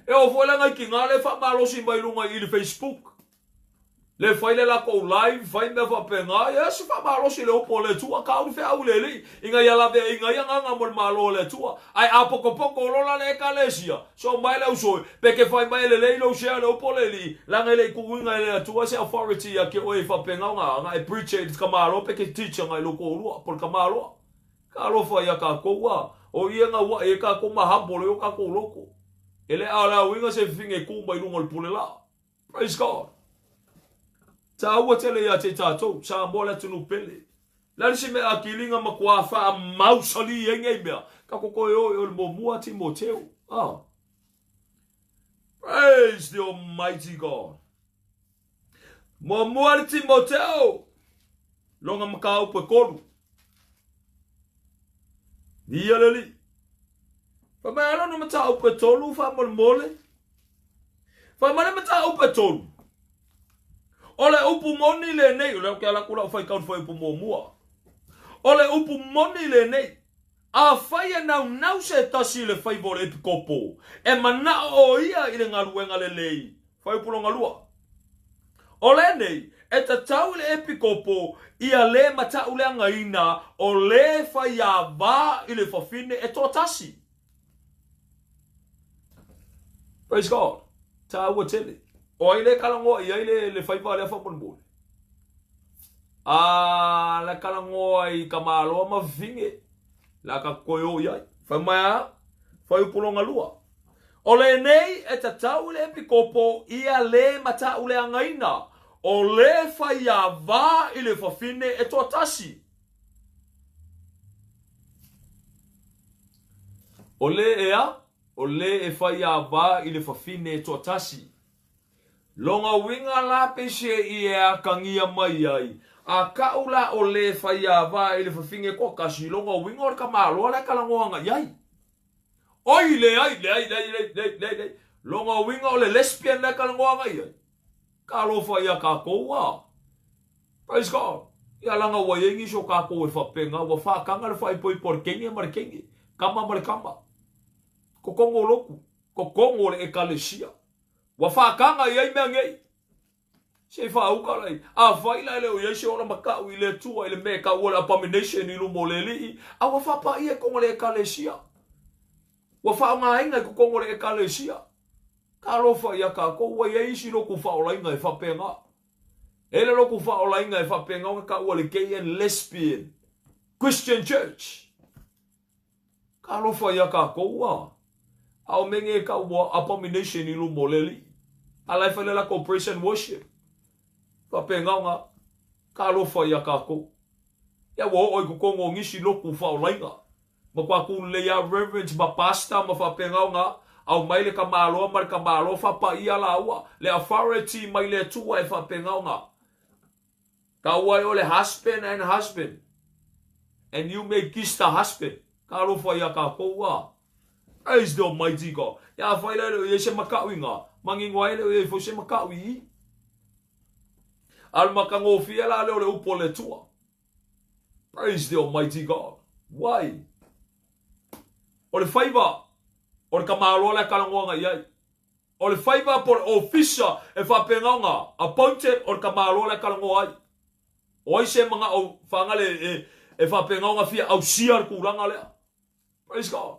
Speaker 1: E oo foi la nai tina le faamalosi mai luga i le Facebook. Le fai le latou live, fai mea faapena, yes, faamalosi le upu a le Atua, tau le feau i le Alii, ina ia laveaiina ai agaga mo le Malo o le Atua. Ae a potopoto loa la le Ekalesia, so mai le ausoi, pe ke fai mai e lelei lou share le upu a le Alii, leaga e le i tuuina e le Atua se authority ia te oe e faapena ona aga e preach e i le tamaloa pe ke teach aga i lou toalua, po le tamaloa. Talofa ia tatou a, o ia na uaʻi ai tatou ma humble ai o tatou loto. E le a o le a uiga se fifine e tu mai luga o le pule laa. Praise God. Taua tele ia te tatou, Samoa le atunuu pele. Le a le isi mea a kiliga matua faamausali ai nei mea, tatou toe o i o le muamua Timoteo. Ah. Praise the Almighty God. Muamua le Timoteo, lona mataupu e kolu. Ia le alii. Fai mai a lona mataupu e tolu faamolemole. Fai mai le mataupu e tolu. O le upu moni lenei, o lea ou te ala atu lau faitau i le fuaiupu muamua. O le upu moni lenei, afai e naunau se tasi i le faiva o le epikopo, e manao o ia i le galuega lelei, Fuaiupu lona lua. O lenei, e tatau i le epikopo ia le matauleagaina o le faiava i le fafine e toatasi. Praise God. Taua tele. O ai le talanoa i ai le, le faiva lea faamolemole? A le talanoa i tamaloa ma fafine. La ka koe o i ai. Fai mai a, fuaiupu lona lua. O lenei e tatau i le epikopo ia le matauleagaina, o le faiava i le fafine e toatasi. O le ea, o le e faiava i le fafine e toatasi. Lona uiga la peisei e atagia mai ai, a kau la o le faiava i le fafine e toatasi, lona uiga o le tamaloa la e talanoa agai ai. Oi, leai, leai, leai, leai, leai, leai, leai. Lona uiga o le lesbian lea e talanoa agai ai. Talofa ia tatou a. Praise God. Ia leaga ua i ai nisi o tatou e faapena, ua faataga le faaipoipo a le teine ma le teine, tama ma le tama. Totonu o lotu, totonu o le ekalesia. Ua faataga i ai mea nei. Se i faauka lai. Afai la e le o i ai se ola matau i le Atua i le mea e taua le abomination i luma o le Alii, a ua faapaia i totonu o le Ekalesia. Ua faaaogaina i totonu o le Ekalesia. Talofa ia tatou, ua i ai isi lotu faaolaina e faapena. E le lotu faaolaina e faapena ona taua le Gay and Lesbian Christian Church. Talofa ia tatou a. A o mea nei e tau ua abomination i luma o le Alii. A la e fai le latou praise and worship. Faapena ona talofa ia tatou. Ia ua oo i totonu o nisi lotu faaolaina. Matua tu lelei a reverends ma pastor ma faapena ona aumai le tamaloa ma le tamaloa faapaia laua. Le authority mai le Atua e faapena ona Taua ai o le husband and husband and you may kiss the husband. Talofa ia tatou a. Praise the Almighty God. Ia afai la e le o i ai se makau i nga, manino ai e le o i ai foi se makau i i. A o le matagofie la lea o le upu a le Atua. Praise the Almighty God. Why? O le faiva o le tamaloa la e talanoa agai ai. O le faiva po o le ofisa e faapena ona appointed o le tamaloa la e talanoa ai. O ai se manao faagale e, e faapena ona fia ausia le tulaga lea. Praise God.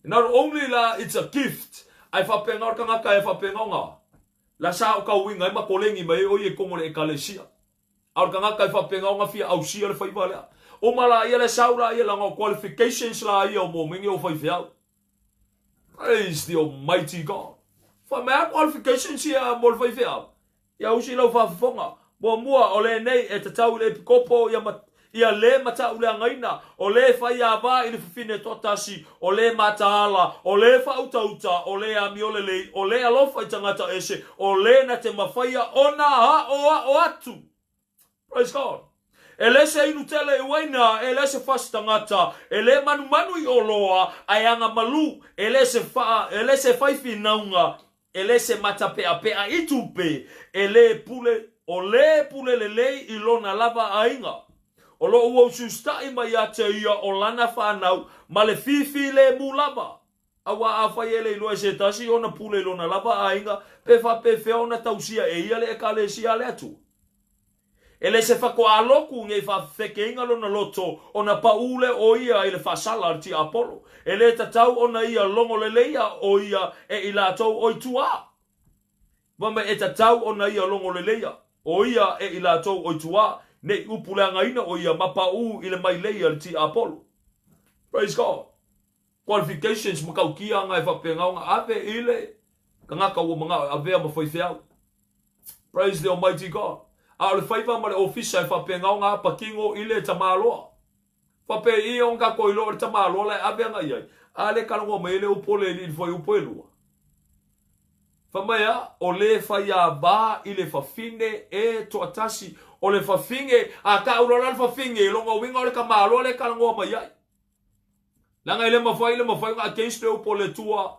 Speaker 1: Not only la it's a gift, Ae faapena o le tagata e faapena ona la sa o tauiga ai ma koleni mai ai o ia i totonu o le Ekalesia. A o le tagata e faapena ona fia ausia le faiva lea. Uma laia le sau laia leaga o qualifications laia o mo mea nei o faifeau. Praise the Almighty God. Fai mai a qualifications ia mo le faifeau. Ia usi lau faafofoga. Muamua, o lenei e tatau i le epikopo ia ma, ia le matauleagaina, o le faiava i le fafine toatasi, o le mataala, o le faautauta, o le amiolelei, o le alofa i tagata ese, o le na te mafaia ona aoao atu. Praise God. E le se inu tele i uaina, e le se fasi tagata, e le manumanu i oloa, ae aga malu, e le se faa, e le se fai finauga, e le se matapeapea i tupe, e le pule, o le pule lelei i lona lava aiga. O loo ua usiusitai mai ia te ia o lana fanau ma le fifilemu lava. Aua afai e le iloa e se tasi ona pule i lona lava aiga, pe faapefea ona tausia e ia le Ekalesia a le Atua? E le se faatoa lotu nei faafefekeina lona loto ona paʻu lea o ia i le faasala a le tiapolo. E le tatau ona ia logoleleia o ia e i latou o i tua. Fai mai e tatau ona ia logoleleia o ia e i latou o i tua nei upu leagaina o ia ma paʻu i le mailei a le tiapolo. Praise God. Qualifications matautia aga e faapena ona ave i le tagata ua manao e avea ma faifeau. Praise the Almighty God. A o le faiva ma le ofisa e faapena ona apakino i le tamaloa. Faapei i ona tatou iloa o le tamaloa la e ave aga i ai. A le talanoa mai ai le upu o le alii i le fuaiupu e lua. Fai mai a, o le faiava i le fafine e toatasi. O le fafine, a tau loa la le fafine, lona uiga o le tamaloa lea e talanoa mai ai. Leaga e le mafai, le mafai ona against le upu o le Atua.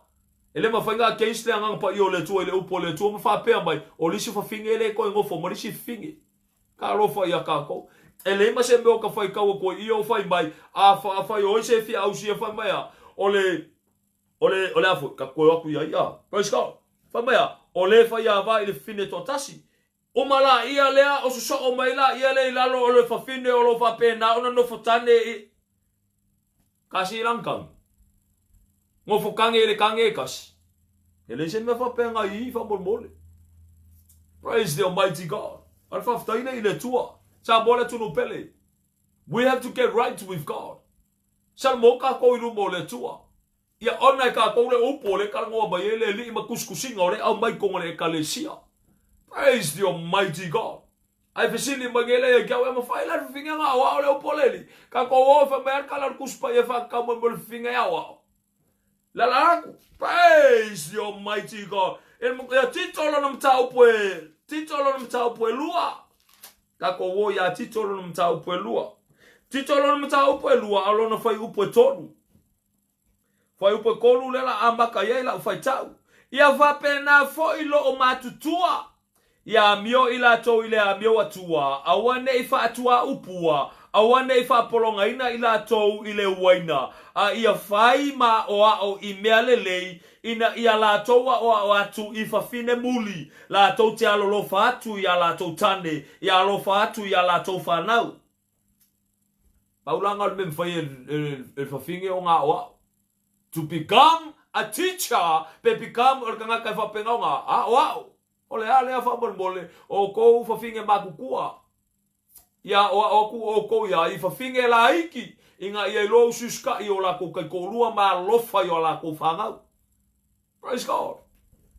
Speaker 1: E le mafai ona against le Agaga Paia o le Atua i le upu o le Atua ma faapea mai, o le isi fafine e le toe nofo ma le isi fafine. Talofa ia tatou. E leai ma se mea o ka faitau atu ai ia o fai mai, a fai o ai se fia ausia fai mai a, o le, o le, o le a foi, ka toe o atu ia ia. Praise God. Fai mai a, o le faiava i le fafine toatasi. Uma laia lea, o sosoo mai laia lea i lalo o le fafine o lo o faapena ona nofo tane i kasi i lagikagi. Nofo kage i le kage e kasi. E leai se mea faapena i i faamolemole. Praise the Almighty God. A le faafetai lea i le Atua. Samoa le atunuu pele. We have to get right with God. Salamo kākou i luma o le Atua. Ia ona e kākou le upu o le talanoa mai ai le Alii ma tusitusiga o le aumai i totonu o le Ekalesia. Praise the Almighty God. Ae fesili mai nei lea ia te au, e mafai la le fifine ona aoao le upu o le Alii? Tatou o e fai mai lava le tala o le Tusi Paia e faatatau mai mo le fifine e aoao. Lala atu. Praise the Almighty God. Ia Tito lona mataupu e, Tito lona mataupu e lua. Tatou o iā Tito lona mataupu e lua. Tito lona mataupu e lua, a lona fuaiupu e tolu. Fuaiupu e kolu lea la amata i ai lau faitau. Ia faapena foi loo matutua. Ia amio i latou i le amio atua, aua ne i faatuaupua, aua ne i faapologaina i latou i le uaina, a ia fai ma aʻoaʻo i mea lelei, ina ia latou aʻoaʻo atu i fafine muli, latou te alolofa atu iā latou tane, ia alofa atu iā latou fanau. Pau la o le mea mafai e le fafine ona aʻoaʻo. To become a teacher pe become o le tagata e faapena ona aʻoaʻo. O le a lea faamolemole o kou fafine matutua. Ia aʻoaʻo atu ʻoukou iā i fafine laiki ina ia iloa usiusitaʻi o latou kaitoalua ma alofa i o latou fanau. Praise God.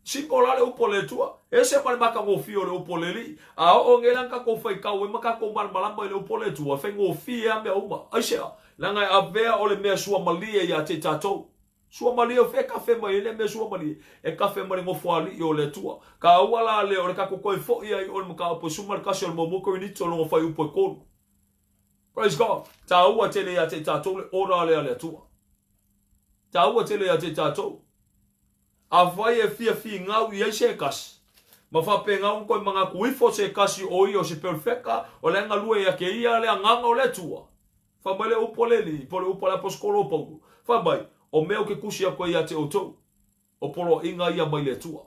Speaker 1: Simple la le upu o le Atua. Ese ma le matagofie o le upu o le Alii. A oo nei la na tatou faitau ai ma tatou malamalama i le upu o le Atua, e faigofie lava mea uma. Aisea? Leaga e avea o le mea suamalie ia te tatou. Suamalie o fea e kafe mai ai lea mea suamalie? E kafe mai le Nofoalii o le Atua. Taua la lea o le tatou toe foi ai o le mataupu e 11 o le muamua Korinito lona fuaiupu e tolu. Praise God. Taua tele ia te tatou le order lea a le Atua. Taua tele ia te tatou. Afai e fia finau i ai se kasi, ma faapena ona toe manatu ifo se kasi o ia o se perofeta, o le a galue ia te ia le Agaga o le Atua. Fai mai le upu a le Alii, po o le upu a le Aposetolo o Paulo, fai mai, O mea ou te tusi atu ai ia te outou, o poloaiga ia mai le Atua,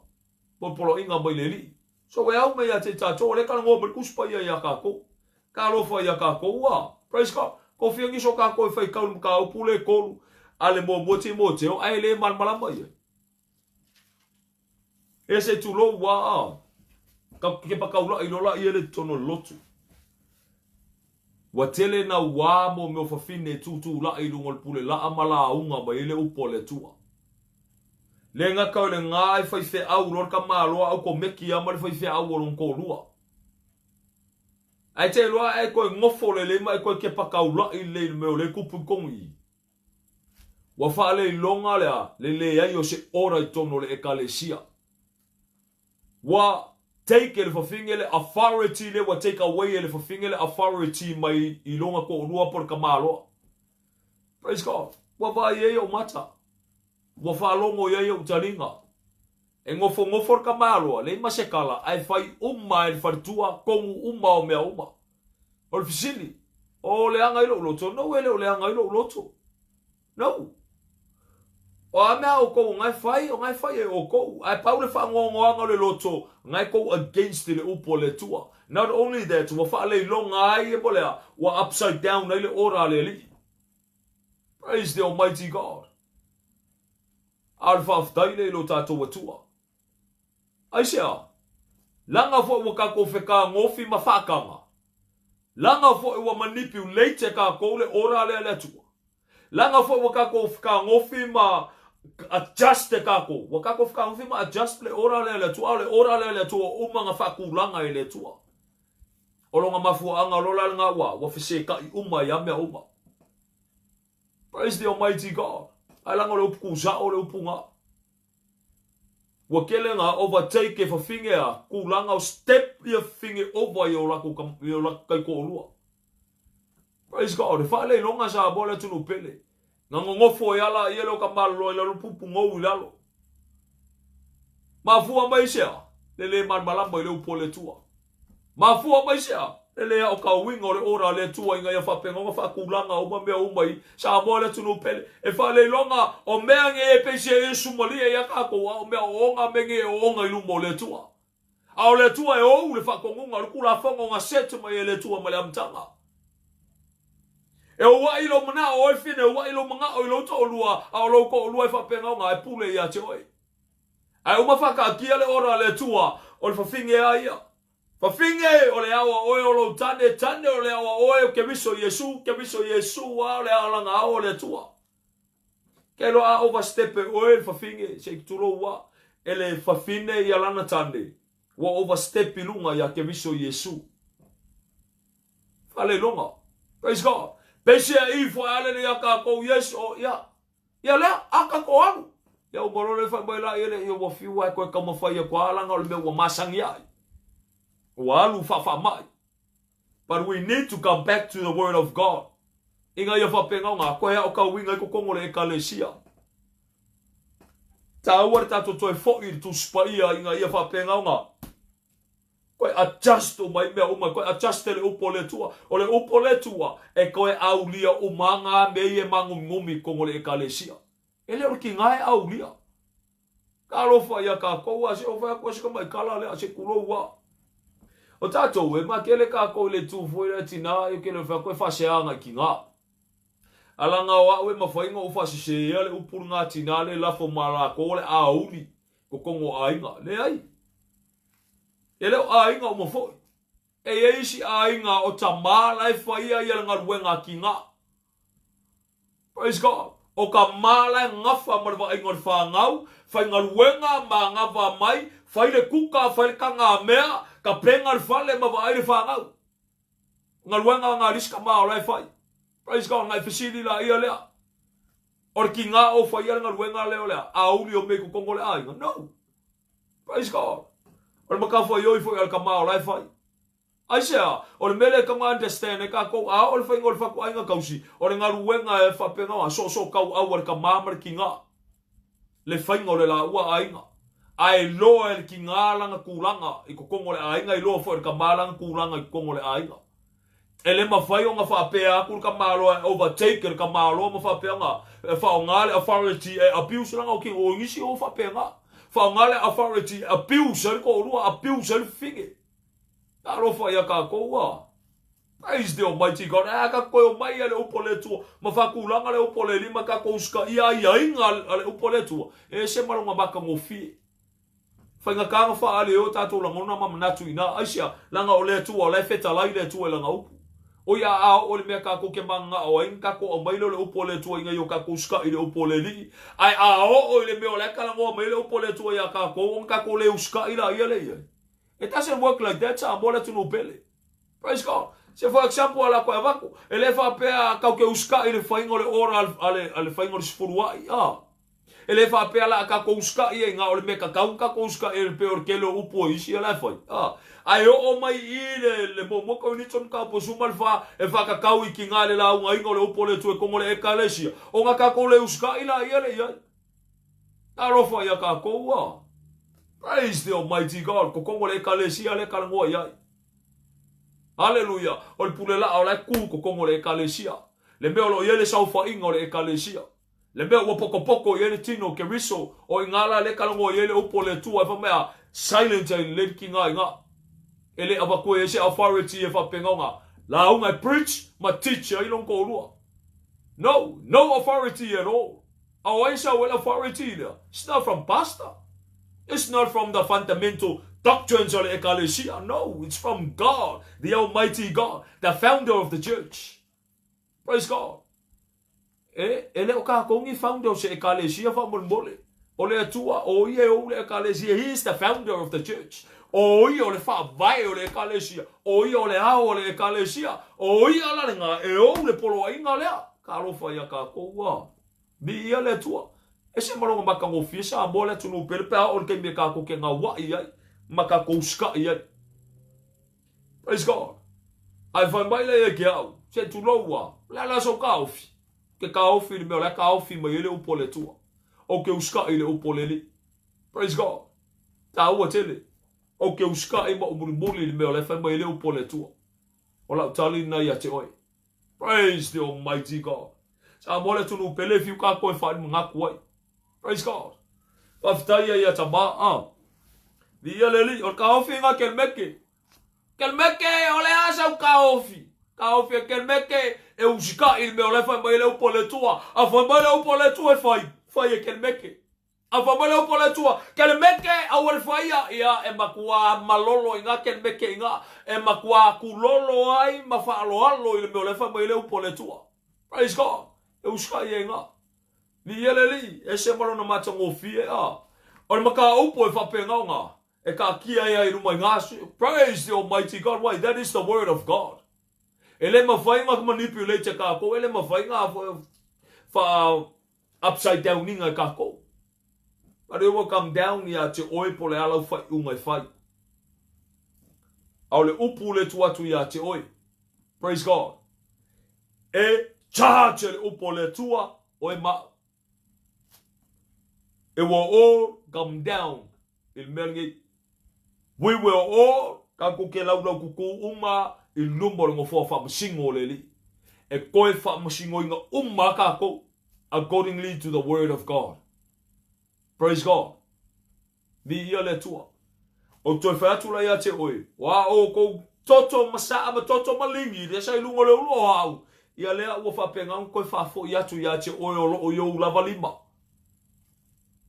Speaker 1: po o poloaiga mai le Alii. So e au mai ia te tatou, o lea e talanoa mai le Tusi Paia iā tatou. Talofa iā tatou, ua. Praise God. Ko fia nisi o tatou e faitau i le mataupu lea e tolu a le muamua Timoteo, ae le malamalama i ai. E se tulou ua a. Ka kepa kaulaʻi loa laia le totonu o le lotu. Ua tele nauā mo mea o fafine e tūtūlaʻi i luga o le pule laʻa ma lauga mai ai le upu a le Atua. Le gata o le gā e faifeau loa le tamaloa au komeki a ma le faifeau o lona toalua. Ae te iloa ae toe nofo lelei ma e toe kepa taulaʻi lelei i le mea o lea e tupu i totonu i i. Ua faaleiloga le a le leai o se ora i totonu o le Ekalesia. Ua take e le fafine le authority lea ua take away e le fafine le authority mai i lona toalua po o le tamaloa. Praise God. Ua vaai ai ou mata. Ua faalogo i ai ou taliga. E nofonofo le tamaloa, leai ma se tala, ae fai uma e le faletua tonu uma o mea uma. O le fesili, o leaga ai lou loto? No, e le o leaga ai lou loto. No. O a mea a outou o na e fai, o na e fai e outou. Ae pau le faanoanoaga o le loto, na e tou against i le upu a le Atua. Not only that, ua faaleiloga ai e mo le a, ua upside down ai le ora a le Alii. Praise the Almighty God. A o le faafetai lea i lo tatou Atua. Aisea? Leaga foi ua tatou fetagofi ma faataga. Leaga foi ua manipulate e tatou le ora lea a le Atua. Leaga foi ua tatou fetagofi ma adjust e tatou. Ua tatou fetagofi ma adjust le ora lea a le Atua, a o le ora lea a le Atua ua uma ona faatulaga e le Atua. O lona mafuaaga o lola lena ua fesetaʻi uma ai a mea uma. Praise the Almighty God. Ae leaga o le upu kusao le upu na. Ua tele na overtake e fafine a tulaga o step ia fafine ova i o latou i o latou taitoalua. Praise God. E faaleiloga Samoa le atunuu pele. Na nonofo ai ala ia le o ka malolo i lalo pupu gou i lalo. Mafua mai se a? Le le malamalama i le upu a le Atua. Mafua mai se a? Le le aokauina o le ora a le Atua ina ia faapena ona faatulaga uma mea uma i Samoa le atunuu pele. E faaleiloga o mea nei e peisi ai Iesu malie ia tatou, a o mea oona mea nei e oona i luma o le Atua. A o le Atua e ou le faatonuga o le Tulafono na set mai e le Atua mai le amataga. E ouaʻi lou manaʻo ʻoe fine, e ouaʻi lou manaʻo i lou toʻolua, a o lou toʻolua e faapena ona e pule ia te oe. Ae uma faakaatia le ora a le Atua, o le fafine a ia. Fafine, o le ao a oe o lou tane, tane o le ao a oe o Keriso Iesu, Keriso Iesu a o le alanga ao o le Atua. Ke loa a overstep e oe le fafine, se i tulou a, e le fafine ia lana tane, ua overstep i luga ia Keriso Iesu. Faleiloga. Praise God. Peisia ifo e alele ia kakou, yes, o, ia, Ia lea, a tatou alu. Ia uma loa le fai mai la ia le ia ua fiu ae koe taumafai atu a langa o le mea ua masani ai. Ua alu faafaamai. But we need to come back to the word of God. Ina ia faapena ona koe aokauina i totonu o le Ekalesia. Taua le tatou toe foi i le Tusi Paia ina ia faapena ona Koe adjust uma i mea uma, koe adjust e le upu o le Atua. O le upu o le Atua, e koe aulia uma ngā mea ia e māgumigumi i totonu o le Ekalesia. E le o le kīnā e aulia. Talofa ia kākou, a se o whai aku a se kamaʻikala lea, a se kulou a. O tātou, e makele kākou i le tū foi lea tinā, i o kele o whai aku e whaaseāga i kīnā. Alanga o a'u e mawhai nga u whaasesēa le upu le ngā tinā le lafo mā lākou o le āuli, ko kongo āinga. Leai. E le o aiga uma foi. E i ai isi aiga o tamā la e whaia ia le galuega a kīnā. Praise God. O ka mā la e gafa ma le vaaiga o le whāngau, whai galuega ma gawa mai, whai le kuka, whai le kangamea, ka penga le fale ma vaai le whāngau. Galuega a ngā riska mā o la e whai. Praise God, ngai fesili la ia lea. O le kīnā o whaia le galuega lea o lea, auli o mei kokongo le aiga. No. Praise God. O le matafaioi foi a le tama o la e fai. Aisea, o le mea lea e tau understand e kākou, a o le faiga o le fatuaiga tausi, o le galuega e faapena ona soosoo tauau a le tama ma le kīnā. Le faiga o le laua aiga. A e loa e le kīnā lana tulaga i totonu o le aiga, e loa foi e le tama lana tulaga i totonu o le aiga. E le mafai ona faapea atu le tamaloa e overtake le tamaloa ma faapea ona e faaaoga le authority e abuse leaga o o nisi o faapena. Faaaoga le authority e abuse ai le toalua, abuse ai le fafine. Talofa ia kākou a. Praise the Almighty God. A ka koe o mai a le upu o le Atua. Ma whakulaga le upu o le lima kākou usikaia aiaiga a le upu o le Atua. E se malonga makagofie. Faigata ona faaali ai o tatou lagona ma manatu i ina. Aisea? Leaga o le Atua, o la e fetalai le Atua i Lana upu. O ia a oo i le mea tatou te mananao ai, ona tatou aumai lea o le upu a le Atua ina ia o tatou usikai i le upu a le Alii. Ae a oo i le mea o la e talanoa mai ai le upu a le Atua iā tatou, ona tatou le usikai laia lea i ai. It doesn't work like that Samoa le atunuu pele. Praise God. Se for example a lako e avatu, e le faapea tau te usikai i le faiga o le ora a le, a le faiga o le sefuluai. Ah. E le faapea la a tatou usikai ai na o le mea tatau ona tatou usikai ai pei o le tele o upu a isi la e fai. Ah. Ae oo mai i le, le muamua Korinito mataupu 14 e faatatau i tiga i le laugaina o le upu o le Atua i totonu o le Ekalesia, ona tatou le usikai laia le i ai. Talofa ia tatou ah. Praise the Almighty God. Totonu o le Ekalesia lea talanoa i ai. Aleluia. O le pule laa o la e ku totonu o le Ekalesia. Le mea o lo o i ai le saofaiga o le Ekalesia. Le mea ua potopoto i ai le tino o Keriso, o i ina la lea talanoa i ai le upu a le Atua e fai mai a silent ai lelei le tiga i ina. E le avatu ai se authority e faapena ona lauga e preach ma teach ai lona toalua. No, no authority at all. A o ai sau ai le authority lea? It's not from pastor. It's not from the fundamental doctrines o le ekalesia. No, it's from God, the Almighty God, the founder of the church. Praise God. E, e le o kākou ni founder o se ekalesia faamolemole. O le Atua, o ia e ou le ekalesia. He is the founder of the church. O ia o le faavae o le ekalesia. O ia o le ao o le ekalesia. O ia la lena e ou le poloaiga lea. Talofa ia kākou ua. Viia le Atua. Ese ma lona matagofie Samoa le atunuu pele pe a oo i le taimi e kākou ke gauaʻi ai ma kākou usikaʻi ai. Praise God. Ae fai mai lea ia ki a au, se tulou a, o le a la sau kaofi? Ke kaofi i le mea o la e kaofi mai ai le upu a le Atua. Ou te usikaʻi i le upu a le Alii. Praise God. Taua tele. Ou te usikaʻi ma ou mulimuli i le mea o la e fai mai ai le upu a le Atua. O lau tali lena ia te oe. Praise the Almighty God. Samoa le atunuu pele e fiu kākou e whaali manatu ai. Praise God. Faafetai ia ia tama. Ah. Viia le Alii. O le kaofi ngā kelmeke. Kelmeke, o le a sau kaofi. Kaofi e kelmeke, e usikaʻi i le mea o la e fai mai ai le upu a le Atua. A fai mai le upu a le Atua e fai, fai e kelmeke. A fai mai le upu a le Atua, Kelemeke, aua le faia, ia, e matua malolo i ngā kelemeke i ngā, e matua kulolo ai ma faaaloalo i le mea o la e fai mai ai le upu a le Atua. Praise God. E usikai ai ngā. Viia le Alii, ese ma lona matagofie, a. O le mataupu e faapena o ngā, e taatia ai ai i luma i ngā, praise the Almighty God, why, that is the word of God. E le mawhai ngā manipulate e kākou, e le mawhai ngā wha, Upside down inga e kakou. But it will come down ia te oe po le ala faiʻuga e fai. A o le upu le tu atu ia te oe. Praise God. E charge le upu o le Atua oe ma au. It will all come down i le mea lenei. We will all tatou ke laulau kukū uma i luma o le nofoa faamasino o le Alii. E toe faamasinoina uma a tatou accordingly to the word of God. Praise God. Viia le Atua. O toe fai atu la ia te oe, o a outou toto ma saa ma toto ma ligi, lea sa i luga o le ulu o au, ia lea ua faapena ona toe faafoi atu ia te oe o loo i ou lava lima.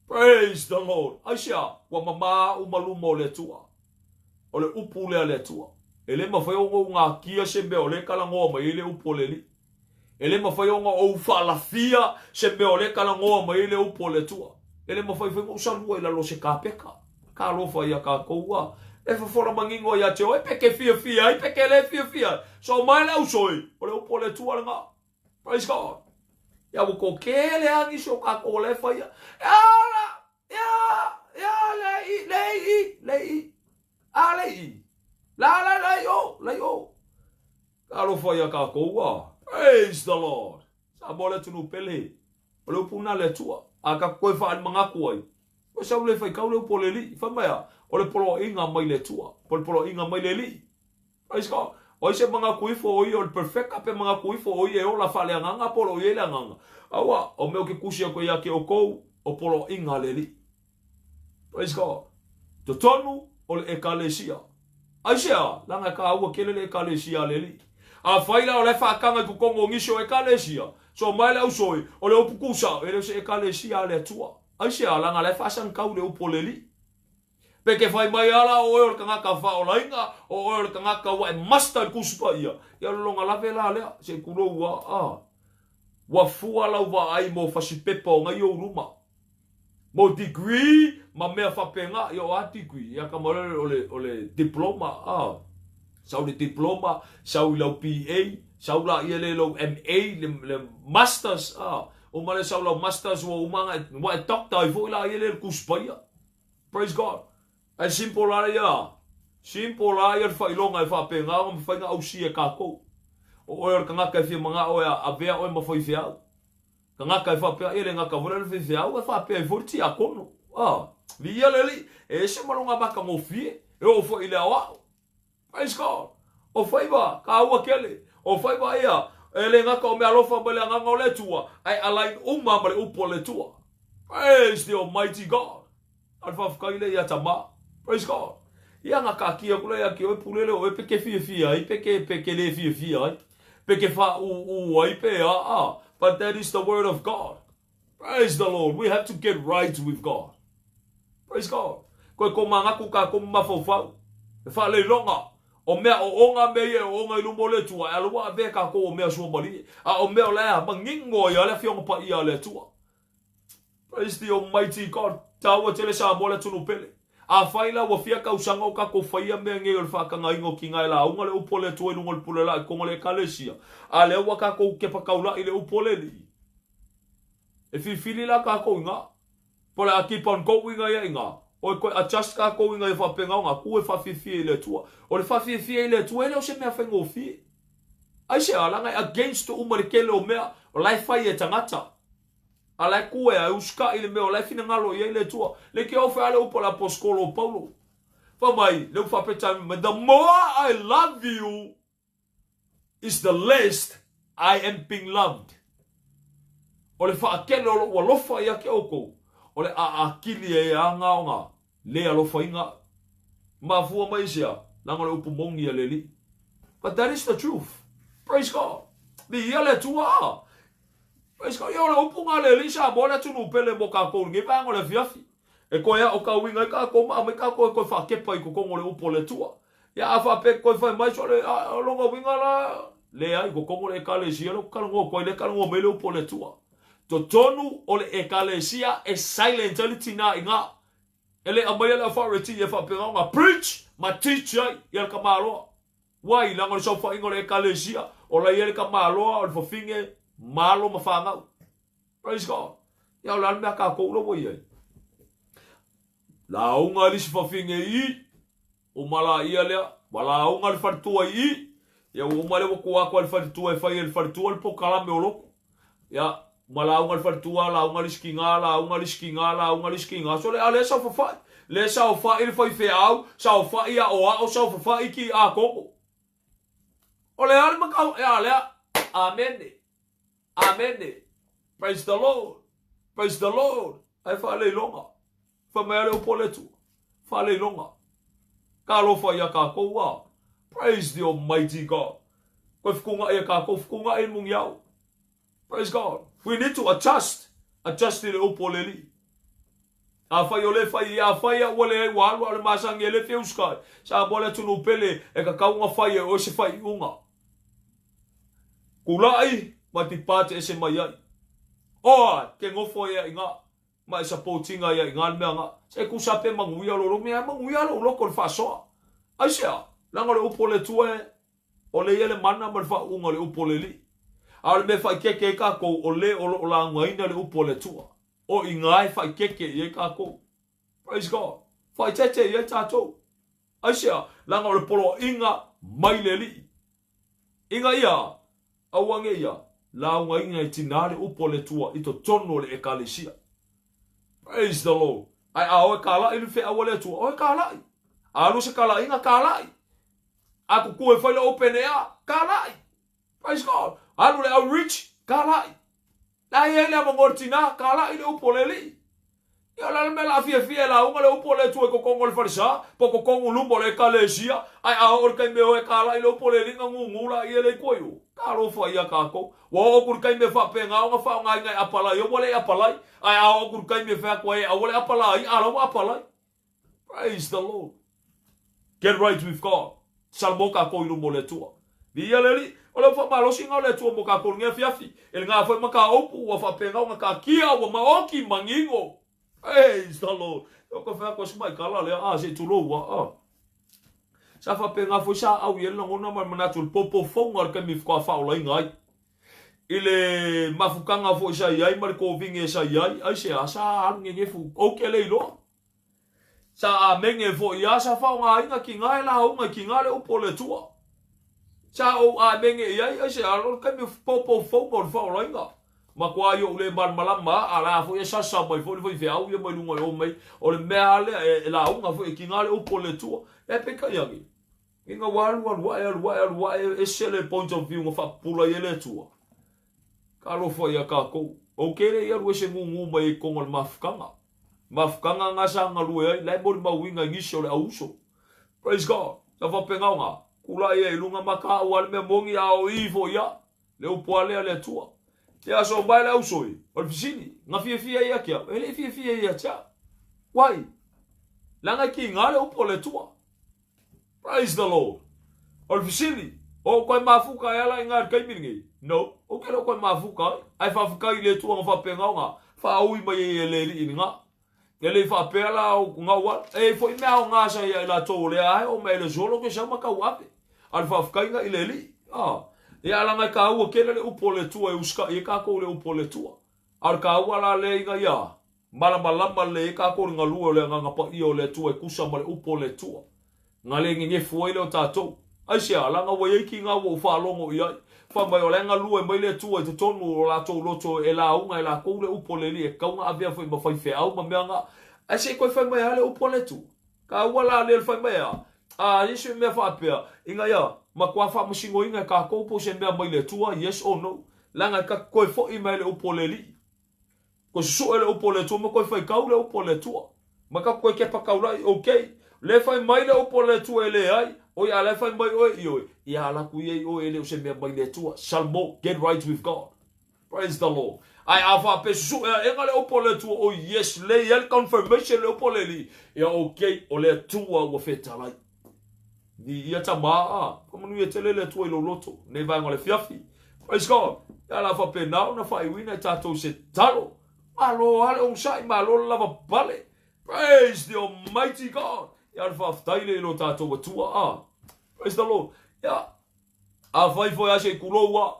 Speaker 1: Praise the Lord. Aisea, ua mamā uma luma o le Atua. O le upu lea a le Atua. E le mawhai ona ou ngakia se mea o le talanoa mai ai le upu o le Alii. E le mawhai ona ou whaalafia se mea o le talanoa mai ai le upu o le Atua. E le mawhai foi ona ou salua i lalo o se kapeka. Talofa ia kākou a. E fofola manino ia te oe, pe ke fiafia ai, pe ke le fiafia ai. So mai le ausoi, o le upu o le Atua lena. Praise God. Ia ua toatele lava nisi o tatou o la e faia. Ia, ia, ia, le i, le i, le i. A le i. La, la, la i o, la i o. Talofa ia tatou a. Praise the Lord. Samoa le atunuu pele. O le upu lena a le Atua. A tatou toe faalimanatu ai. Koe sau le faitau le upu o le Alii. Fai mai a, o le poloaiga mai le Atua. Po o le poloaiga mai le Alii. Praise God. O ai se manatu ifo o ia o le perfecta pe manatu ifo o ia e ola faaleagaga po o lo o i ai le agaga. Aua, o mea o ke tusi aku ai ia te oukou, o poloaiga a le Alii. Praise God. Totonu o le ekalesia. Aisea, leaga e kāua tele le ekalesia a le Alii. Afai la o la e faataga i totonu o nisi o ekalesia, so mai le ausoi, o le upu kusao, e le o se ekalesia a le Atua. Aisea, leaga la e faasagitau le upu o le Alii. Pe ke fai mai ala o oe o le tagata faaolaina, o oe o le tagata ua e master i le Tusi Paia, ia o le lona lave la lea, se i tulou a, a. Ua fua lau vaai mo fasipepa o nai ou luma. Mo degree ma mea faapena, ia o a degree? Ia ka ma o le, o le diploma, a. Sau le diploma, sau i lau BA, sau la ia le lou MA, le, le masters, a. Uma le sau lau masters ua uma na e, ua e doctor ai foi la ia le Tusi Paia. Praise God. Ae simple la ia. Simple la ia le faailoga e faapena ona mafai ona ausia e tatou. O oe o le tagata e fia manao e avea oe ma faifeau. Tagata e faapea, ia le gata foi lea o le faifeau, e faapea ai foi le tiakono. Ah, viia le Alii, e ese ma lona matagofie, e oo foi i le aoao. Praise God. O faiva, taua tele. O faiva ia, e le gata o meaalofa mai le Agaga o le Atua, ae align uma ma le upu a le Atua. Praise the Almighty God. A le faafetai lea ia Tama. Praise God. Ia na taatia atu la ia te oe pule lea o oe pe ke fiafia ai, pe ke, pe ke le fiafia ai, pe ke faaūū ai, pe a, a. But that is the word of God. Praise the Lord. We have to get right with God. Praise God. Koe ko manatu kākou ma mafaufau. E faaleiloga. O mea ooga mea ia e ooga i luma o le Atua, e ala ua avea kākou o mea suamalie. A o mea o la e manino ai a le Afioga Paia a le Atua. Praise the Almighty God. Tāua tele Samoa le atunuu pele. Afai la ua fia tausaga o tatou faia mea nei o le faatagaina o tiga e lauga le upu a le Atua i luga o le pule laa i totonu o le Ekalesia, a lea ua tatou kepa taula'i i le upu a le Alii. E filifili la tatou i ga. Po o le a keep on going ai i ga, o e toe adjust tatou i ga ia faapena ona tu e faafiafia i le Atua. O le faafiafia i le Atua e le o se mea faigofie. Aisea? Leaga e against uma le tele o mea o la e fai e tagata. A la e ku e a e usikai i le mea o la e finagalo i ai le Atua. Le ke ofe a le upu a le aposetolo o Paulo. Fai mai, le upu faapeta mai, the more I love you is the less I am being loved. O le faakele o lou alofa ia te outou, o le aakili e aga ona le alofaina au. Mafua mai i sea? Leaga o le upu moni a le Alii. But that is the truth. Praise God. Viia le Atua a. Praise God. Ia o le upu na a le Alii Samoa le atunuu pele mo kākou i lenei vaega o le afiafi. E toe aokaoina ai kākou ma aumai kākou e toe faakepa i totonu o le upu a le Atua. Ia a faapea e toe fai mai sole, a, o lona uiga la, leai, totonu o le Ekalesia lea ou te talanoa atu ai, lea e talanoa mai le upu a le Atua. Totonu o le Ekalesia e silent ai le tinā i gā. E le aumaia le authority e faapena ona preach ma teach ai ia le tamaloa. Why? Leaga o le saofaiga o le Ekalesia, o la i ai le tamaloa, o le fafine, ma alo ma fanau. Praise God. Ia o le a le mea a tatou la ua i ai? Lauga le isi fafine i i, uma laia lea, ua lauga le faletua i i, ia ua uma lea ua tua atu lava le faletua e fai e le faletua le polokalame o lotu. Ia, uma lauga le faletua, lauga le isi tiga, lauga le isi tiga, lauga le isi tiga, sole a lea saofafai, lea saofai le faifeau, saofai aoao, saofafai tiakono. O le a le makau, ia lea, amene. Amene. Praise the Lord. Praise the Lord. Ae faaleiloga. Fai mai a le upu a le Atua. Faaleiloga. Talofa ia kākou a. Praise the Almighty God. Koe fetuunai e kākou, fetuunai i le muniao. Praise God. We need to adjust. Adjust i le upu a le Alii. Afai o le fai ia, afai au ua leai ua alu a o le masani e le fia usikai. Samoa le atunuu pele e tatau ona fai e oe se faaiuga. Tulai ma depart ese mai ai. Oa ke nofo ai ia inga ma e supportinga ia inga le mea nga. Se tusa pe manuia lou loto, mea manuia lou loto i le faasoa. Aisea? Leaga o le upu a le Atua e o le ia le mana ma le faauuga o le upu a le Alii. A o le mea e faaikeke ai tatou o le o lo o laugaina le upu a le Atua. O inga e faaikeke i ai tatou. Praise God. Faaitete i ai tatou. Aisea? Leaga o le poloaiga mai le Alii. Ina ia, aua ne ia, laugaina e tinā le upu a le Atua i totonu o le Ekalesia. Praise the Lord. Ae a o e kālaʻi le feau a le Atua, o e kālaʻi. A alu se kalaiga, kālaʻi. A kuku e fai le open air, kālaʻi. Praise God. Alu le outreach, kālaʻi. La i ai le avanoa i le tinā, kālaʻi le upu a le Alii. Ia o le a le mea o le a fiafia e lauga le upu a le Atua i totonu o le falesa, po o totonu luma o le Ekalesia, ae a oo i le taimi e o e kālaʻi le upu a le Alii na nūnū laia lea i tua i o. Talofa ia kākou. Ua oo atu i le taimi e faapena ona faaaogaina e apalai ai, ua le apalai. Ae a oo atu i le taimi e fai atu ai e aua le apalai, a la ua apalai. Praise the Lord. Get right with God. Salmo kākou i luma o le Atua. Viia le Alii. O le faamalosiga o le Atua mo kākou i lenei afiafi. E le gā foi ma kā upu ua faapena ona kakia ua maoti manino. Praise the Lord. O ka whea koe sumai kala lea, a se tulou a, a. Sa faapena foi sa au i ai le lagona ma le manatu i le poupoufoga o le taimi faatoa faaolaina ai. I le mafutaga foi sa i ai ma le kovine sa i ai, aisea, sa alu nenefu, ou te le iloa. Sa amene foi a, sa faaaogaina tiga e lauga i tiga le upu o le Atua. Sa ou amene i ai, aisea, o le taimi poupoufoga o le faaolaina. Matua i ou le malamalama a, a la foi e sasa mai foi le faifeau ia mai luga i o mai, o le mea lava lea e lauga foi e tiga le upu o le Atua. Ae peitai ane, ina ua alu alu ae, alu ae, alu ae, ese le point of view na faapupula ai e le Atua. Talofa ia tatou. Ou te le i alu ese nūnū mai ai i totonu o le mafutaga. Mafutaga na sa galue ai, la e molimauina i nisi o le auuso. Praise God. Sa faapena ona tulai ai i luga ma taua le mea moni a o i foi ia. Le upu a lea le Atua. Te aso mai le auso i, o le fesili, na fiafia ia te au, e le i fiafia ia te au. Why? Leaga e kiga le upu a le Atua. Praise the Lord. O le fesili, o ou koe mafuka e ala i ngā taimi lenei? No, ou te le o koe mafuka ai. Ae faafetai i le Atua na faapena ona faaui mai ai e le Alii i ngā. E le i faapea la o ngau ala. E i foi mea o ngā sa ia i latou o lea ae o mai le solo ke sau ma tau ave. A le faafetaiga i le Alii. Ah. Ia ala ngai kāua kele le upu o le Atua e usikai e kākou le upu o le Atua. A o le kāua la lea ina ia Malamalama lelei ai kākou i le galue o le Agaga Paia o le Atua e tusa ma le upu o le Atua. Na le nenefu ai lea o tatou. Aisea? Leaga ua i ai ki ngā ua ou faalogo i ai, fai mai o la e galue mai le Atua i totonu o latou loto e lauga e lakou le upu o le Alii e tatau ona avea foi ma faifeau ma mea na. Ae se i toe fai mai lava le upu a le Atua. Taua la lea le fai mai a a i se mea faapea, ina ia matua faamasinoina e kākou po o se mea mai le Atua, yes or no. Leaga e ta te toe foi mai le upu o le Alii. Toe susue le upu o le Atua ma toe faitau le upu o le Atua. Ma tatou toe kepa taulai, ok, le fai mai le upu o le Atua e leai, oi a la e fai mai oe i oe, ia ala atu ia i oe e le o se mea mai le Atua. Salmo, get right with God. Praise the Lord. Ae a faapea susue aʻega le upu o le Atua, oh yes, le i ai le confirmation le upu o le Alii, ia ok, o le Atua ua fetalai. Ni ia tama a, whakamanuia tele le Atua i lou loto, nei vaega o le afiafi. Praise God. Ia la faapena ona faaiuina e tatou se tatalo. Malo lava le onosai, malo le lava pale. Praise the Almighty God. Ia le faafetai le i lo tatou Atua a. Praise the Lord. Ia, afai foi a se i kulou a,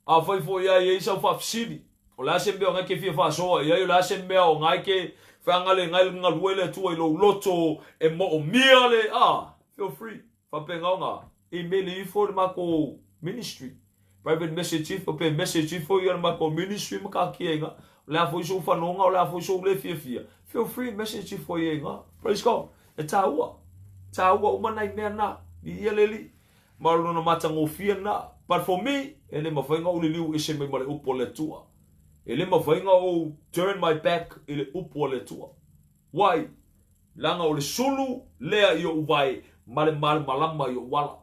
Speaker 1: Afai foi a i ai sau faafesili, o le a se mea o ngai ke fia faasoa i ai, o le a se mea o ngai ke feagale ngai le galue le Atua i lou loto e moomia le, ah, feel free, faapena ona email ifo i le matou ministry, private message ifo pe message ifo ia le matou ministry ma taatia i ina. O le a foi sou fanoga, o le a foi sou le fiafia, feel free message ifo i ai ina. Praise God. E taua. Taua uma nai mea na. Viia le Alii. Ma o lona matagofie lena. But for me, e le mafai ona ou liliu ese mai ma le upu a le Atua. E le mafai ona ou turn my back i le upu a le Atua. Why? Leaga o le sulu lea i ou vae ma le malamalama i ou ala.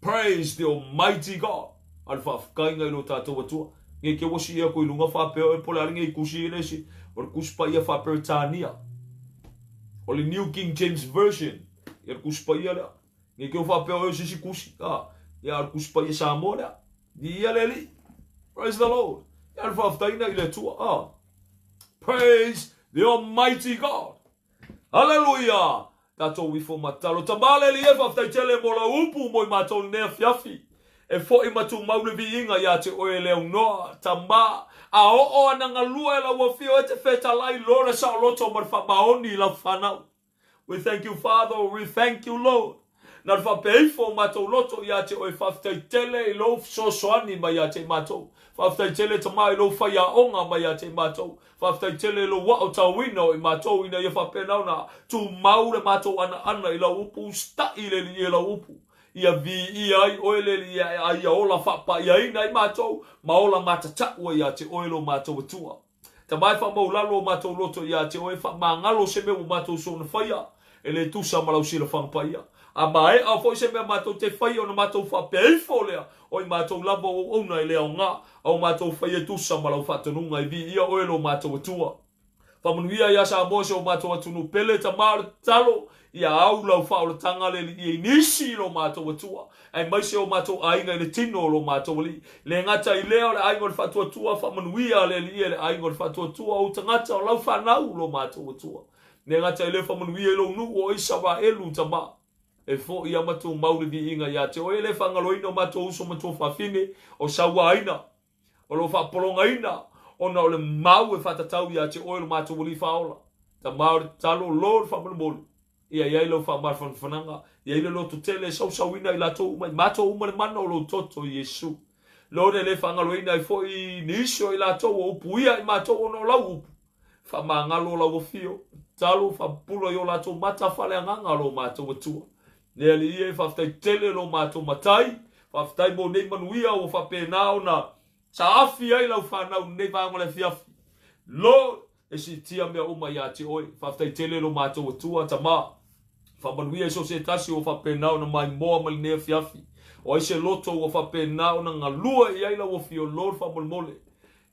Speaker 1: Praise the Almighty God! A le faafetaiga i lo tatou Atua. Nei te ua sii atu i luga faapea oe po o le a lenei tusi i le isi. O le Tusi Paia faa-Peretania. O le New King James Version. Ia le Tusi Paia lea. Nei te ua faapea oe o se isi tusi. A, ia o le Tusi Paia Samoa lea. Viia le Alii. Praise the Lord. Ia le faafetaiga i le Atua. A. Praise the Almighty God. Haleluia! Tatou ifo ma tatalo. Tama le Alii e, faafetai tele mo lau upu mo i matou lenei afiafi. E foi ma tumau le viiga ia te oe e le aunoa. Tama, a oo ana galue lau afio e te fetalai lo le saoloto ma le faamaoni i lau fanau. We thank you Father, we thank you Lord. Na le faapea ifo o matou loto ia te oe, faafetai tele i lou fesoasoani mai ia te matou. Faafetai tele Tama i lou faiaoga mai ia te matou. Faafetai tele i lou aotaoina o i matou ina ia faapena ona tumau le matou anaana i lau upu, usitai le Alii e lau upu. Ia viia ai oe le Alii a ia ola faapaiaina ai matou ma ola matatau ai ia te oe lo matou Atua. Tama e faamaulalo o matou loto ia te oe, faamagalo se mea ua matou soona faia, e le tusa ma lau silafaga paia. A maea foi se mea matou te faia ona matou faapea ifo lea, o i matou lava o auauna e le aoga, a o matou faia e tusa ma lau faatonuga e viia oe lo matou Atua. Faamanuia ia Samoa si o matou atunuu pele, Tama o le tatalo, ia au lau faaolataga le Alii i nisi i lo matou Atua, aemaise o matou aiga i le tino o lo matou Alii. Le gata i lea o le aiga o le faatuatua, faamanuia le Alii e le aiga o le faatuatua, ou tagata o lau fanau lo matou Atua. Le gata i lea, faamanuia i lou nuu o Isaraelu, Tama. E foi a ma tumau le viiga ia te oe, e le faagaloina o matou uso ma tuafafine o sauaina, o lo o faapologaina ona o le mau e faatatau ia te oe lo matou Alii Faaola. Tama o le tatalo, Lord, faamolemole, ia i ai lau faamafanafanaga, ia i ai le lototele e sausauina i latou uma, i matou uma le mana o lou toto, Iesu. Lord, e le faagaloina ai foi nisi o i latou o upuia i matou ona o lau upu. Faamagalo lau afio, tatalo, faapupula i o latou mata faaleagaga lo matou Atua. Le Alii e, faafetai tele lo matou Matai, faafetai mo nei manuia ua faapena ona saafi ai lau fanau i lenei vaega o le afiafi. Lord, e siitia mea uma ia te oe. Faafetai tele lo matou Atua, Tama. Faamanuia i so o se tasi ua faapena ona maimoa mai lenei afiafi. O ai se loto ua faapena ona galue i ai lau afio, Lord, faamolemole,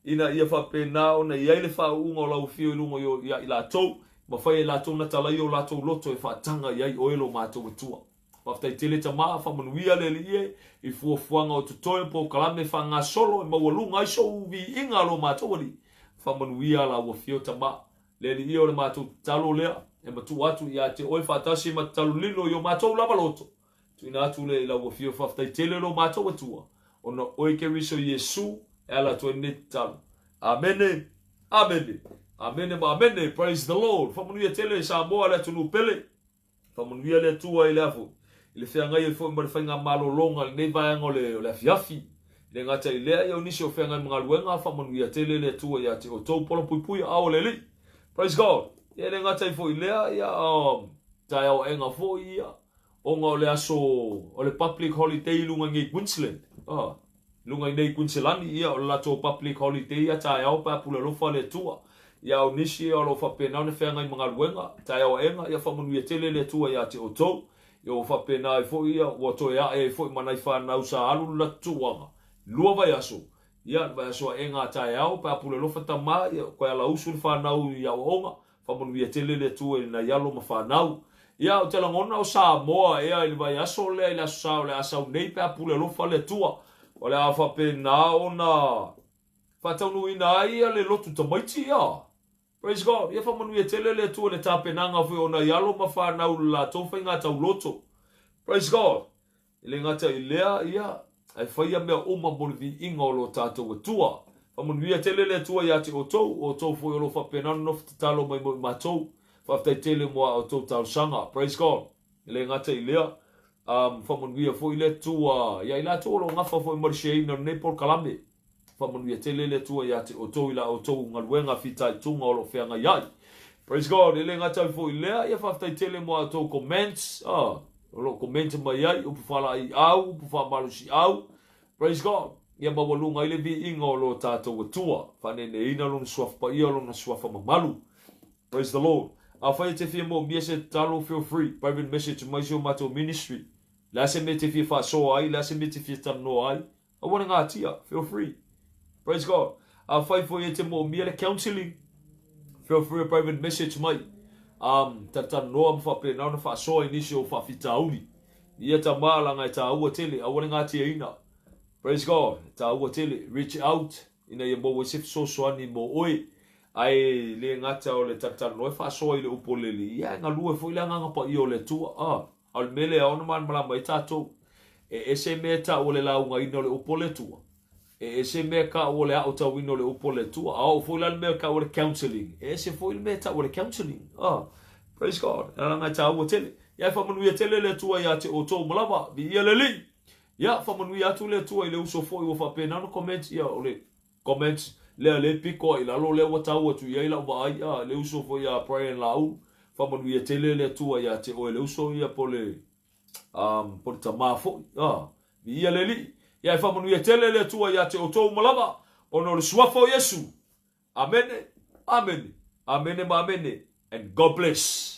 Speaker 1: ina ia faapena ona i ai le faauuga o lau afio i luga ia i latou, mafai e latou ona talaia o latou loto e faataga i ai oe lo matou Atua. Faafetai tele Tama, faamanuia le Alii e, i fuafuaga o totoe o polokalame faagasolo e maualuga ai sou viiga lo matou Alii. Faamanuia lau afio Tama. Le Alii e o le matou tatalo lea, e matua atu ia te oe faatasi ma tatalo lilo i o matou lava loto. Tuuina atu lea i lau afio faafetai tele lo matou Atua, ona oe Keriso Iesu e ala atu ai lenei tatalo. Amene, amene, amene ma amene. Praise the Lord. Faamanuia tele Samoa le atunuu pele. Faamanuia le Atua i le afu, i le feagai ai foi ma le faigamalologa i lenei vaega o le, o le afiafi. E le gata i lea, ia o nisi o feagai ma galuega, faamanuia tele le Atua ia te outou, pola puipui aao o le Alii. Praise God. Ia e le gata ai foi i lea, ia, taeao aega foi ia, ona o le aso o le public holiday i luga i nei Queensland. Ah, luga i nei Kuiniselani, ia o le latou public holiday ia taeao pe a pule alofa le Atua. Ia a o nisi ia o lo o faapena ona feagai ma galuega, taeao aega, ia faamanuia tele le Atua ia te outou. Ia ua faapena ai foi ia, ua toe ae ai foi ma nai fanau sa alu le latou tuuaga, lua vaiaso, ia le vaiaso aega a taeao pe a pule alofa tama, ia toe alausu le fanau i aoaoga, Faamanuia tele le Atua i nai alo ma fanau. Ia, ou te lagona o Samoa ea i le vaiaso lea i le Aso Sa o le a sau nei pe a pule alofa le Atua. O le a faapena ona faataunuuina ai ia le lotu tamaiti ia. Praise God. Ia faamanuia tele le Atua i le tapenaga foi o nai alo ma fanau i le latou faiga tauloto. Praise God. E le gata i lea, ia, ae faia mea uma mo le viiga o lo tatou Atua. Faamanuia tele le Atua ia te outou, o outou foi o lo o faapena ona nofo tatalo mai mo i matou. Faafetai tele mo a outou talosaga. Praise God. E le gata i lea, um, faamanuia foi le Atua ia i latou o lo o gafa foi ma le share-ina o lenei polokalame. Faamanuia tele le Atua ia te outou i la outou galuega fitaituga o lo o feagai ai. Praise God. E le gata ai foi i lea, ia faafetai tele mo a outou comments, ah, o lo o comment mai ai, upu faalaeiau, upu faamalosiau. Praise God. Ia maualuga ai le viiga o lo tatou Atua, faaneeneeina Lona Suafa Paia, Lona Suafa mamalu. Praise the Lord. Afai e te fia moomia se tatalo, feel free, private message mai si o matou ministry. Le a se mea e te fia faasoa ai, le a se mea e te fia talanoa ai, Aua le gatia, feel free. Praise God. Afai foi e te moomia le counseling, feel free a private message mai. Talatalanoa ma faapena ona faasoa i nisi o faafitauli. Ia tama laga e tāua tele, aua le gatiaina. Praise God, e tāua tele, reach out ina ia maua ai se fesoasoani mo oe. Ae le gata o le talatalanoa e faasoa i le upu o le Alii, ia e galue foi le Agaga Paia o le Atua. Ah. A o le mea lea e ono malamalama ai tatou, e ese mea e tau o le laugaina o le upu o le Atua, e ese mea e tau o le aotauina o le upu o le Atua, a oo foi la le mea e tau o le counseling, e ese foi le mea e tau o le counseling. Ah, praise God. E leaga e taua tele. Ia e faamanuia tele le Atua ia te outou uma lava. Viia le Alii. Ia, faamanuia atu le Atua i le uso foi ua faapena ona comment, ia, o le Comments, lea le piko a i lalo lea ua tau atu i ai lau vaai a le uso foi ia Brian Laulu. Faamanuia tele le Atua ia te oe le uso ia po le po le tama foi. A, viia le Alii. Ia e faamanuia tele le Atua ia te outou uma lava ona o le suafa o Iesu. Amene, amene, amene ma amene and God bless.